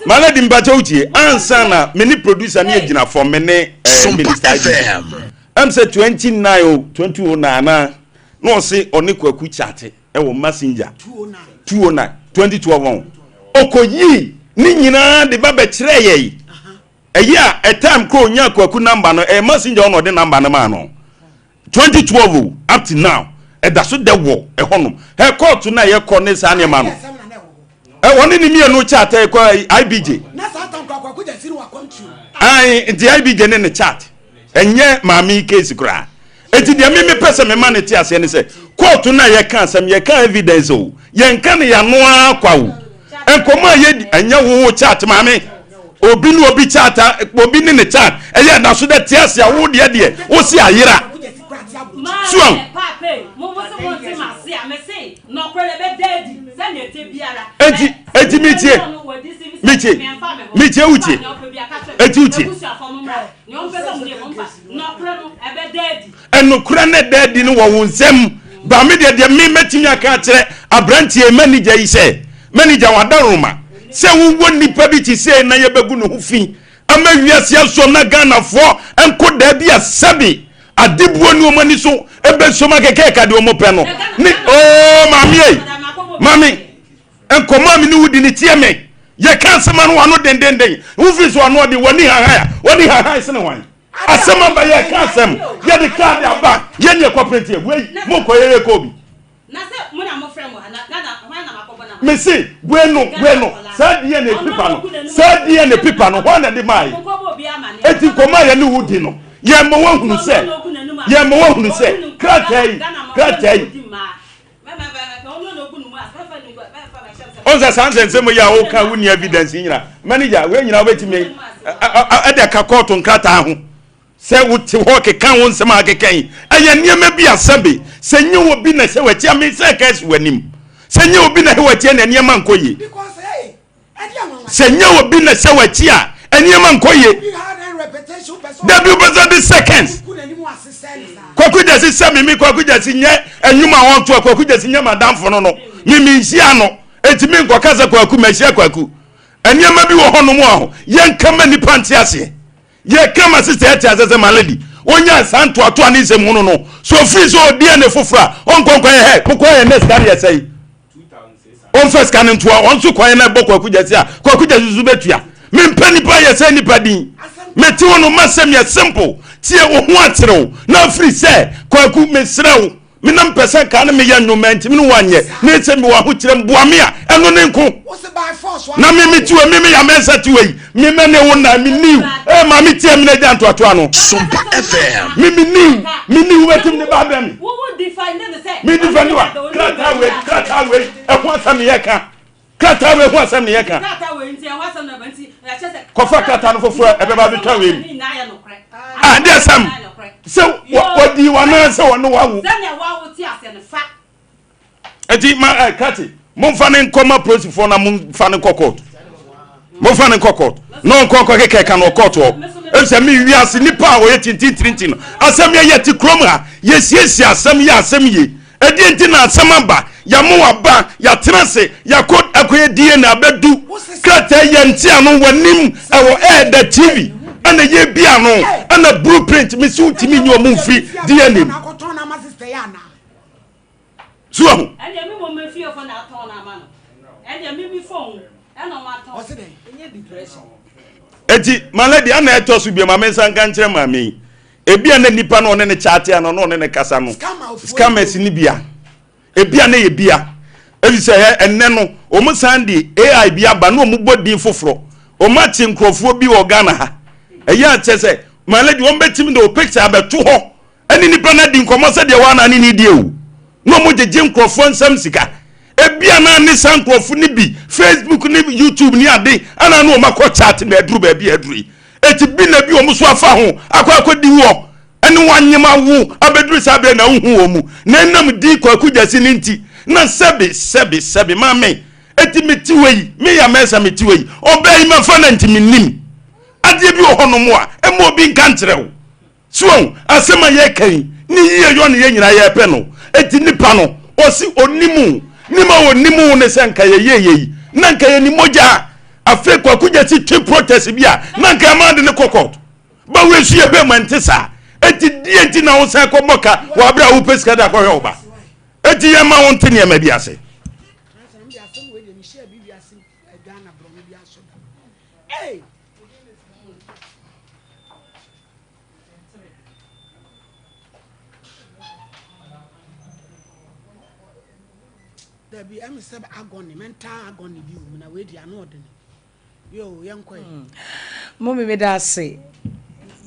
My lady mpakyɛ wotie ansa na me ne producer ne agyina fam me ne eh, minister FM. Ɛm sɛ 29 o 2009 ana na ɔse ɔne kwaku kyate ɛwɔ messenger 209 2012 ɔn ɔkɔyii ne nyinaa de ba bɛkyerɛ yɛi. Ɛyɛ a a time koro onya Kwaku number no, ɛyɛ messenger ɔna ɔde number no maa no. 2012 o, up to now, ɛda so dɛ wɔ ɛhɔnom. Hɛ kɔɔto no a yɛkɔ ne saa nneɛma no. Ɛ wɔne ne mmienu chat ɛkɔ IBJ. Na saa tam kɔ Kwaku Gyasi no wɔ akwantuo. Ae, nti IBJ ne ne chat. Ɛnyɛ maame yi case koraa. Eti deɛ me mepɛ sɛ mema ne te aseɛ ne sɛ kóòtù no a yɛka asɛm yɛka evidence o yɛnka ne yɛano ara kwa o nkɔmɔ a yɛdi ɛnyɛ wo wo chat maame obi ne obi chat obi ne ne chat ɛyɛ ɛda so dɛ te ase a wo deɛ deɛ wo se ayera suan. Eti eti mi tie mi tie mi tie wutie eti wutie. Nokorɛ no ɛda adi no wɔ wo nsam. Ba me deɛ deɛ me mɛtumi aka akyerɛ aberanteɛ manager yi sɛ, manager wadaroma sɛ wowɔ nnipa bi te sei na yɛbɛgu ne ho fi ama wiase asom na Ghanafoɔ nkodaa bi a sɛbe adebuo ne wɔn ani so ɛbɛsom akɛkɛɛka deɛ wɔn pɛ no ne oo maame ei maame Nkɔmmɔ a me ne wo di no, tie me. Yɛka asɛm ano ano dendenden. Wofiri so ano ɔde w'ani hahan a, w'ani hahan sene hwan? Asɛm aba yɛka asɛm, yɛde kaade aba, yɛn ne ɛkɔ printi wei, mo kɔ yɛyɛ kɔ bi. Mese wei no wei no saa DNA pipa no saa DNA pipa no hwan na de maa yi? Eti nkɔmmɔ a yɛne wo di no yɛn ma wɔahunu sɛ yɛn ma wɔahunu sɛ krataa yi krataa yi. Ɔn sɛ saa nsɛnsɛm yi a woka wonni evidence nyina manager wei nyina wobɛtumi ɛde aka kɔɔto nkrataa ho sɛ wote hɔ keka wo nsɛm a akeka yi ɛyɛ nneɛma bi a sɛbe sɛ nyɛ obi na ɛhyɛ w'akyi a me sɛ ɛka asi w'anim sɛ nyɛ obi na ɛhyɛ w'akyi a na nneɛma nkɔ yie Sɛ nyɛ obi na ɛhyɛ w'akyi a, nneɛma nkɔ yie. Dabi wobɛsɛ de seconds. Kwaku Gyasi sɛ mimi Kwaku Gyasi nyɛ ɛnwom a wɔnto a Kwaku Gyasi nyɛ madamfo no no. Mimi nhyia no. Eti mi nkɔka sɛ Kwaku mahyia Kwaku. Nneɛma bi wɔ hɔnom a ho yɛnka ma nipa nte aseɛ. Yɛka ma sista ɛte aseɛ sɛ my lady onyaa saa ntoatoa ne nsɛm hunu no so ofiri sɛ ɔdi ɛne foforɔ a ɔnkɔ nkɔyɛ hɛ mokɔ yɛ ne sika no yɛ sɛe. Ɔmfa sika no ntoa wɔn so kwan na ɛbɔ Kwaku Gyasi a Kwaku Gyasi nso bɛtua. Mempɛ nipa yɛ sɛ nipa din. Mete wo no masɛm yɛ simple. Tie wo ho akyere wo na afiri sɛ Kwaku mesrɛ wo me na mepɛ sɛ nka ne meyɛ nnwom manti me ne wo anyɛ na ɛsɛ mewɔ ahokyerɛ m boa me a ɛno ne nko na me mete wɔ me meyɛ mɛnsa te wɔ yi me mɛ ne wo na me niw eh ma me tie me na gya ntoatoa no Sompa FM. Me me niw me niw wobɛtumi de ba abrɛ me. Me nifa ni wa krataa wei krataa wei ɛho asɛm ne yɛka krataa wei ho asɛm ne yɛka kɔfa krataa no foforɔ ɛbɛba abɛtwa wei mu ah deɛ asɛm sɛ wɔdi wɔn sɛ wɔne wawo Eti ma ɛ kati momfa ne nkɔ ma polisifoɔ na momfa ne nkɔ court momfa ne nkɔ court na ɔnkɔ nkɔ kɛkɛ ka no court hɔ efisɛ mi wiase nipa a ɔyɛ tintintirintin no asɛm yɛ yɛ te kurom ha yɛsiesie asɛm yɛ asɛm yie ɛdeɛ nti na asɛm aba yɛamo aba yɛatena ase yɛakɔ akɔyɛ DNA abɛdu krataa yɛ nte ano w'anim ɛwɔ ɛɛda TV ɛna yɛ bi ano ɛna blueprint mesi wotumi nyi ɔmo mfiri DNA mu. So wahu? Ɛndeɛ me mmom me fiefo na atɔn no ama no. Ɛndeɛ me me phone ɛna ɔmo atɔn. Ɔse dɛn? Ɛnyɛ depression. Eti my lady ana ɛtɔ so bio ma me nsa nka nkyerɛ maame yi. Ebi a na nipa no ɔne ne kyaate ano na ɔne ne kasa no. Scammers ni bia. Ebi a na yɛ bia. Ebi sɛ ɛ ɛnɛ no wɔn san de AI bi aba na wɔn bɔ din foforɔ. Wɔn akye nkurɔfoɔ bi wɔ Ghana ha. Ɛyɛ akyɛ sɛ my lady wɔn bɛtumi de o picture abɛto hɔ. ɛne nipa no adi nkɔmmɔ sɛdeɛ wɔn anaa ne ne die o na wɔn gyegye nkurɔfoɔ nsɛm sika ebi anaa ne saa nkurɔfoɔ no bi facebook ne youtube ne ade anaa ne wɔn akɔ chat na aduru baabi a aduru yi eti bi na bi wɔn so afa ho akɔ akɔdi wɔ ɛne wɔn anyem awo abɛduru saa abirɛ na wohu wɔn mu na ɛnam di kwaku gyasi ne nti na sɛbe sɛbe sɛbe maame eti me ti wɔ yi me yɛ mɛnsa me ti wɔ yi ɔbaa yi ma fa na nti me nim adeɛ bi wɔ hɔ nom a ɛma obi nka nkyerɛ wo So wahu? Asɛm a yɛreka yi, ne yieyɔ ne yɛn nyinaa yɛrepɛ no. Enti nipa no, ɔse ɔnim wo. Nim a ɔnim wo ne sɛ nka yɛyɛɛ yei, na nka yɛnim mogya. Afei Kwaku Gyasi twe protest bi a, na nka ɛma ade no kɔ court. Ba wei nso yɛhwɛ mu ɛnte saa. Enti deɛ nti na wosan kɔbɔ ka wɔ abere a wopɛ sika de akɔhwɛ wo ba? Enti yɛmma wo nte nneɛma bi ase. Dabi, ɛmi sɛ agony, mental agony bi wɔ mu na wei di ano ɔdene. Yoo, yɛnkɔ ɛ. Mummy meda ase.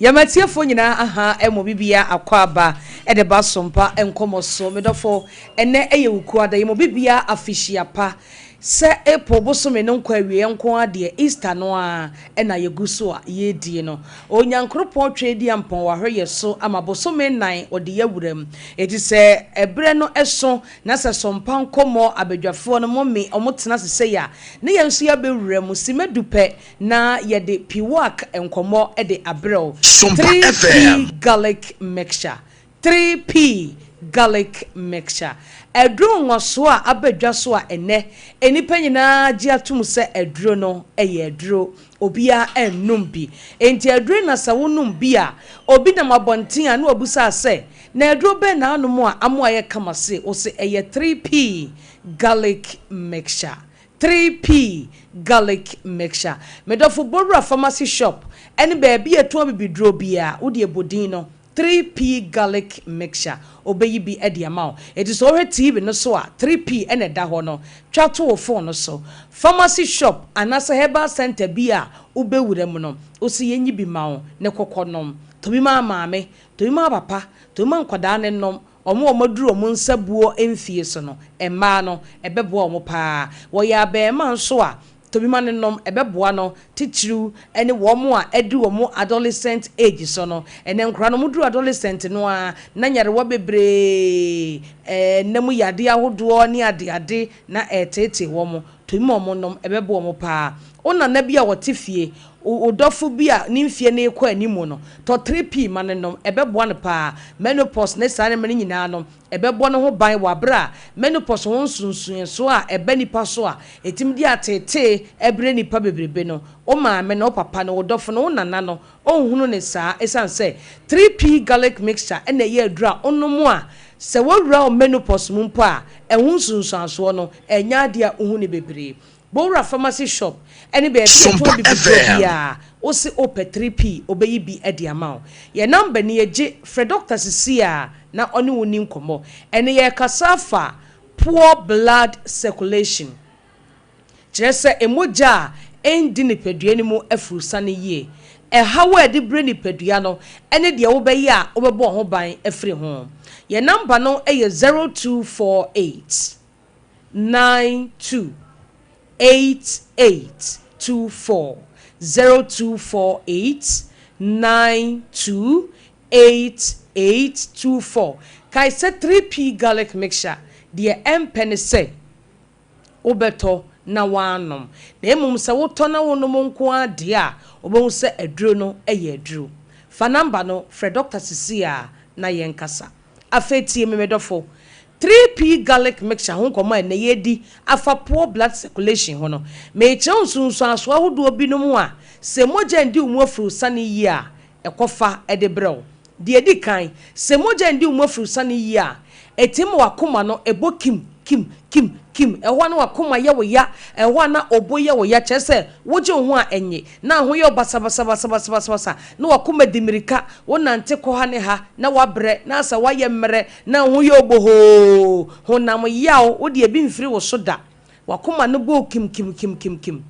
Yɛn atiefoɔ nyinaa aha ɛmɔ bibia akɔ aba ɛde ba sompa nkɔmɔ so. Medɔfo, ɛnɛ ɛyɛ Wukuada, yɛmɔ bibia afihyia pa. Sɛ April bosome no nkɔ awieɛ nko ara deɛ, Easter no ara na yɛgu so a yɛredie no. Onyankoropɔn Tweediampɔn wahwɛ yɛ so ama bosome nnan ɔde yɛ awura mu. Enti sɛ ɛberɛ no so na sɛ Sompa nkɔmmɔ abadwafoɔ no mome wɔn tena ase sei a, ne yɛn nso yɛabɛwura mu. Simma du pɛ na yɛde Piwak nkɔmmɔ de abrɛ wo. Sompa 3P FM. Garlic Mixture. 3P Garlic Mixture, Aduro nwɔsoɔ a aba dwa so a ɛnnɛ nnipa nyinaa gye atom sɛ aduro no yɛ aduro, obiara nnom bi. Enti aduro yi na sɛ wonom bi a, obi nam abɔnten a na wabusa sɛ, na aduro bɛn na anom a ama ayɛ kama se? Wo se ɛyɛ 3P Garlic Mixture. 3P Garlic Mixture. Me dɔfo Bowura Pharmacy Shop ne baabi a yɛtɔn abibiduro biara, wo deɛ bɔ din no 3P Garlic Mixture, obeyi bi de ama wo. Enti sɛ wohwɛ TV no so a, 3P na ɛda hɔ no. Twa to wo fon no so. Pharmacy shop anaasɛ herbal centre bi a wobɛwura mu no, wose yɛnyi bi ma wo ne kɔkɔ nom. Tɔ bi ma maame, tɔ bi ma papa, tɔ bi ma nkwadaa no nnom. Wɔn a wɔaduru wɔn nsa buo mfie so no, mmaa no, ɛbɛboa wɔn pa ara. Wɔyɛ abarimaa nso a, Tɔ bi ma no nom, ɛbɛboa no, titiriw ne wɔn a adu wɔn adolescent age so no. Ɛnnɛ nkwadaa no, wɔduru adolescent no ara na nyarewa bebree, nna mu yadeɛ ahodoɔ ne adeade na ɛreteetee wɔn. Tɔ bi ma wɔnom, ɛbɛboa wɔn pa ara. Wo nana bi a ɔte fie, wo dɔfo bi a ne mfeɛ no rekɔ anim no, tɔ 3P ma no nom, ɛbɛboa no pa ara. Menopause ne saa nneɛma no nyinaa no, Ɛbɛbɔ ne ho ban wɔ bere a menopause ho nsunsuanso a ɛba nnipa so a etumi de ateetee brɛ nnipa bebrebe no. Wo maame no, wo papa no, wo dɔfo no, wo nana no, onhunu no saa esiane sɛ 3P Garlic Mixture na ɛyɛ aduru a wonom a sɛ woawura wo menopause mu mpo a, ɛho nsunsuansoɔ no, ɛnyɛ adeɛ a wohu no bebree. Bowura pharmacy shop ne baabi a yɛtɔn Sompa bibiduro FM. biara, wo se wopɛ 3P, obeyi bi de ama wo. Yɛn number nie, gye frɛ doctor sisi a na ɔne wo nni nkɔmmɔ. Ɛnɛ yɛrekasa afa poor blood circulation, kyerɛ sɛ mogya a ɛndi nipadua no mu afurusane yie, ɛhaw a ɛde brɛ nipadua no ne deɛ wobɛyɛ a wobɛbɔ wo ho ban afiri ho. Yɛn number no yɛ 0248. 92 88 24 0248 92 88 24 Kae sɛ 3P Garlic Mixture deɛ ɛmpɛ ne sɛ wobɛtɔ na woanom, na mmom sɛ wotɔ na wonom nko ara deɛ a, wobɛhu sɛ aduro no yɛ aduro. Fa number no frɛ dɔkta seesei ara na yɛnkasa. Afei tie me, me dɔfo. 3P Garlic Mixture ho nkɔmmɔ a ɛnnɛ yɛredi afa poor blood circulation ho no, merekyerɛ wo nsunsuansoɔ ahodoɔ binom a sɛ mogya ndi wo mu afurusane yie a, ɛkɔfa de brɛ wo. Deɛ ɛdi kan, sɛ mogya ndi wo mu afurusane yie a, ɛtumi ma w'akoma no bɔ kim, kim, kim, kim. Ɛhɔ a na w'akoma yɛ wo ya, ɛhɔ a na obo yɛ wo ya, kyerɛ sɛ wogye wo ho a ɛnnye, na ho yɛ wo basabasabasabasabasa, na w'akoma di mmirika, wonante kɔ ha ne ha, na woabrɛ, na asɛ woayɛ mmerɛ, na wo ho yɛ wo bohoo, honam yaw, wo deɛ ebi mfiri wo so da. W'akoma no bɔ wo kim kim kim kim kim.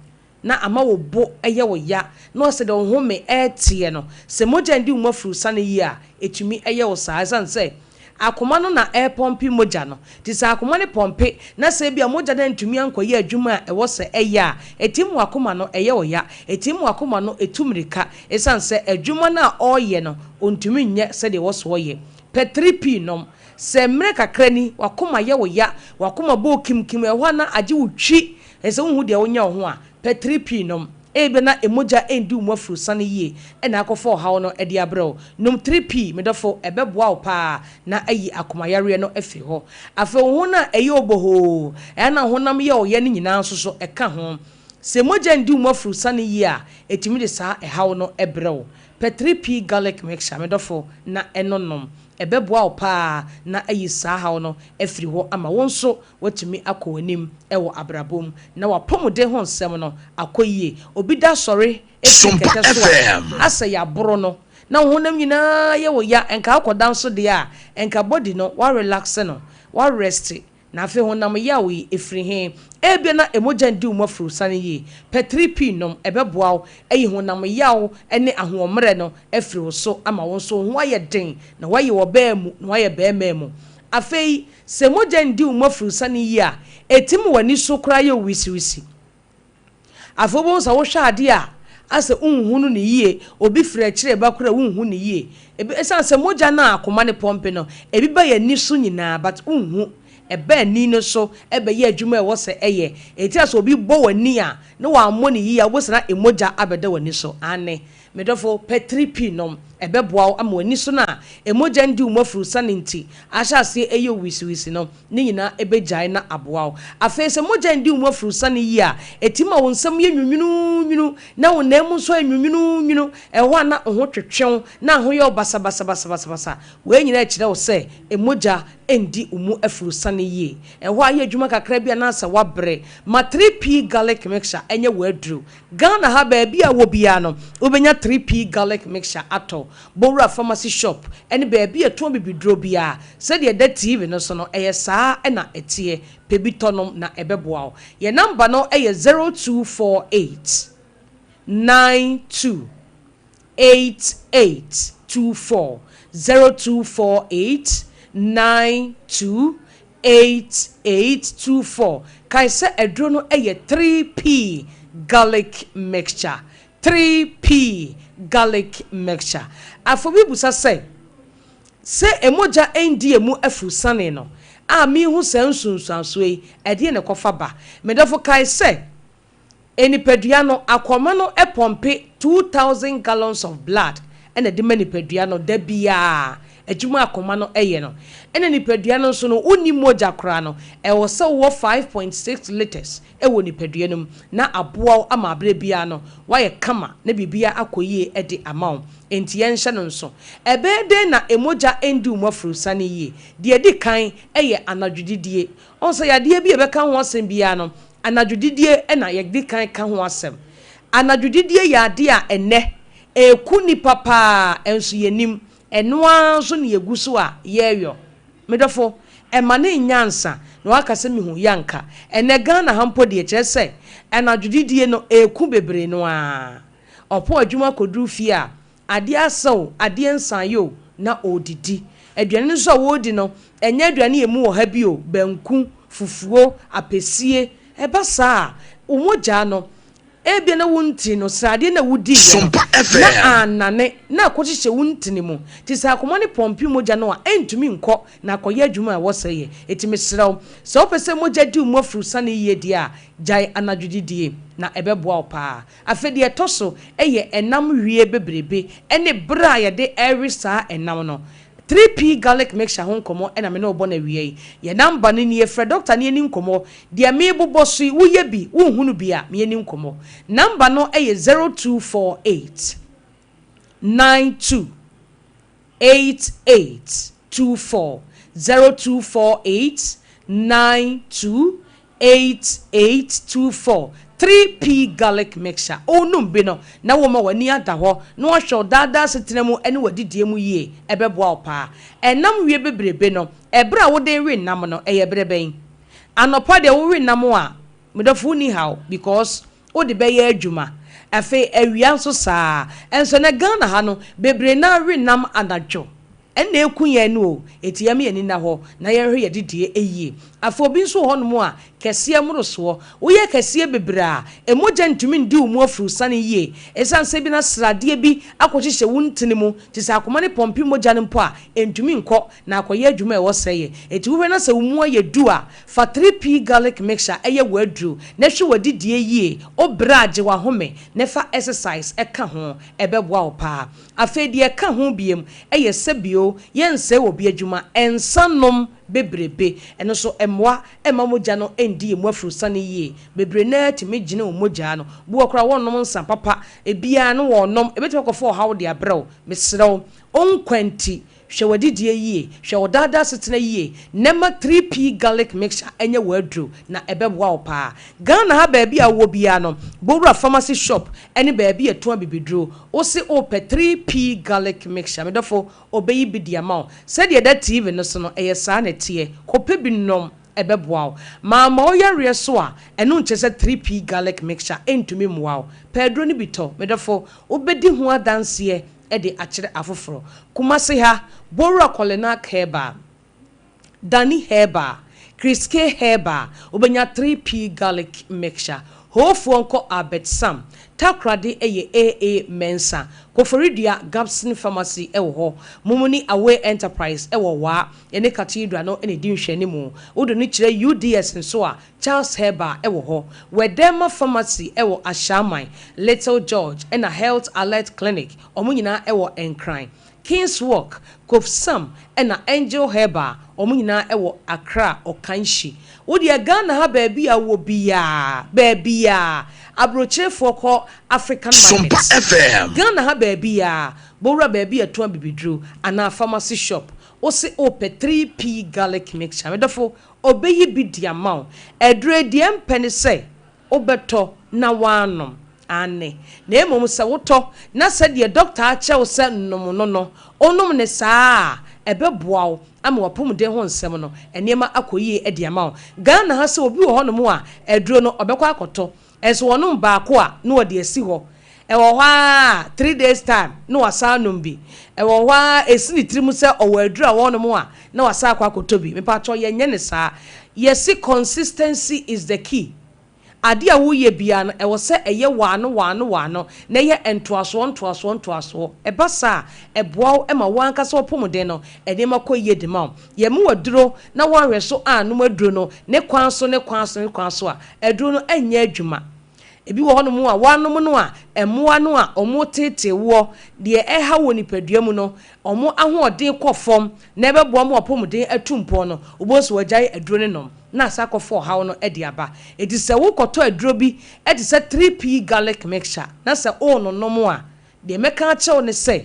na ama wo bo yɛ wo ya, na ɔsɛ dɛ wo home reteɛ no, sɛ mogya nndi wo mu afurusane yie a, ɛtumi yɛ wo saa. Ɛsiane sɛ akoma no na ɛrepɔmpe mogya no, nti sɛ akoma no pɔmpe na sɛ ebia mogya no antumi ankɔyɛ adwuma a ɛwɔ sɛ ɛyɛ a, ɛtumi ma w'akoma no yɛ wo ya, ɛtumi ma w'akoma no tu mmirika, ɛsiane sɛ adwuma no a ɔreyɛ no, ɔntumi nyɛ sɛdeɛ ɛwɔ sɛ ɔyɛ. Pɛ 3P nom. Sɛ mmerɛ kakra ni, w'akoma yɛ wo ya, w'akoma bɔ wo kimkim, ɛhɔ a na agye wo twi, Sɛ wonhu deɛ wonyɛ wo ho a, pɛ 3P nom. Ebia na mogya nndi wo mu afurusane yie na akɔfa ɔhaw no de abrɛ wo. Nom 3P, me dɔfo, ɛbɛboa wo paa na ayi akomayareɛ no afiri hɔ. Afei wo ho no a ɛyɛ obohoo, ɛna honam yɛ wo ya no nyinaa nso so, ɛka ho. Sɛ mogya nndi wo mu afurusane yie a, ɛtumi de saa ɛhaw no brɛ wo. Pɛ 3P Garlic Mixture, me dɔfo, na ɛno nom. Ɛbɛboa wo paa na ayi saa haw no afiri hɔ ama wo nso woatumi akɔ w'anim wɔ abrabɔ mu na w'apɔmuden ho nsɛm no akɔ yie. Obi da sɔre firi Sompa kɛtɛ so a, FM. asɛ yɛaboro no na wo honam nyinaa yɛ wo ya, nka wokɔda nso deɛ a, nka body no woarelaxe no, woareste. Na afei honam yaw yi, ɛfiri he? Ebia na mogya ndi wo mu afurusane yie. Pɛ 3P nom, ɛbɛboa wo ayi honam yaw ne ahoɔmmerɛ no afiri wo so ama wo nso wo ho ayɛ den na woayɛ ɔbaa mu na woayɛ barima mu. Afei, sɛ mogya ndi wo mu afurusane yie a, ɛtumi ma w'ani so koraa yɛ wo wisiwisi. Afei wobɛhu sɛ wohwɛ adeɛ a, asɛ wonhunu no yie, obi firi akyire reba koraa a wonhu no yie. Ebi, ɛsiane sɛ mogya no a akoma no pɔmpe no, ebi ba yɛn ani so nyinaa but wonhu. Ɛba ani no so bɛyɛ adwuma a ɛwɔ sɛ ɛyɛ. Enti na sɛ obi bɔ w'ani a, na wammɔ no yie a, wobɛhu sɛ na mogya abɛda w'ani so. Aane, me dɔfo, pɛ 3P nom. Ɛbɛboa wo ama w'ani so no a mogya ndi wo mu afurusane nti ahyɛ aseɛ ɛyɛ wo wisiwisi no. Ne nyinaa bɛgyae na aboa wo. Afei sɛ mogya ndi wo mu afurusane yie a, ɛtumi ma wo nsam yɛ nwunwununwunu, na wo nan mu nso ayɛ nwunwununwunu. Ɛhɔ a na wo ho twetwe wo, na ho yɛ wo basabasabasabasa. Wei nyinaa kyerɛ wo sɛ mogya ndi wo mu afurusane yie. Ɛhɔ a yɛ adwuma kakra bi anaasɛ woabrɛ. Ma 3P Garlic Mixture nyɛ w'aduro. Ghana ha baabi a wɔ biara no, wobɛnya 3P Garlic Mixture atɔ. Bowura pharmacy shop ne baabi a yɛtɔn bibiduro biara. Sɛdeɛ ɛda TV no so no, ɛyɛ saa na ɛteɛ. Pɛ bi tɔ nom na ɛbɛboa wo. Yɛn number no yɛ 0248 92 8824, 0248 92 8824. Kae sɛ aduro no yɛ 3P Garlic Mixture. 3P Garlic Mixture. Afei obi bisa sɛ, Sɛ mogya ndi emu afurusane no a mehu saa nsunsuansoɔ yi, ɛdeɛn na ɛkɔfa ba? Me dɔfo kae sɛ, nipadua no, akɔma no pɔmpe 2000 gallons of blood na ɛde ma nipadua no da biara, adwuma a akoma no yɛ no. Ɛna nipadua no nso no, wonni mogya koraa no, ɛwɔ sɛ wowɔ 5.6 litres wɔ nipadua no mu na aboa wo ama berɛ biara no woayɛ kama na biribiara akɔ yie de ama wo. Enti yɛnhyɛ no nso. Ɛbɛyɛ dɛn na mogya ndi wo mu afurusane yie? Deɛ ɛdi kan yɛ anadwodidie. Wohu sɛ yadeɛ bi a yɛbɛka ho asɛm biara no, anadwodidie na yɛdi kan ka ho asɛm. Anadwodidie yɛ adeɛ a ɛnnɛ ɛreku nnipa pa ara nso yɛnnim. Ɛno ara nso na yɛgu so a yɛreyɔ. Me dɔfo, ɛma no nnya ansa na waka sɛ mehu yanka. Ɛnnɛ Ghana ha mpo deɛ kyerɛ sɛ anadwo didie no ɛreku bebree no ara. Ɔpɔn adwuma kɔduru fie a, adeɛ asa o, adeɛ nsaeɛ o, na ɔredidi. Aduane no nso a wɔredi no, ɛnyɛ aduane a ɛmu wɔ ha bi o, banku, fufuo, apɛsie. Ɛba saa a, wo mogya no, Ebia na wo ntini no, sradeɛ no a wodiiɛ no, na annane, na akɔhyehyɛ wo ntini mu. Nti sɛ akoma no pɔmpe mogya no a, ɛntumi nkɔ na akɔyɛ adwuma a ɛwɔ sɛ ɛyɛ. Enti mesrɛ wo, sɛ wopɛ sɛ mogya di wo mu afurusane yie deɛ a, gyae anadwo didie, na ɛbɛboa wo pa ara. Afei deɛ ɛtɔ so yɛ ɛnam wie bebrebe ne berɛ a yɛde rewe saa ɛnam no. 3P garlic mixture ho nkɔmmɔ na me ne wo bɔ no awia yi. Yɛn number no nie, frɛ dɔkta na yɛnni nkɔmmɔ. Deɛ merebobɔ so yi, woyɛ bi, wonhunu bi a, me yɛnni nkɔmmɔ. Number no yɛ 0248 92 88 24, 0248 92 8824 3P Garlic Mixture Wonom bi no na woma w'ani ada hɔ na woahwɛ wo daa daa asetena mu ne w'adidie mu yie. Ɛbɛboa wo paa. Ɛnam wie bebrebe no, ɛberɛ a wode rewe nam no, ɛyɛ berɛ bɛn? Anɔpa deɛ wowe nam a, me dɔfo wonni haw because wode bɛyɛ adwuma. Afei awia nso saa ara. Nso ɛnnɛ Ghana ha no, bebree no ara we nam anadwo. Ɛnna ɛku yɛn no o, enti yɛmma yɛn ani nna hɔ na yɛnhwɛ yɛn adidie yie. Afei obi nso wɔ hɔnom a, kɛseɛ mmorosoɔ. Woyɛ kɛseɛ bebree a, mogya ntumi ndi wo mu afurusane yie. Ɛsiane sɛ bi na sradeɛ bi akɔhyehyɛ wo ntini mu, nti sɛ akoma no pɔmpe mogya no mpo a, ɛntumi nkɔ na akɔyɛ adwuma a ɛwɔ sɛ ɛyɛ. Enti wohwɛ na sɛ wo mu ayɛ du a, fa 3P garlic mixture yɛ w'aduro na hwɛ w'adidie yie. Wobrɛ a, gye w'ahome na fa exercise ka ho. Ɛbɛboa wo paa. Afei deɛ ɛka ho biom yɛ sɛ bio yɛnsɛe obi adwuma, nsa nom bebrebe, ɛno nso mmoa mma mogya no ndi yɛn mu afurusane yie. Bebree no ara tumi gyene wɔn mogya no, bi wɔ koraa wɔnnom nsa papa, ebiara no wɔnom, ɛbɛtumi akɔfa ɔhaw de abrɛ wo. Mesrɛ wo, wo nkwa nti, Hwɛ w'adidie yie, hwɛ wo daadaa asetena yie, na ma 3P Garlic Mixture nyɛ w'aduro na ɛbɛboa wo paa. Ghana ha baabi a wowɔ biara no, bɔ wura pharmacy shop ne baabi a yɛtɔn abibiduro, wose wopɛ 3P Garlic Mixture, me dɔfo, ɔbɛyi bi de ama wo. Sɛdeɛ ɛda TV no so no, ɛyɛ saa na ɛteɛ. Kɔpɛ bi nom, ɛbɛboa wo. Mamma wo yareɛ so a, ɛno nkyerɛ sɛ 3P Garlic Mixture ntumi mmoa wo. Pɛ aduro no bi tɔ, me dɔfo, wobɛdi ho adanseɛ de akyerɛ afoforɔ. Kumasi ha, Bowura Kɔlenak Herbal, Dani Herbal, Chris K Herbal, wobɛnya 3P Garlic Mixture. Hoofoɔ nkɔ Albert Sam, Takoradi yɛ AA Mensah, Koforidua Gabson Pharmacy wɔ hɔ, Mumuni Away Enterprise wɔ Waa, yɛne Cathedral no na ɛdi nhwɛanimu. Wode no kyerɛ UDS nso a, Charles Herbal wɔ hɔ, Wɛdɛɛma Pharmacy wɔ Ashaiman, Little George ɛna Health Alert Clinic, wɔn nyinaa wɔ Nkran, Kings Walk, Kofsam ɛna Angel Herbal, wɔn nyinaa wɔ Accra, Okankshi. Wo deɛ Ghana ha baabi a wowɔ biara, baabiara, aburokyerefoɔ kɔ African Sompa market. FM. Ghana ha baabiara, bɔwura baabi a yɛtɔn abibiduro anaa pharmacy shop, wose wopɛ 3P garlic mixture, me dɔfo, Ɔbɛyi bi de ama wo. Aduro yi, deɛ mpɛ ne sɛ wobɛtɔ na woanom. Aane. Na mmom sɛ wotɔ na sɛdeɛ dɔkta akyerɛ wo sɛ nom no no, wonom no saa a, ɛbɛboa wo ama w'apɔmuden ho nsɛm no, nneɛma akɔ yie de ama wo. Ghana ha sɛ obi wɔ hɔnom a, aduro no, ɔbɛkɔ akɔtɔ. Nso wɔnom baako a na wɔde asi hɔ. Ɛwɔ hɔ ara a three days time na wasan anom bi. Ɛwɔ hɔ ara ɛsi ne tirim sɛ ɔwɔ aduru a wɔnom a na wasan akɔ akɔtɔ bi. Mepakyɛw yɛnyɛ no saa. Yɛse consistency is the key. Adeɛ a woreyɛ biara no ɛwɔ sɛ ɛyɛ waano waano waano na ɛyɛ ntoasoɔ ntoasoɔ ntoasoɔ. Ɛba saa a ɛboa wo ma wo ankasa w'apɔmuden no nneɛma kɔ yie de ma wo. Yɛma wo aduro na woanhwɛ so annom aduro no ne kwan so ne kwan so ne kwan so a, aduro no nyɛ adwuma. Ebi wɔ hɔnom a, woanom no a, mmoa no a wɔreteetee woɔ, deɛ ɛreha wo wɔ nipadua mu no, wɔn ahoɔden kɔ fam na ɛbɛboa ma w'apɔmuden atu mpɔn no, wobɛhu sɛ wɔagyae aduro no nom na asan akɔfa ɔhaw no de aba. Enti sɛ wokɔtɔ aduro bi te sɛ 3P garlic mixture na sɛ worenonom a, deɛ mɛka akyerɛ wo ne sɛ,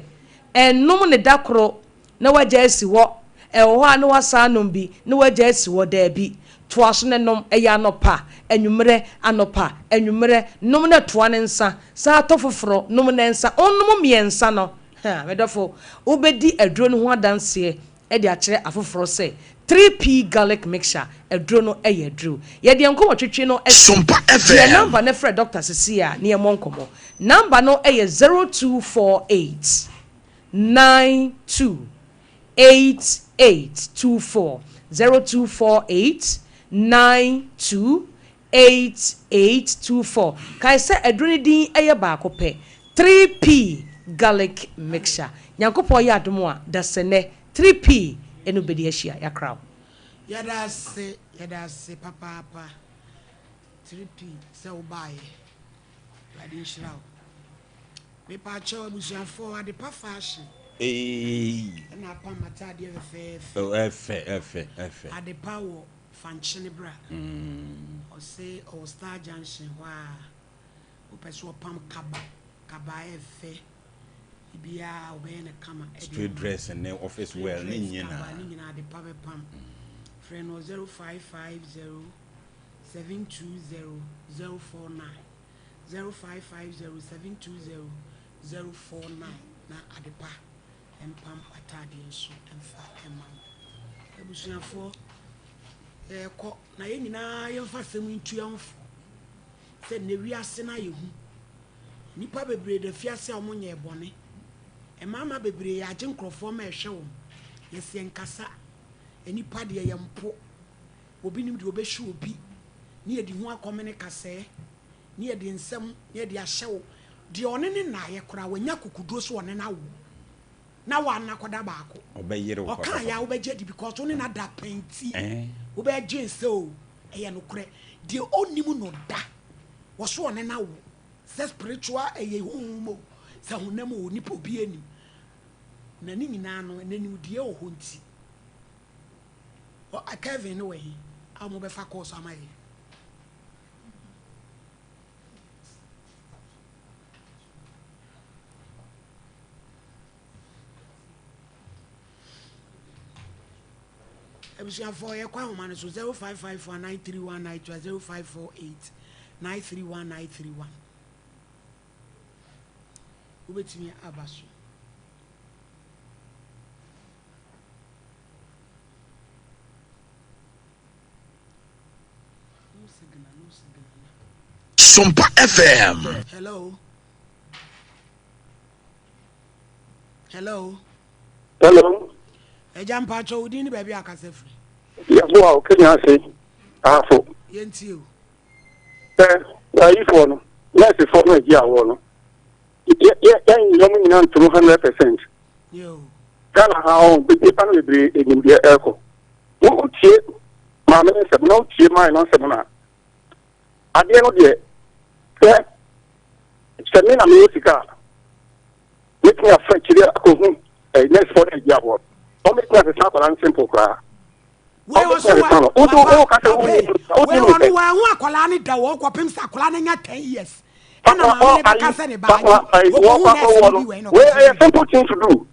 nnom no da koro na woagya asi hɔ, ɛwɔ hɔ a na woasan anom bi na woagya asi hɔ, daabi, toa so na nom, ɛyɛ anɔpa, anwummerɛ, anɔpa, anwummerɛ, nom na toa no nsa, san tɔ foforɔ, nom na nsa, wonom mmiɛnsa no, ha, me dɔfo, wobɛdi aduro no ho adanseɛ de akyerɛ afoforɔ sɛ 3P Garlic Mixture aduro no yɛ aduro. Yɛde yɛn nkɔmmɔtwetwe no asi, Sompa gye yɛn FM. number na frɛ dɔkta seesei a na yɛmmɔ nkɔmmɔ. Number no yɛ 0248. 92 8824 0248 92 8824 Kae sɛ aduro no din yɛ baako pɛ, 3P Garlic Mixture. Nyankopɔn yɛ adom a, dasɛnnɛ 3P ne wo bɛdi ahyia. Yɛakra wo. Yɛda ase, yɛda ase papaapa 3P sɛ wobaeɛ. Awurade nhyira wo. Mepaakyɛw abusuafoɔ adepa fashion Eeii. ɛna apam m'ataadeɛ fɛfɛɛfɛ. Oh ɛfɛ ɛfɛ ɛfɛ. Adepa wɔ Fankyene bra. Ɔse ɔwɔ Star Junction hɔ a wopɛ sɛ ɔpam kaba kaba a ɛfɛ biaa ɔbɛyɛ no kama ɛde Straight ama wo. dress ne office Straight wear ne dress nyinaa. kaba ne nyinaa adepa bɛpam. Frɛ no wɔ 0550 720 049. 0550 720 049 na adepa mpam w'ataadeɛ nso mfa mma wo. Abusuafoɔ, yɛrekɔ na yɛn nyinaa yɛmfa asɛm yi ntu yɛn ho fo sɛ nnɛ wiase no ayɛ hu. Nnipa bebree da fiase a wɔnyɛɛ bɔne. Mmarima bebree yɛagye nkurɔfoɔ ma ɛhwɛ wɔn. Yɛse yɛnkasa. Nnipa deɛ yɛmpo. Obi nim deɛ ɔbɛhwe obi ne yɛde hu akɔmene kasɛɛ ne yɛde nsɛm ne yɛde ahyɛ wo deɛ ɔne ne nnaeɛ koraa wanya akokoduro sɛ ɔne no awo na woanna kɔda baako Ɔbɛyere wo ɔkaa yɛ a papapapa. wobɛgye adi because wo ne no ada pɛn nti Ɛɛ. wobɛdwen sɛ o ɛyɛ nokorɛ deɛ ɔnnim no da wɔ so ɔne no awo sɛ spiritual ɛyɛ honhom o sɛ honam o nipa obiara nim na ne nyinaa no ɛnɛ nimdeɛ wɔ hɔ nti Ɔ Kevin no wɔ he a wɔbɛfa course ama yɛn? Abusuafoɔ yɛkɔ ahoma no so 0554 931 921 0548 931 931. Wobɛtumi aba so. Sompa FM. Hello. Hello. Hello. Ẹja mpatsọ wo din ni baabi akasa firi. Yɛboa o Kenya ase ahafo. Yɛntie o. Sɛ ayifoɔ no nɛɛsefoɔ no agyi awoɔ no yɛ yɛ yɛn wɔn nyinaa ntom 100%. Ghana ha ɔn nipa no bebree enim deɛ ɛrekɔ. Wo wotie maame no nsɛm na wotie maa no nsɛm no a adeɛ no deɛ sɛ sɛ me na mewɔ sika a mɛtumi afa akyiri akɔhu eh, nurse fɔ no adi aboɔ wɔn bɛtumi asesa akwadaa no simple koraa wei wɔn ɔso bɛtumi wa asesa no wotu papa wo kasa wo papa yi wo wei ni ɔno sɛ wɔahu akwadaa no da wɔ kɔpem sɛ akwadaa no nya 10 years ɛna papa maame ɔ no bɛka ayi sɛ ne ba papa nti ayi wɔkɔhu wɔkɔ nurse akɔwɔ no no bi wei na wei ɔka ɛyɛ kyerɛ no simple thing to do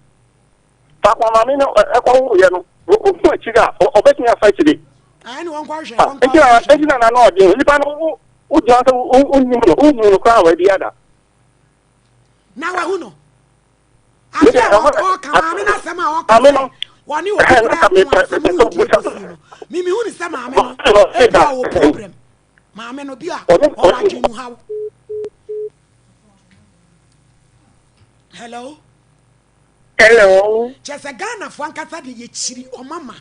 faako maame no ɛkɔ wo yɛ no ohu akyiri a ɔbɛtumi afa akyiri ɛne wɔnkɔhwɛ ah wɔnkɔ nti na nhwɛ nti na na ɔden nipa no wo wo gyina sɛ wo wo nim no wo hu no koraa wɔ adi ada na wahu no me Adeɛ deɛ a ɛhɔ na ɔka maame no asɛm a ɔka maame sɛ no wɔne obi ɛhɛn na koraa ka ko mepɛ asɛm mepɛ mu sɛ deɛ obusa kɔsi no mimi hu ne sɛ maame no ɔno ebi da a ɔwɔ problem maame no bi a ɔno ɔwɔ ɔno adwene mu haw. Hello. Hello. Kyerɛ sɛ Ghanafoɔ ankasa de yɛkyiri ɔmama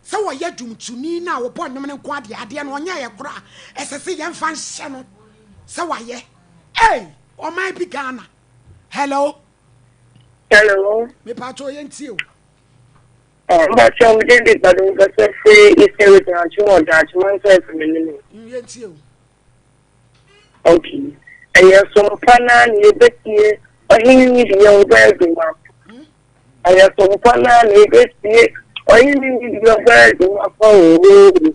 sɛ wɔyɛ dwomtoni no a wɔbɔ nnwom no nko adeɛ adeɛ no ɔnyɛeɛ koraa ɛsɛ sɛ yɛmfa nhyɛ no sɛ wayɛ ei ɔman bi Ghana. Hello. Hello. Mepatwo yɛn tie o. Mpatsɔ mi de de gbado nkasa firi Eastern Region Atwom wɔ Daakye Mansa FM anim. Yɛn tie o. Okay. Ɛyɛ sompa naa na yɛbɛtie ɔhene ni deɛ ɔbɛ adwuma. Ɛyɛ sompa naa na yɛbɛtie ɔhene ni deɛ ɔbɛ adwuma fa oo.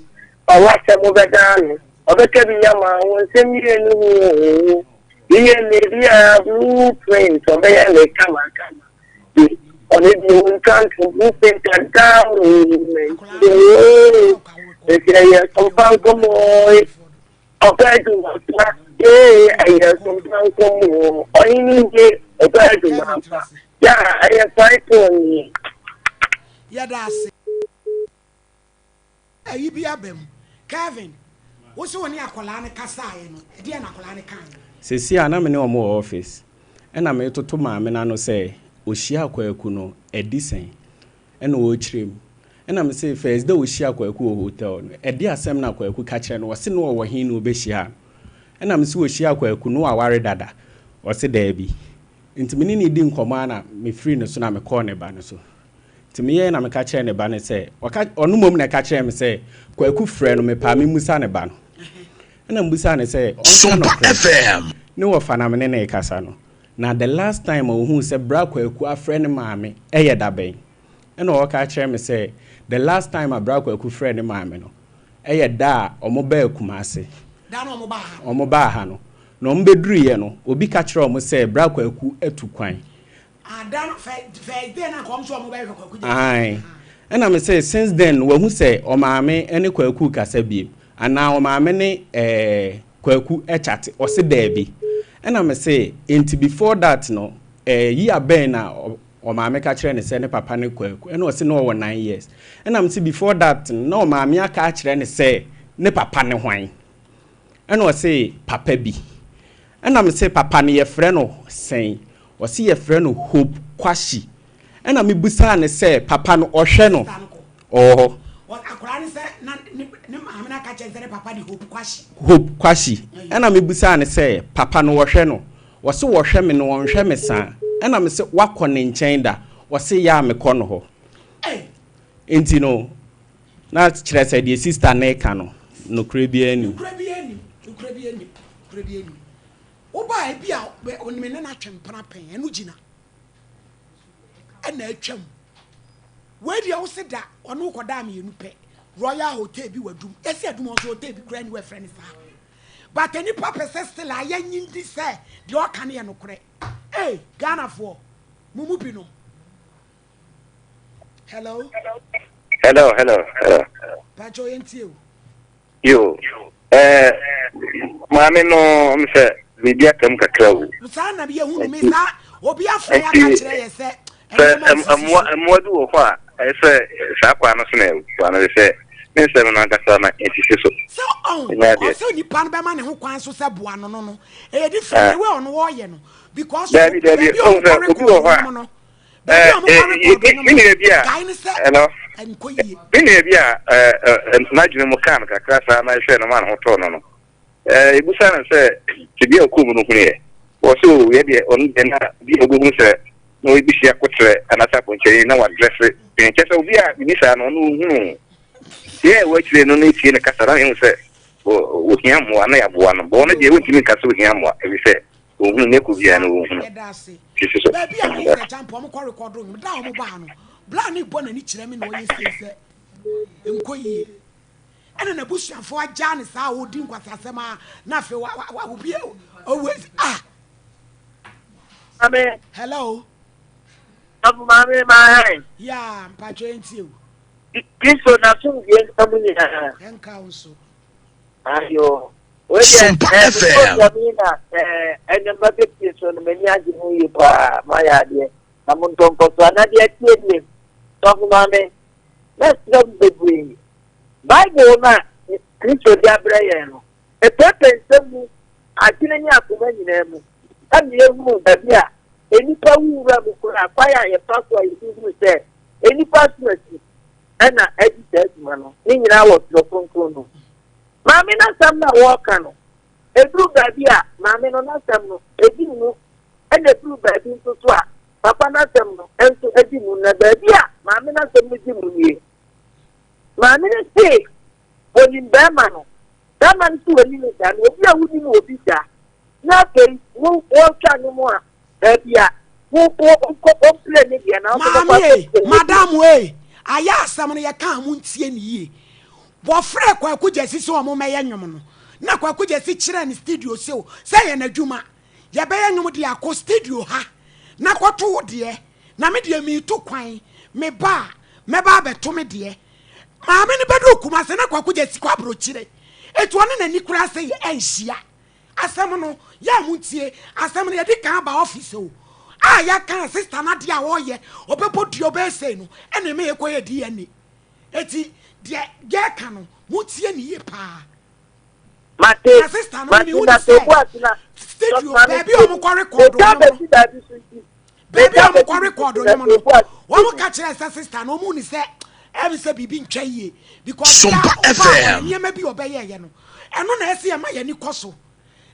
Ɔwɔ asɛm bɛda ano. Ɔbɛka bi ama wo nsɛm mmienu ho oo. Yɛ ne bi a blue print ɔbɛyɛ ne kama kama. Bi ɔne deɛ ɔntwa nto blue print ada oo. Oo. Ɛsɛ ɛyɛ sompa nkɔmɔ. Ɔpɛ adwuma pa ee ɛyɛ sompa nkɔmɔ ɔhene ye ɔpɛ adwuma pa ya ɛyɛ python ni. Yɛda ase. Ayi bi aba mu. Kevin, wo se wo ne akwadaa no kasaeɛ no, ɛdeɛn na akwadaa no kaeɛ? Seesei a na me ne wɔn wɔ office, ɛna meretoto maame no ano sɛ ɔhyiaa Kwaku no, adi sɛn? Ɛna ɔrekyerɛ mu. Ɛna me se first day ɔhyiaa Kwaku wɔ hotel no, ɛde asɛm na Kwaku ka kyerɛ no? Ɔse na ɔwɔ he na ɔbɛhyiaa no? Ɛna me se ɔhyiaa Kwaku no waware dada? Ɔse daabi. Nti me ne no di nkɔmmɔ ara na mefiri ne so na mekɔɔ ne ba no so. Nti meyɛɛ na meka kyerɛɛ ne ba no sɛ, ɔka, ɔno mmom na ɛka kyerɛɛ me sɛ, Kwaku frɛ no, mepɛ a memmusa ne ba no. Ɛna mebusaa no sɛ, ɔnka Sompa nokorɛ, FM. ne wɔfa na me ne no rekasa no, na the last time a ɔhuu sɛ bra Kwaku afrɛ ne maame yɛ da bɛn? Ɛna ɔka kyerɛɛ me sɛ, the last time a bra Kwaku frɛɛ ne maame no yɛ da a wɔbaa Kumasi. Da no a wɔbaa ha no. Wɔbaa ha no. Na wɔbɛduruiɛ no, obi ka kyerɛɛ wɔn sɛ bra Kwaku atu kwan. Ae. Ɛna me se since then no wahu sɛ ɔmaame ne Kwaku rekasa biem anaa ɔmaame ne eh, Kwaku kyate? Ɔse daabi. Ɛna me se nti before that no eh, year bɛn na ɔmaame ka kyerɛ ne sɛ ne papa ne Kwaku? Ɛna ɔse na ɔwɔ 9 years. Ɛna me se before that no na ɔmaame aka akyerɛ ne sɛ ne papa ne hwan? Ɛna ɔse papa bi. Ɛna me se papa no yɛfrɛ no sɛn? Ɔse yɛfrɛ no Hope Kwahye. Ɛna me busaa no sɛ papa no ɔhwɛ no? Ɔwɔ hɔ. Hope Kwahye. Ɛna me busaa no sɛ papa no ɔhwɛ no? Ɔse ɔhwɛ me no ɔnhwɛ me saa. Ɛna me se wakɔ ne nkyɛn da? Ɔse yaa mekɔ no hɔ. Nti no Na kyerɛ sɛ deɛ sister no reka no, nokorɛ biara nnim. Nokorɛ biara nnim, nokorɛ biara nnim, nokorɛ biara nnim. Woba a ebi a onim ne no atwe mpena pɛn, ɛno gyina ɛna atwam. Wei deɛ wose da ɔne wo kɔdaa mmienu pɛ, Royal Hotel bi wɔ Adum, yɛsi Adum nso hotel bi koraa ni hɔ ɛfrɛ no saa. But nipa pɛ sɛ still a yɛnye ndi sɛ deɛ ɔka no yɛ nokorɛ. Ei, Ghanafoɔ, mo mu binom. Hello. Hello, hello, hello. Pakyɛ yɛntie o. Yo, eh, maame no m sɛ biribi aka mu kakra o. Saa na yɛhu no me saa obi afrɛ yɛ aka kyerɛ yɛ sɛ sɛ mmoa mmoa bi wɔ hɔ a ɛyɛ sɛ saa kwan no so na ɛboa no sɛ ne nsɛm no ankasa na ɛsisi so. Sɛ ɔn ɔsɛ nipa no bɛma ne ho kwan so sɛ boa no no no ɛyɛ different the way ɔno wɔyɛ no because dabi dabi ɔn sɛ obi wɔ hɔ a me nua bi a hello me nua bi a n'adwene mu kaa no kakra saa na ɛhwɛ no ma ne ho tɔɔ no no ebusa no sɛ tebea ɔkɔɔ mu no hunu yɛ wɔ so yɛ deɛ ɔno deɛ na bi a wobɛhu sɛ na ɔbi hyia kotrɛ anaasɛ apɔnkyɛni na wadrɛse kyɛ sɛ obi a biribi saa no ɔno ɔhunu deɛ ɛwɔ akyire no na ɛtie ne kasa na ɛhu sɛ wɔhia mmoa na yɛaboa no bɔ ɔno deɛ wɔntumi nka sɛ ɔhia mmoa ɛfiri sɛ Ohunu ne kɔ biara no ohunu. Yɛda ase. Sisi so. Baabi a Mr. Champo ɔmo kɔ rekɔdo nnwom da a ɔmo baa no bla ne bɔ n'ani kyerɛ me na ɔyɛ sei sɛ nkɔ yie ɛna n'abusuafoɔ agyaa ne saa a ɔdi nkwasasɛm a na afei wa wa wa obi owu ah. Maame. Hello. Abu maame maa hɛn. Yaa mpatwa ntie o. Kristo n'asomdwie nka mu nyinaa. Ɛnka wo nso. Ayo. Wei deɛ Sompa eh, FM. program yi na eh, ɛnneɛma bɛpie so no m'ani agye ho yie paa moayɛ adeɛ na montɔ nkɔ so ana deɛ atie nie sɔfo maame mɛsrɛ mo bebree Bible no a Kristo de abrɛ yɛn no ɛpɛɛpɛ nsɛm mu adwene ne akoma nyinaa mu ɛma yɛhunu baabi a nnipa wuwura mu koraa kwan a yɛfa so a yɛde hunu sɛ nnipa so asi ɛna adi saa adwuma no ne nyinaa wɔ twerɛ kronkron no Maame no asɛm no a wɔreka no, ɛduru baabi a maame no n'asɛm no ɛdi mu, ɛna ɛduru baabi nso so a papa n'asɛm no nso ɛdi mu. Na baabi a maame n'asɛm no di mu nie. Maame no se wɔnim bɛrima no, bɛrima no se wɔnim no da, na obi a wonim obi da, na afei wo wɔtwa ne mu a baabi a wo wo wokɔ wɔmplɛ ne deɛ na wokɔ Maame ei, madam ei, ayɛ asɛm no yɛka a montie no yie. Wɔfrɛɛ Kwaku Gyasi sɛ wɔn mmɛyɛ nnwom no, na Kwaku Gyasi kyerɛɛ no studio sɛ o, sɛ ɛyɛ n'adwuma, yɛbɛyɛ nnwom de akɔ studio ha na kɔto wo deɛ, na me deɛ meretu kwan, meba a, mɛba abɛto me deɛ. Maame no bɛduu Kumasi na Kwaku Gyasi kɔ aburokyire, enti ɔne n'ani koraa sɛ ɛnhyia. Asɛm no, yɛ a montie. Asɛm no, yɛde kan aba office o, a yɛka sister no adeɛ a ɔyɛ, ɔbɛbɔ dua, ɔbɛyɛ sei no, ɛna ɛma yɛkɔyɛ DNA. Eti deɛ yɛka no, montie no yie paa. Mate, Na sister no, mate, mehu ne na sɛ, sɛ obu ase na studio, maame baabi a tie me. wɔkɔ record Meka nnwom no, bɛsi baabi so nti, baabi meka a bɛsi wɔkɔ bi so record nti na nnwom sɛ no, obu ase tie wɔn me. ka kyerɛ sɛ sister no, wɔn ni sɛ, ɛmi sɛ biribi ntwa yie, because da Sompa ɔbaa hɔ no, FM. nneɛma bi ɔbɛyɛɛyɛ no, ɛno na ɛsɛ yɛma yɛn ani kɔ so.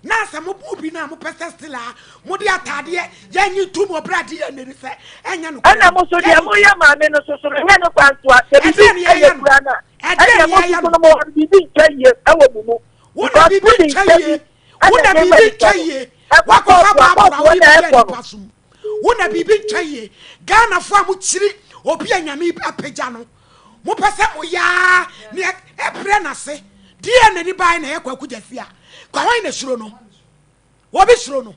Na sɛ mo mu bi no a mopɛ sɛ still a mode ataadeɛ yɛnye ntom wɔ berɛ a DNA no sɛ ɛnyɛ nokorɛ Ɛna no, mo nso deɛ yɛnye moyɛ ntom. maame no soso no ɛnyɛ ne kwan so a sɛ Ɛdeɛn biribi ne ɛyɛ yɛyɛ no? kura no a Ɛdeɛn ɛneɛ ne mo yɛyɛ soso no? no mo wɔ no biribi ntwa yie ɛwɔ mo mu Wo na because biribi mode ntwa nsa bi yie. Wo ɛna na nneɛma biribi nipa ntwa no yie. ɛkɔ Woakɔfa kɔɔto a Bible a kɔɔtoɔ wode na bɛyɛ ɛkɔ no. nnipa som. Wo na biribi ntwa yie. Ghanafoɔ a mokyiri obi a Nyame apagya no, mopɛ sɛ moyɛ ara ne ɛbrɛ no ase. DNA ni bae na ɛyɛ Kwaku Gyasi a, kwa hwan na suro no? Obi suro no.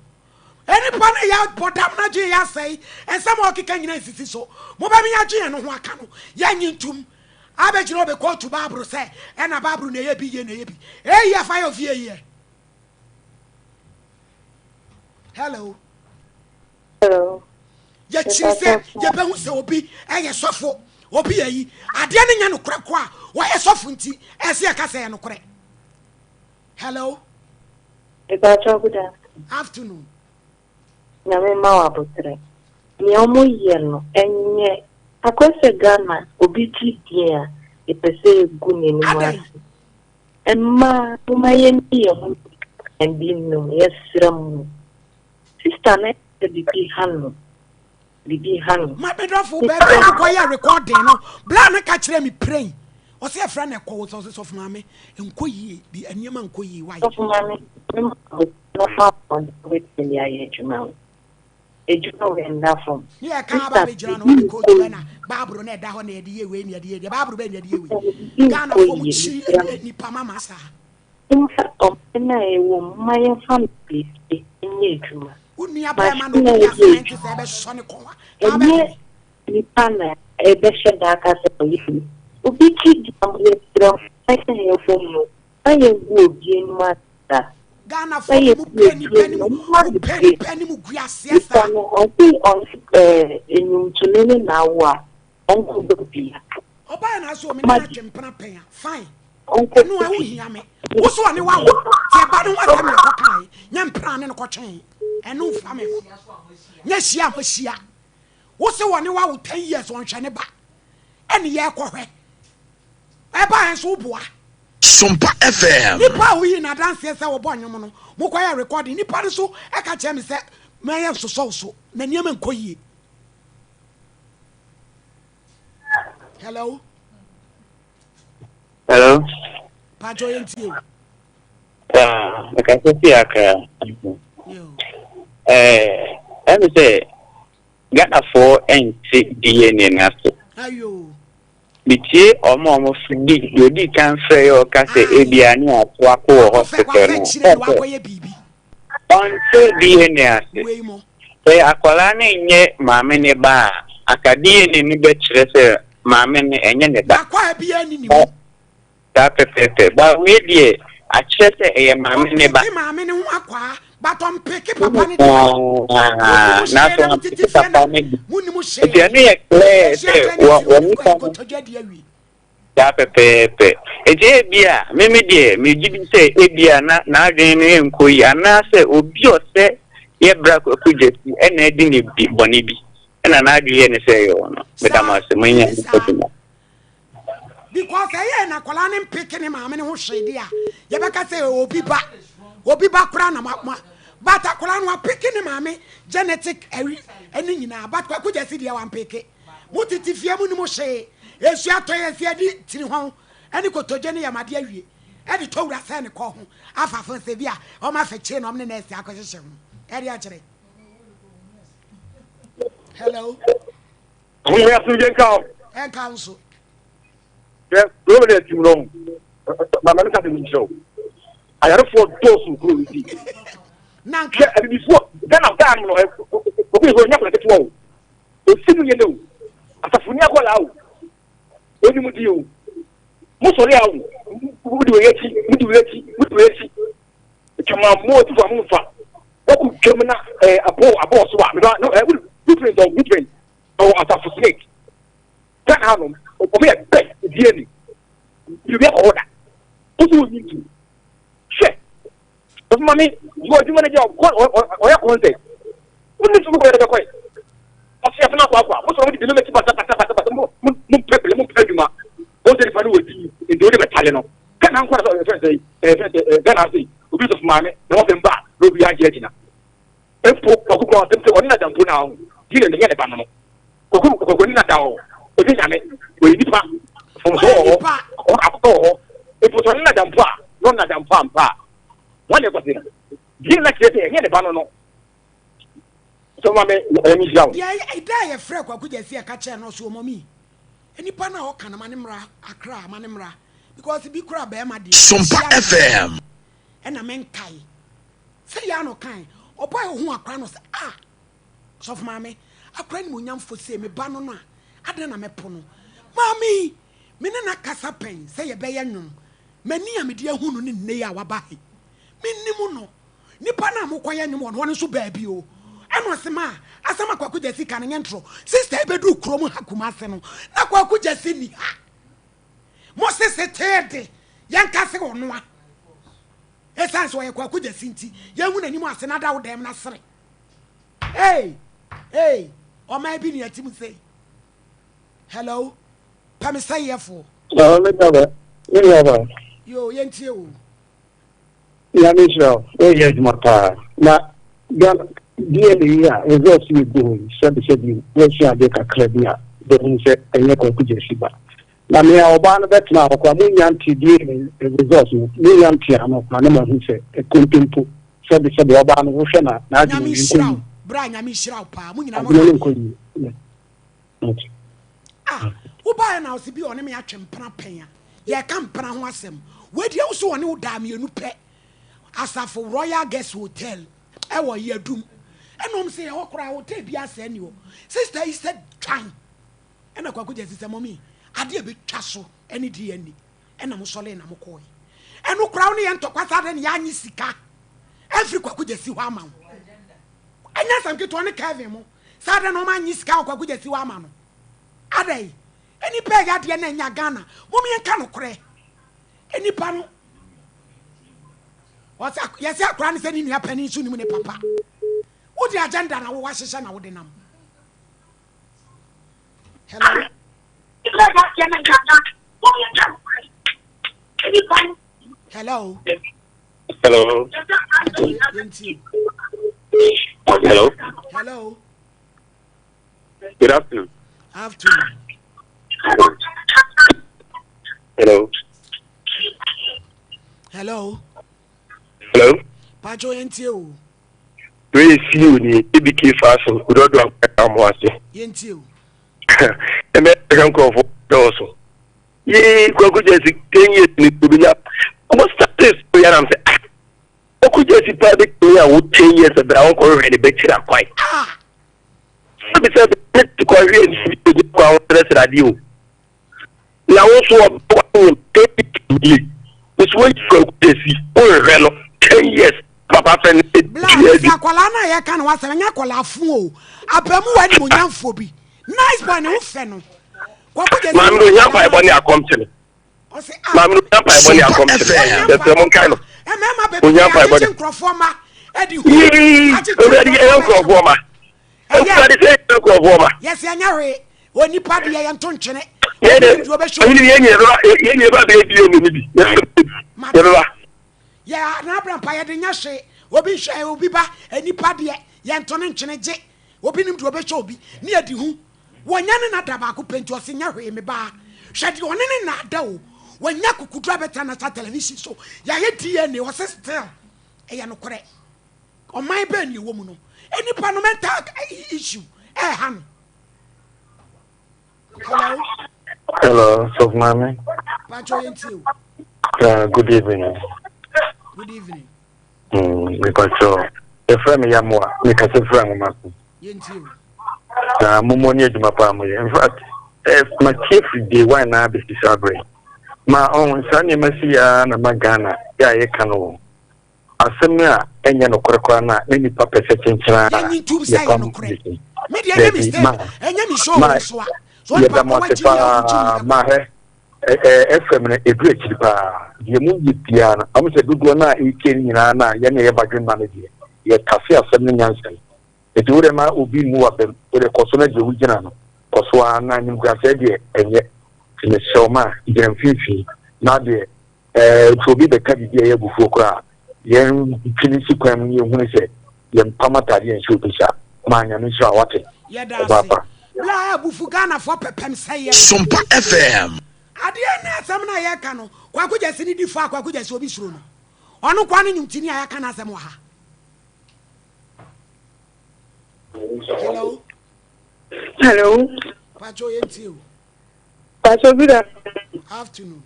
Nnipa no yɛ bɔdam no adwene yɛ asɛe, nsɛm a ɔkeka nyina nsisi so. Mobɛme adwene no ho aka no, yɛnye ntum. Abɛgyina ɔbɛ kɔɔtu Bible sɛ ɛna Bible na ɛyɛ bi yie na ɛyɛ bi. Eyi afa yɛ ofie yɛ. Hello. Hello. Yɛkyiri sɛ yɛbɛhu sɛ obi ɛyɛ sɔfo, obi yɛ yi. Adeɛ no nyɛ nokorɛ ko a wɔyɛ sɔfo nti ɛsɛ yɛka sɛ yɛ nokorɛ. Hello. Mepakyɛw good afternoon. Afternoon. Nyame mma wo aboterɛ. Nea ɔmo yɛ no ɛnyɛ akɔyɛ sɛ Ghana obi gye din a yɛpɛ sɛ yɛgu n'anim Adɛn? ase. Mmaa momma yɛnni yɛn ho ni kakra bi nom yɛsrɛ mo. Sister no sɛ bibi ha no bibi ha no. Ma me dɔfo baabi a mokɔ yɛ recording no bla no ka kyerɛ me praying ɔsɛ yɛfrɛ no ɛkɔ wo sɛ ɔsɛ sɔfo maame nkɔ yie bi nneɛma nkɔ yie why. Sɔfo maame me ma no fa wɔn wobɛtumi de ayɛ adwuma no adwuma wei nda fam. Ne yɛ kan aba abɛgyina no wɔde kootu ɛna baaburo na ɛda hɔ na yɛde yɛ wei na yɛde yɛ deɛ baaburo bɛn na yɛde yɛ wei Ghana fo mo kyiri nipa mama saa. Momfa ɔman no a yɛwɔ mu, momma yɛmfa no piesie nyɛ adwuma. Wo nua bɛrima na Machine a obi de yɛde asɛmɛnte sɛ adwuma ɛbɛsɔ ne kɔn a, no, ka ɛnyɛ wobɛpene. nipa na ɛbɛhyɛ da aka sɛ ɔyɛ bi. Obi ti dua mu yɛsrɛ mo na yɛn yɛbɔ mu na yɛngu obi anim ase da. Na Ghanafoɔ mo yɛngu pɛ obi nipa anim anim momma mo no pɛ grace. nipa anim gu aseɛ Nipa saa. no ɔse ɔne ɛɛ nnwomtoni ne na awo a ɔnkɔ baabi a. Ɔbaa na so me ne Momma no atwe mpena pɛn a fine ɔnkɔ ɛno ɛho baabi. hia me wo so ɔne wawo nti ɛba no ho asɛm na ɛkɔkae nyɛ mpena ne no kɔtwee ɛno mfa me ho nyɛ hyia a moahyia wo se wɔne wawo 10 years ɔnhwɛ ne ba ɛne yɛkɔhwɛ ɛbaɛ nso woboa Sompa FM. Nipa a woyii no adanseɛ sɛ wɔbɔ nnwom no, mokɔyɛɛ recording, nipa no nso ka kyerɛɛ me sɛ mɛyɛ nsosɔw so na nneɛma nkɔ yie. Hello. Hello. Pajo yɛn tie o. Ah, mekasa fi Accra. Eh, ɛmi sɛ Ghanafoɔ nte DNA no ase. Ayo. Metie wɔn a wɔf di deɛ ɔdii kan frɛeɛ a ɔka sɛ ebia ne ato ako wɔ hospital no, ɔka sɛ ɔnte DNA ase. Sɛ akwadaa no nyɛ maame no ba a, anka DNA no bɛkyerɛ sɛ maame no ɛnyɛ ne ba. Saa pɛpɛɛpɛ. But wei deɛ akyerɛ sɛ ɛyɛ maame ne ba. Ɔmpeke maame ne ho akwaa but ɔmpeke papa ne deɛ. Ah, Monnim nanso hwee na motete ɔmpeke fie na papa ne deɛ. monnim Nti hwee. ɛno yɛ clear Yɛhyia sɛ twɛ ne wɔ tiri wɔ mu nipa no nkotodwe adi awie. saa pɛpɛɛpɛ. Nti ebia meme deɛ megye di sɛ ebia na n'adwene no nkɔ yi anaasɛ obi a ɔsɛ yɛ bra Kwaku Gyasi ɛna adi ne bi bɔne bi ɛna n'adwene yɛ ne sɛ ɛyɛ ɔno. Meda mo Saa, ase, monya biribi saa. adwuma. Because ɛyɛ na akwadaa no mpeke ne maame no ho hwee de a yɛbɛka sɛ obi ba obi ba koraa na ma ma but akwadaa no apeke ne maame genetic ɛwi ɛne nyinaa but Kwaku Gyasi deɛ wampeke mo tete fie mu ne mo hwee esu atɔ yɛn si ɛde tiri ho ɛne kotodwe ne yɛm adeɛ awie ɛde tɔ wura sɛ ne kɔ ho afa fo sɛ bi a wɔn afɛkyee na wɔn ne nɛɛse akɔhyehyɛ ho ɛde akyerɛ hello. Ahomyɛ asomdwe nka wo. Ɛnka wo nso. Hwɛ, kuro wei na ɛtim no, ma ma menka asɛm bi nkyerɛ wo. Ayarefoɔ dɔɔso kuro no ti. Hwɛ, abibifoɔ, Ghana Ghana no, obi hɔ nyɛ akwadaa ketewa o. Osi mu yɛ ne o. Asafo ni akwadaa o. Onim di o. Mo sɔre a o, mo di wei akyi, mo di wei akyi, mo di wei akyi. Twama mo ɔtifo a mo nfa. Wɔkɔ twam na ɛɛ abɔ abɔ so a, meba no ɛɛ blueprint ɔ blueprint. Ɔwɔ asafo snake. Ghana ha nom, ɔmo yɛ best DNA. Biribi akɔ hɔ da. Wosi wo nyi ntu. Hwɛ. Ɔfo ma me, yɛ adwuma no gya ɔyɛ concert. Wonni so mokɔ yɛ bɛkɔe. Ɔse afena akɔ akɔ a, mo sɔrɔ mo de bi no mɛti basa basa basa basa mo mo mo mpɛ bele mo mpɛ adwuma. Wɔn sɛ nipa no wɔ din nti wode bɛtale no. Ghana nkɔ na sɛ ɔyɛ fɛn sɛ ɛyɛ fɛn sɛ Ghana ase obi sɔfo maame na wɔsɛ mba na obi agye agyina. Mpo Kwaku kura asɛm sɛ ɔne n'agya mpo na ahu Gideon nyɛ ne ba no no. Kwaku Kwaku ne n'ada hɔ. Ɔnyɛ nyame. Ɔyɛ nipa. Mfomsoɔ wɔ hɔ. Akokɔ wɔ hɔ. Mpo sɛ ɔne n'agya mpo a, na ɔne n'agya mpo ampa a, wɔn na ɛkɔse no. Gideon na kyerɛ sɛ ɛnyɛ ne ba no no. Sɛ ma me ɛyɛ me nhyira wo. Deɛ ɛda a yɛfrɛ Kwaku Gyasi ɛka kyerɛ no ɔso ɔmɔ mi nipa no a ɔka no ma ne mmra Accra ma ne mmra because bi kora bɛrima deɛ Sompa ɛhyia no FM. ɛna menkae Sɛ yɛ ano kan ɔbaa ohun akora no sɛ ah sɔfo maame akora nimonyamfo sei me ba no no a adɛn na mɛpo no maame yi me ne no akasa pɛn sɛ yɛbɛyɛ nnwom m'ani a mede ahu no ne nnɛ yi a waba ha yi mennim no nipa no a mokɔyɛ nnwom wɔ no hɔ no nso baabi o ɛna ɔse ma asɛm a Kwaku Gyasi ka no nyɛ ntorɔ sister yi bɛduru kurom ha Kumase no na Kwaku Gyasi ni ha mo sese tee de yɛnka se ɔnoa Esiane sɛ ɔyɛ Kwaku Gyasi nti, yɛnhu n'anim ase na da wo dɛm na sere. Hey! Hey! Ɔman bi nea ɛte mu sei. Hello? Pɛ me sɛeɛfoɔ. Hello, me nua Me nua ba. Yo, yɛntie wo. Nyame nhyira wo. Woyɛ adwuma paa. Na Ghana DNA yi a results yi gu hɔ yi, sɛbi sɛbi woasua adeɛ kakra bi a, wobɛhunu sɛ ɛnyɛ Kwaku Gyasi ba. Na nea ɔbaa no bɛtenaa hɔ koraa, monnya ntee DNA results no, monnya ntee ano koraa na mahu sɛ nkontompo, sɛbe sɛbe ɔbaa no wohwɛ na n'adwene Nyame no nhyira nkɔ wo yie. bra Nyame nhyira wo paa mo nyinaa mo Adwene ha no nkɔ yie. Yeah. Okay. Ah wobaeɛ na ɔse bi ɔne me atwe mpena pɛn a yɛka mpena ho asɛm wei deɛ wo so ɔne wo daa mmienu pɛ asafo Royal Guest Hotel ɛwɔ Yadum ɛna ɔm sɛ yɛhɔ koraa hotel bi asɛe ni hɔ sister yi sɛ twan Ɛna Kwaku Gyasi sɛ, Mummy, Adeɛ a ɛbɛtwa so ne DNA ɛna mo sɔlee na mo kɔɔe. Ɛno koraa wo ne yɛ ntɔkwa saa dɛn na yɛanye sika amfiri Kwaku Gyasi hɔ ama wo. Ɛnyɛ asɛm ketewa ne Kevin mo saa dɛn na wɔn anye sika wɔ Kwaku Gyasi hɔ ama no. Adɛn? Nnipa ɛyɛ adeɛ na ɛnya Ghana. Mom yɛnka nokorɛ. Nnipa no wɔsɛ yɛsɛ akora ne sɛ ne nua panin nso nim ne papa. Wode agenda na wowɔ ahyehyɛ na wode nam. Hello. Hello. Hello. Hello. Hello. Good afternoon. Afternoon. Hello. Hello. Hello. Pacho yɛntie o. Wei yɛ CEO ni ABK Fashion Odɔdɔ Akwaa mo ase. Yɛntie o. Ɛmɛ ɛhwɛ nkurɔfo dɔɔso. Yee Kwaku Gyasi ten years ni obi nya. Ɔmo start so yɛ nam sɛ ah Kwaku Gyasi paa bɛ tumi a wo ten years ɛbɛrɛ a wɔnkɔ hwehwɛ ne bɛkyiri akwan. Sɛbi sɛbi ne ti kɔ hwɛ ne bi obi kɔ ahɔ srɛsrɛ adeɛ o. Na wo nso ɔbɛ wanyem ten years nie. Nso woyi Kwaku Gyasi wohwehwɛ no ten years papa fɛ no Bla etua sɛ bi. akwadaa no a yɛka ne ho asɛm ɛnyɛ akwadaa fo o abamuwa animonyamfoɔ bi nice boy ne ho fɛ no Kwaku Gyasi Maame no ohia mpaebɔ ne akɔmkyene. Maame no ohia mpaebɔ ne akɔmkyene. Yɛsrɛ mo nkae no. Ohia mpaebɔ ne. Yii Awurade yɛyɛ nkurɔfoɔ ma. Awurade sɛ yɛyɛ nkurɔfoɔ ma. Yɛsɛ ɛnyɛ hwee onipa deɛ yɛnto ntwene. Yɛn de ɛnyini yɛn nyɛ bɛba yɛn nyɛ bɛba bɛyɛ DNA ne bi. Yɛbɛba. Yɛ anabra mpa yɛde nyɛ hwee obi nhwɛ obi ba nipa deɛ yɛnto ne ntwene gye obi nim deɛ ɔbɛhwɛ obi ne yɛde hu Wanya ne na da baako pɛ nti ɔse nyɛ hwee me baa hwɛ deɛ ɔne ne na ada o wanya akukuduro abɛtena national television so yɛayɛ DNA ɔse still ɛyɛ nokorɛ ɔman bɛn ne ɛwɔ mu no nnipa no mental issue ɛɛha no hello Hello, Sof Mami. Pancho yɛntie o. Good evening. Good evening. Mepakyɛw, yɛfrɛ me Yamoa, mekasa firi Anwoma so. Na mommɔ ne adwuma paa moyɛ. In fact, eh, matie firi day one na abɛsi saa berɛ. Ma ɔho saa nneɛma si ya na ma Ghana yɛ a yɛka no wɔ. Asɛm a ɛnyɛ nokorɛ koraa no a na nipa pɛ sɛ kyenkyena a yɛpam Dabi, ma, ma, yɛda mo ase paa, ma hɛ. FM no ɛduru akyiri paa. Deɛ mo yɛ biara no, ɔmo sɛ dodoɔ no a ɛretie no nyinaa no a yɛn na ɛyɛ badwemma no deɛ, yɛtase asɛm no nyansa mu. Nti wo deɛ ma obi mmu w'abam, wo deɛ kɔ so na deɛ wogyina no, kɔ so ara na animguaseɛ deɛ ɛnyɛ. Nti mesrɛ wo ma gyina mfimfini na deɛ ɛɛ sɛ obi bɛka biribi a ɛyɛ abufuo koraa a, yɛntwe no nsi kwan mu na yɛhunu sɛ yɛmpam ataadeɛ nhyɛ obi saa. Ma Nyame nhyira wo, wate? Yɛda Ɔbaa ase. pa. Bla abufu Ghanafoɔ pɛpɛm sɛ yɛ. Sompa FM. Adeɛ ne asɛm no a yɛka no Kwaku Gyasi ne di fɔ a Kwaku Gyasi obi suro no ɔno nkoa ne nwomtini a yɛaka n'asɛm wɔ ha. Hello. Hello. Pacho yɛntie o. Pacho good afternoon. Afternoon.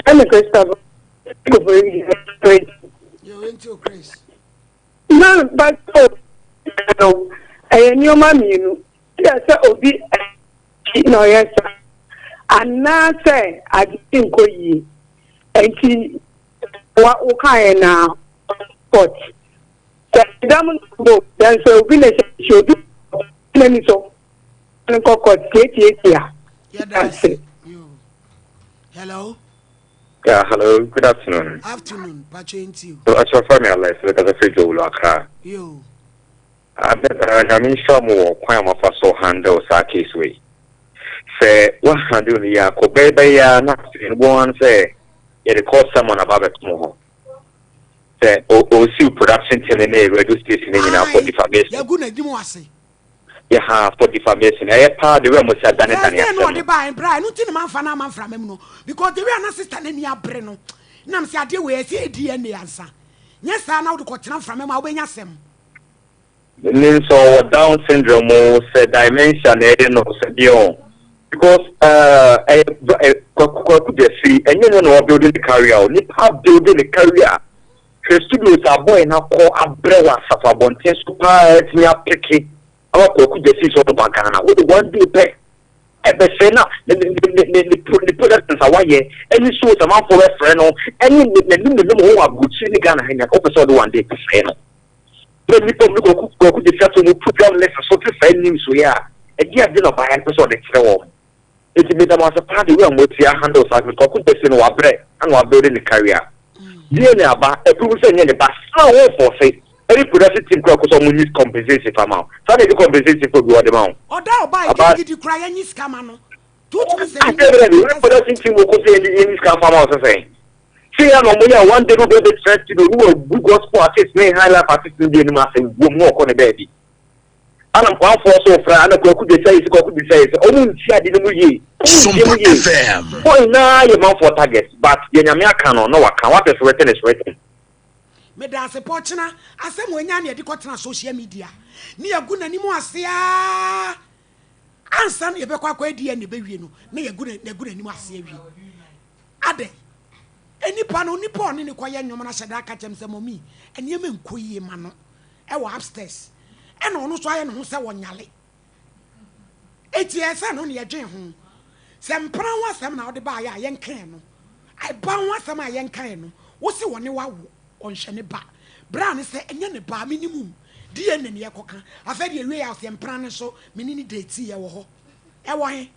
Ɛne Christopher. Yo yɛntie o Chris. Na Pacho no ɛyɛ nneɛma mmienu. Yɛ sɛ obi na ɔyɛ saa anaasɛ ade nkɔ yie nti wa wokaeɛ na court sɛ dam no bo nso obi na hyɛ obi n'ani so no nkɔ court tiatiatia. Yɛda ase. Hello. Yeah, hello, good afternoon. Afternoon, Pacho Ntiu. So, Acho Fami Alex, look at the fridge Accra. Yo. Nyame nhyira mo wɔ kwan a moafa so handle saa case wei. Sɛ wo handle no yie a, kɔ bɛyɛ bɛyɛ a na afei no wobɛhu ara sɛ yɛde call summon aba abɛto mo hɔ. Sɛ ɔsiw production team no ne radio station no nyinaa for defamation. Yɛagu n'anim ase. Yɛ ha for defamation. Ɛyɛ paa the way a mo si adanedane Thursday asɛm na ɔde no. baeɛ bra ɛno nti na mamfa no amma mframa mu no because the way a na sister no ani abere no nam sɛ adeɛ wei ɛsɛ yɛ DNA ansa nyɛ saa na wode kɔtena mframa mu a wobɛnya asɛm. Menim sɛ ɔwɔ down syndrome o sɛ dementia na ɛyɛ no sɛ deɛ o because ɛyɛ Kwaku Kwaku Gyasi ɛnyɛ no na ɔbuild ne career o nipa build ne career hwɛ studios a boy no akɔ abrɛ wɔ asafo abɔnten so paa atumi apeke ama Kwaku Gyasi sɛ ɔba Ghana wode one day pɛ. Ɛbɛsɛe na ne ne ne ne ne pro ne productions a wayɛ ɛne shows amanfoɔ bɛfrɛ no ɛne ne n'anim n'anim ho wɔ aburokyire ne Ghana ha nyinaa wopɛ sɛ ɔde one day sɛe no. Bere a nnipa mu no Kwaku Kwaku Gyasi ato mu program list so te saa news yi a, ɛdeɛn ade na ɔbaeɛ no pɛ sɛ ɔde kyerɛ wɔn? Enti meda mo ase paa the way a moatua handle saa asɛm Kwaku Gyasi no wabrɛ na wabuild ne career. DNA aba, approve sɛ ɛnyɛ ne ba, still wo force ɛne production team koraa kɔ sɛ ɔmo nyi compensation fa ma wo. Saa na yɛde compensation fa obi hɔ de ma wo. Ɔda ɔbaa Aba gidigidi koraa yɛnyi sika ma no. Tutu sɛ Ah, dabi dabi, wei production team wɔ kɔ sɛ yɛnyi sika fa ma wo sɛ sɛn? Sei ara na wɔyɛ a one day no obi abɛtena studio na wagu gospel artist ne high life artist no bi anim ase wom na ɔkɔ ne baabi. Ana mpamfoɔ nso refrɛ ana Kwaku Gyasi ayɛ si Kwaku Gyasi ayɛ si wɔn nti ade no mu yie wɔn ntie mu yie. Wɔn nyinaa yɛ manfoɔ target but deɛ Nyame aka no na waka what is written is written. Medaase pɔ ɔkyena asɛm wei nya ne yɛde kɔtena social media ne yɛgu n'anim ase aa ansa na yɛbɛkɔ akɔyɛ DNA bɛwie no na yɛgu n'anim ase awie. Adɛn? Nnipa no, nipa a ɔne no kɔyɛ nnwom no ahyɛ da aka kyerɛ me sɛ, Mummy, nneɛma nkɔ yie ma no wɔ upstairs. Ɛna ɔno nso ayɛ ne ho sɛ ɔnyale. Enti ɛyɛ sɛ ɛno na yɛdwen ho. Sɛ mpena ho asɛm na wode baeɛ a, yɛnka ɛno. Ɛba ho asɛm a yɛnka ɛno. Wo se ɔne wo awo, ɔnhwɛ ne ba. Bra ne sɛ, ɛnyɛ ne ba, menim o. DNA na yɛkɔka. Afei deɛ ɛwie a, ɔse mpena no nso, me ne no dateeɛ wɔ hɔ. Ɛwɔ he?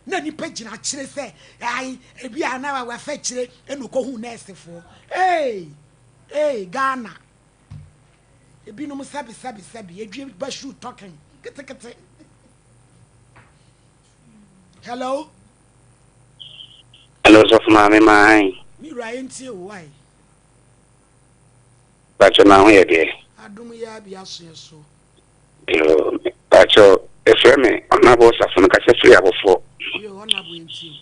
Na nipa gyina akyire sɛ ae ebi a na wafa akyire ɛna ɔkɔhu nɛɛsefoɔ ee ee Ghana ebinom sɛbi sɛbi sɛbi edwie ba shoe talking ketekete hello. Hello sɔfo maame maa. Mi wura yɛn tie o wai. Bàtchɛ na ho yɛ deɛ. Adum yɛ abi asoɛ so. Yoo mpakyɛw efrɛ me Ɔnabo Osafo no kasa firi Abofoɔ. Yoo Ɔnabo yɛntie wo.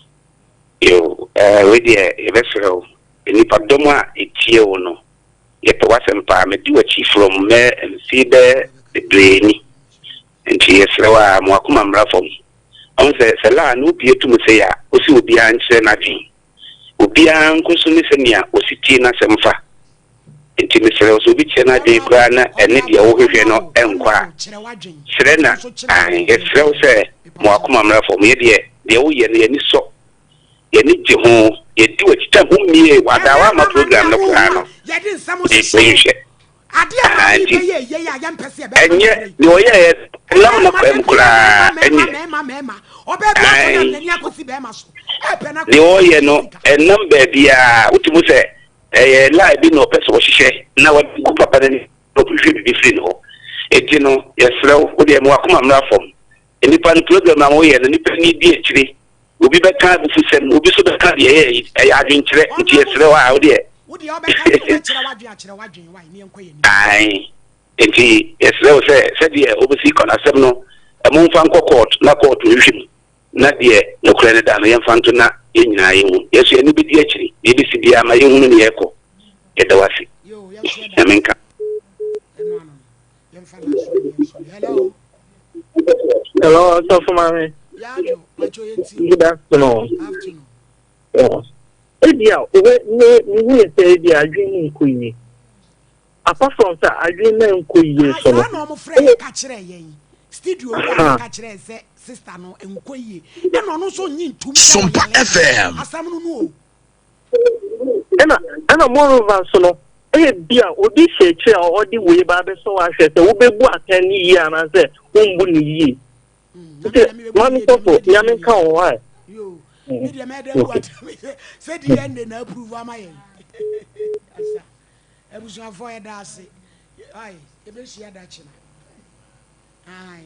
Yoo ɛɛ wei deɛ yɛbɛsrɛ wo nnipa dɔm a etie wo no yɛpɛ w'asɛm paa medi w'akyi from mɛ mfie bɛ bebree ni nti yɛsrɛ wo a ma w'akoma mmra fam ɔhu sɛ sɛ laa no wobie to mu sei a wosi obiara nkyerɛ n'adwen Obiara nko so ne sɛnea osi tie n'asɛm fa. Enti mesrɛ wo, sɛ obi kyerɛ n'adwene koraa na ɛne deɛ wohwehwɛ no nkɔ a, srɛ na aane, yɛsrɛ wo sɛ ma w'akoma mmra fam. Yɛ deɛ, deɛ woyɛ no, yɛn ani sɔ, yɛn ani gye ho, yɛdi w'akyi. Tam, wommie w'adaa, woamma program no koraa no, menhwɛ. Ahaa, nti ɛnyɛ deɛ ɔyɛeɛ no, ɛnam n'akwan mu koraa, ɛnyɛ. Ae, deɛ ɔyɛ no, ɛnam baabiara, wote mu sɛ ɛyɛ lie bi na ɔpɛ sɛ ɔhyehyɛ na wade gu papa no anim na ɔhwehwɛ biribi firi ne hɔ. Enti no, yɛsrɛ wo, wo deɛ ma w'akoma mmra fam. Nnipa no, program a moyɛ no, nnipa ani di akyire. Obi bɛka abufusɛm, obi nso bɛka deɛ ɛyɛ yi, ɛyɛ adwenkyerɛ, nti yɛsrɛ wo a, wo deɛ. Ae, nti yɛsrɛ wo sɛ, sɛdeɛ wobɛsi kɔ no asɛm no, momfa nkɔ court na court nhwehwɛ mu, na deɛ nokorɛ no da no, yɛmfa nto na yɛn nyinaa yɛnhu. Yɛn nso yɛn ani bɛdi akyiri, deɛ ɛbɛsi biara ma yɛnhunu ne yɛrekɔ. Yɛda wo ase. Nyame nka. Hello, Sɔfo Maame. Good afternoon. Afternoon. Ebi a obe me me hu yɛ sɛ ebi a adwene mu nkɔ yie. Apart from sɛ adwene na nkɔ yie ah, so no. Saa na wɔn frɛ yɛ ka kyerɛ yɛn. Studio wura no ka kyerɛ sɛ sister no nkɔ yie. Ɛna ɔno nso nyi ntum sɛ ɔyare. Asɛm no no o. Ɛna ɛna moreover nso no, ebia obi hyɛ akyire a ɔde wei ba abɛsɔ wo ahwɛ sɛ wobɛbu atɛn no yie anaasɛ wombu no yie. Nti maame sɔfo, Nyame nka wo ho ae. Yo, me deɛ mɛda bu atɛn sɛ DNA na approve ama yɛn. Asa, abusuafoɔ yɛda ase. Ai, yɛbɛhyia da kyena. Ai.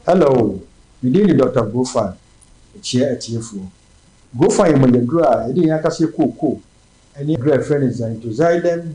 Hello, me din de Dɔkta Grofan, mekyia atiefoɔ. Grofan yɛ mogyaduro a yɛde yɛn ankasa kooko ne aduro a yɛfrɛ no Xanthoxylem.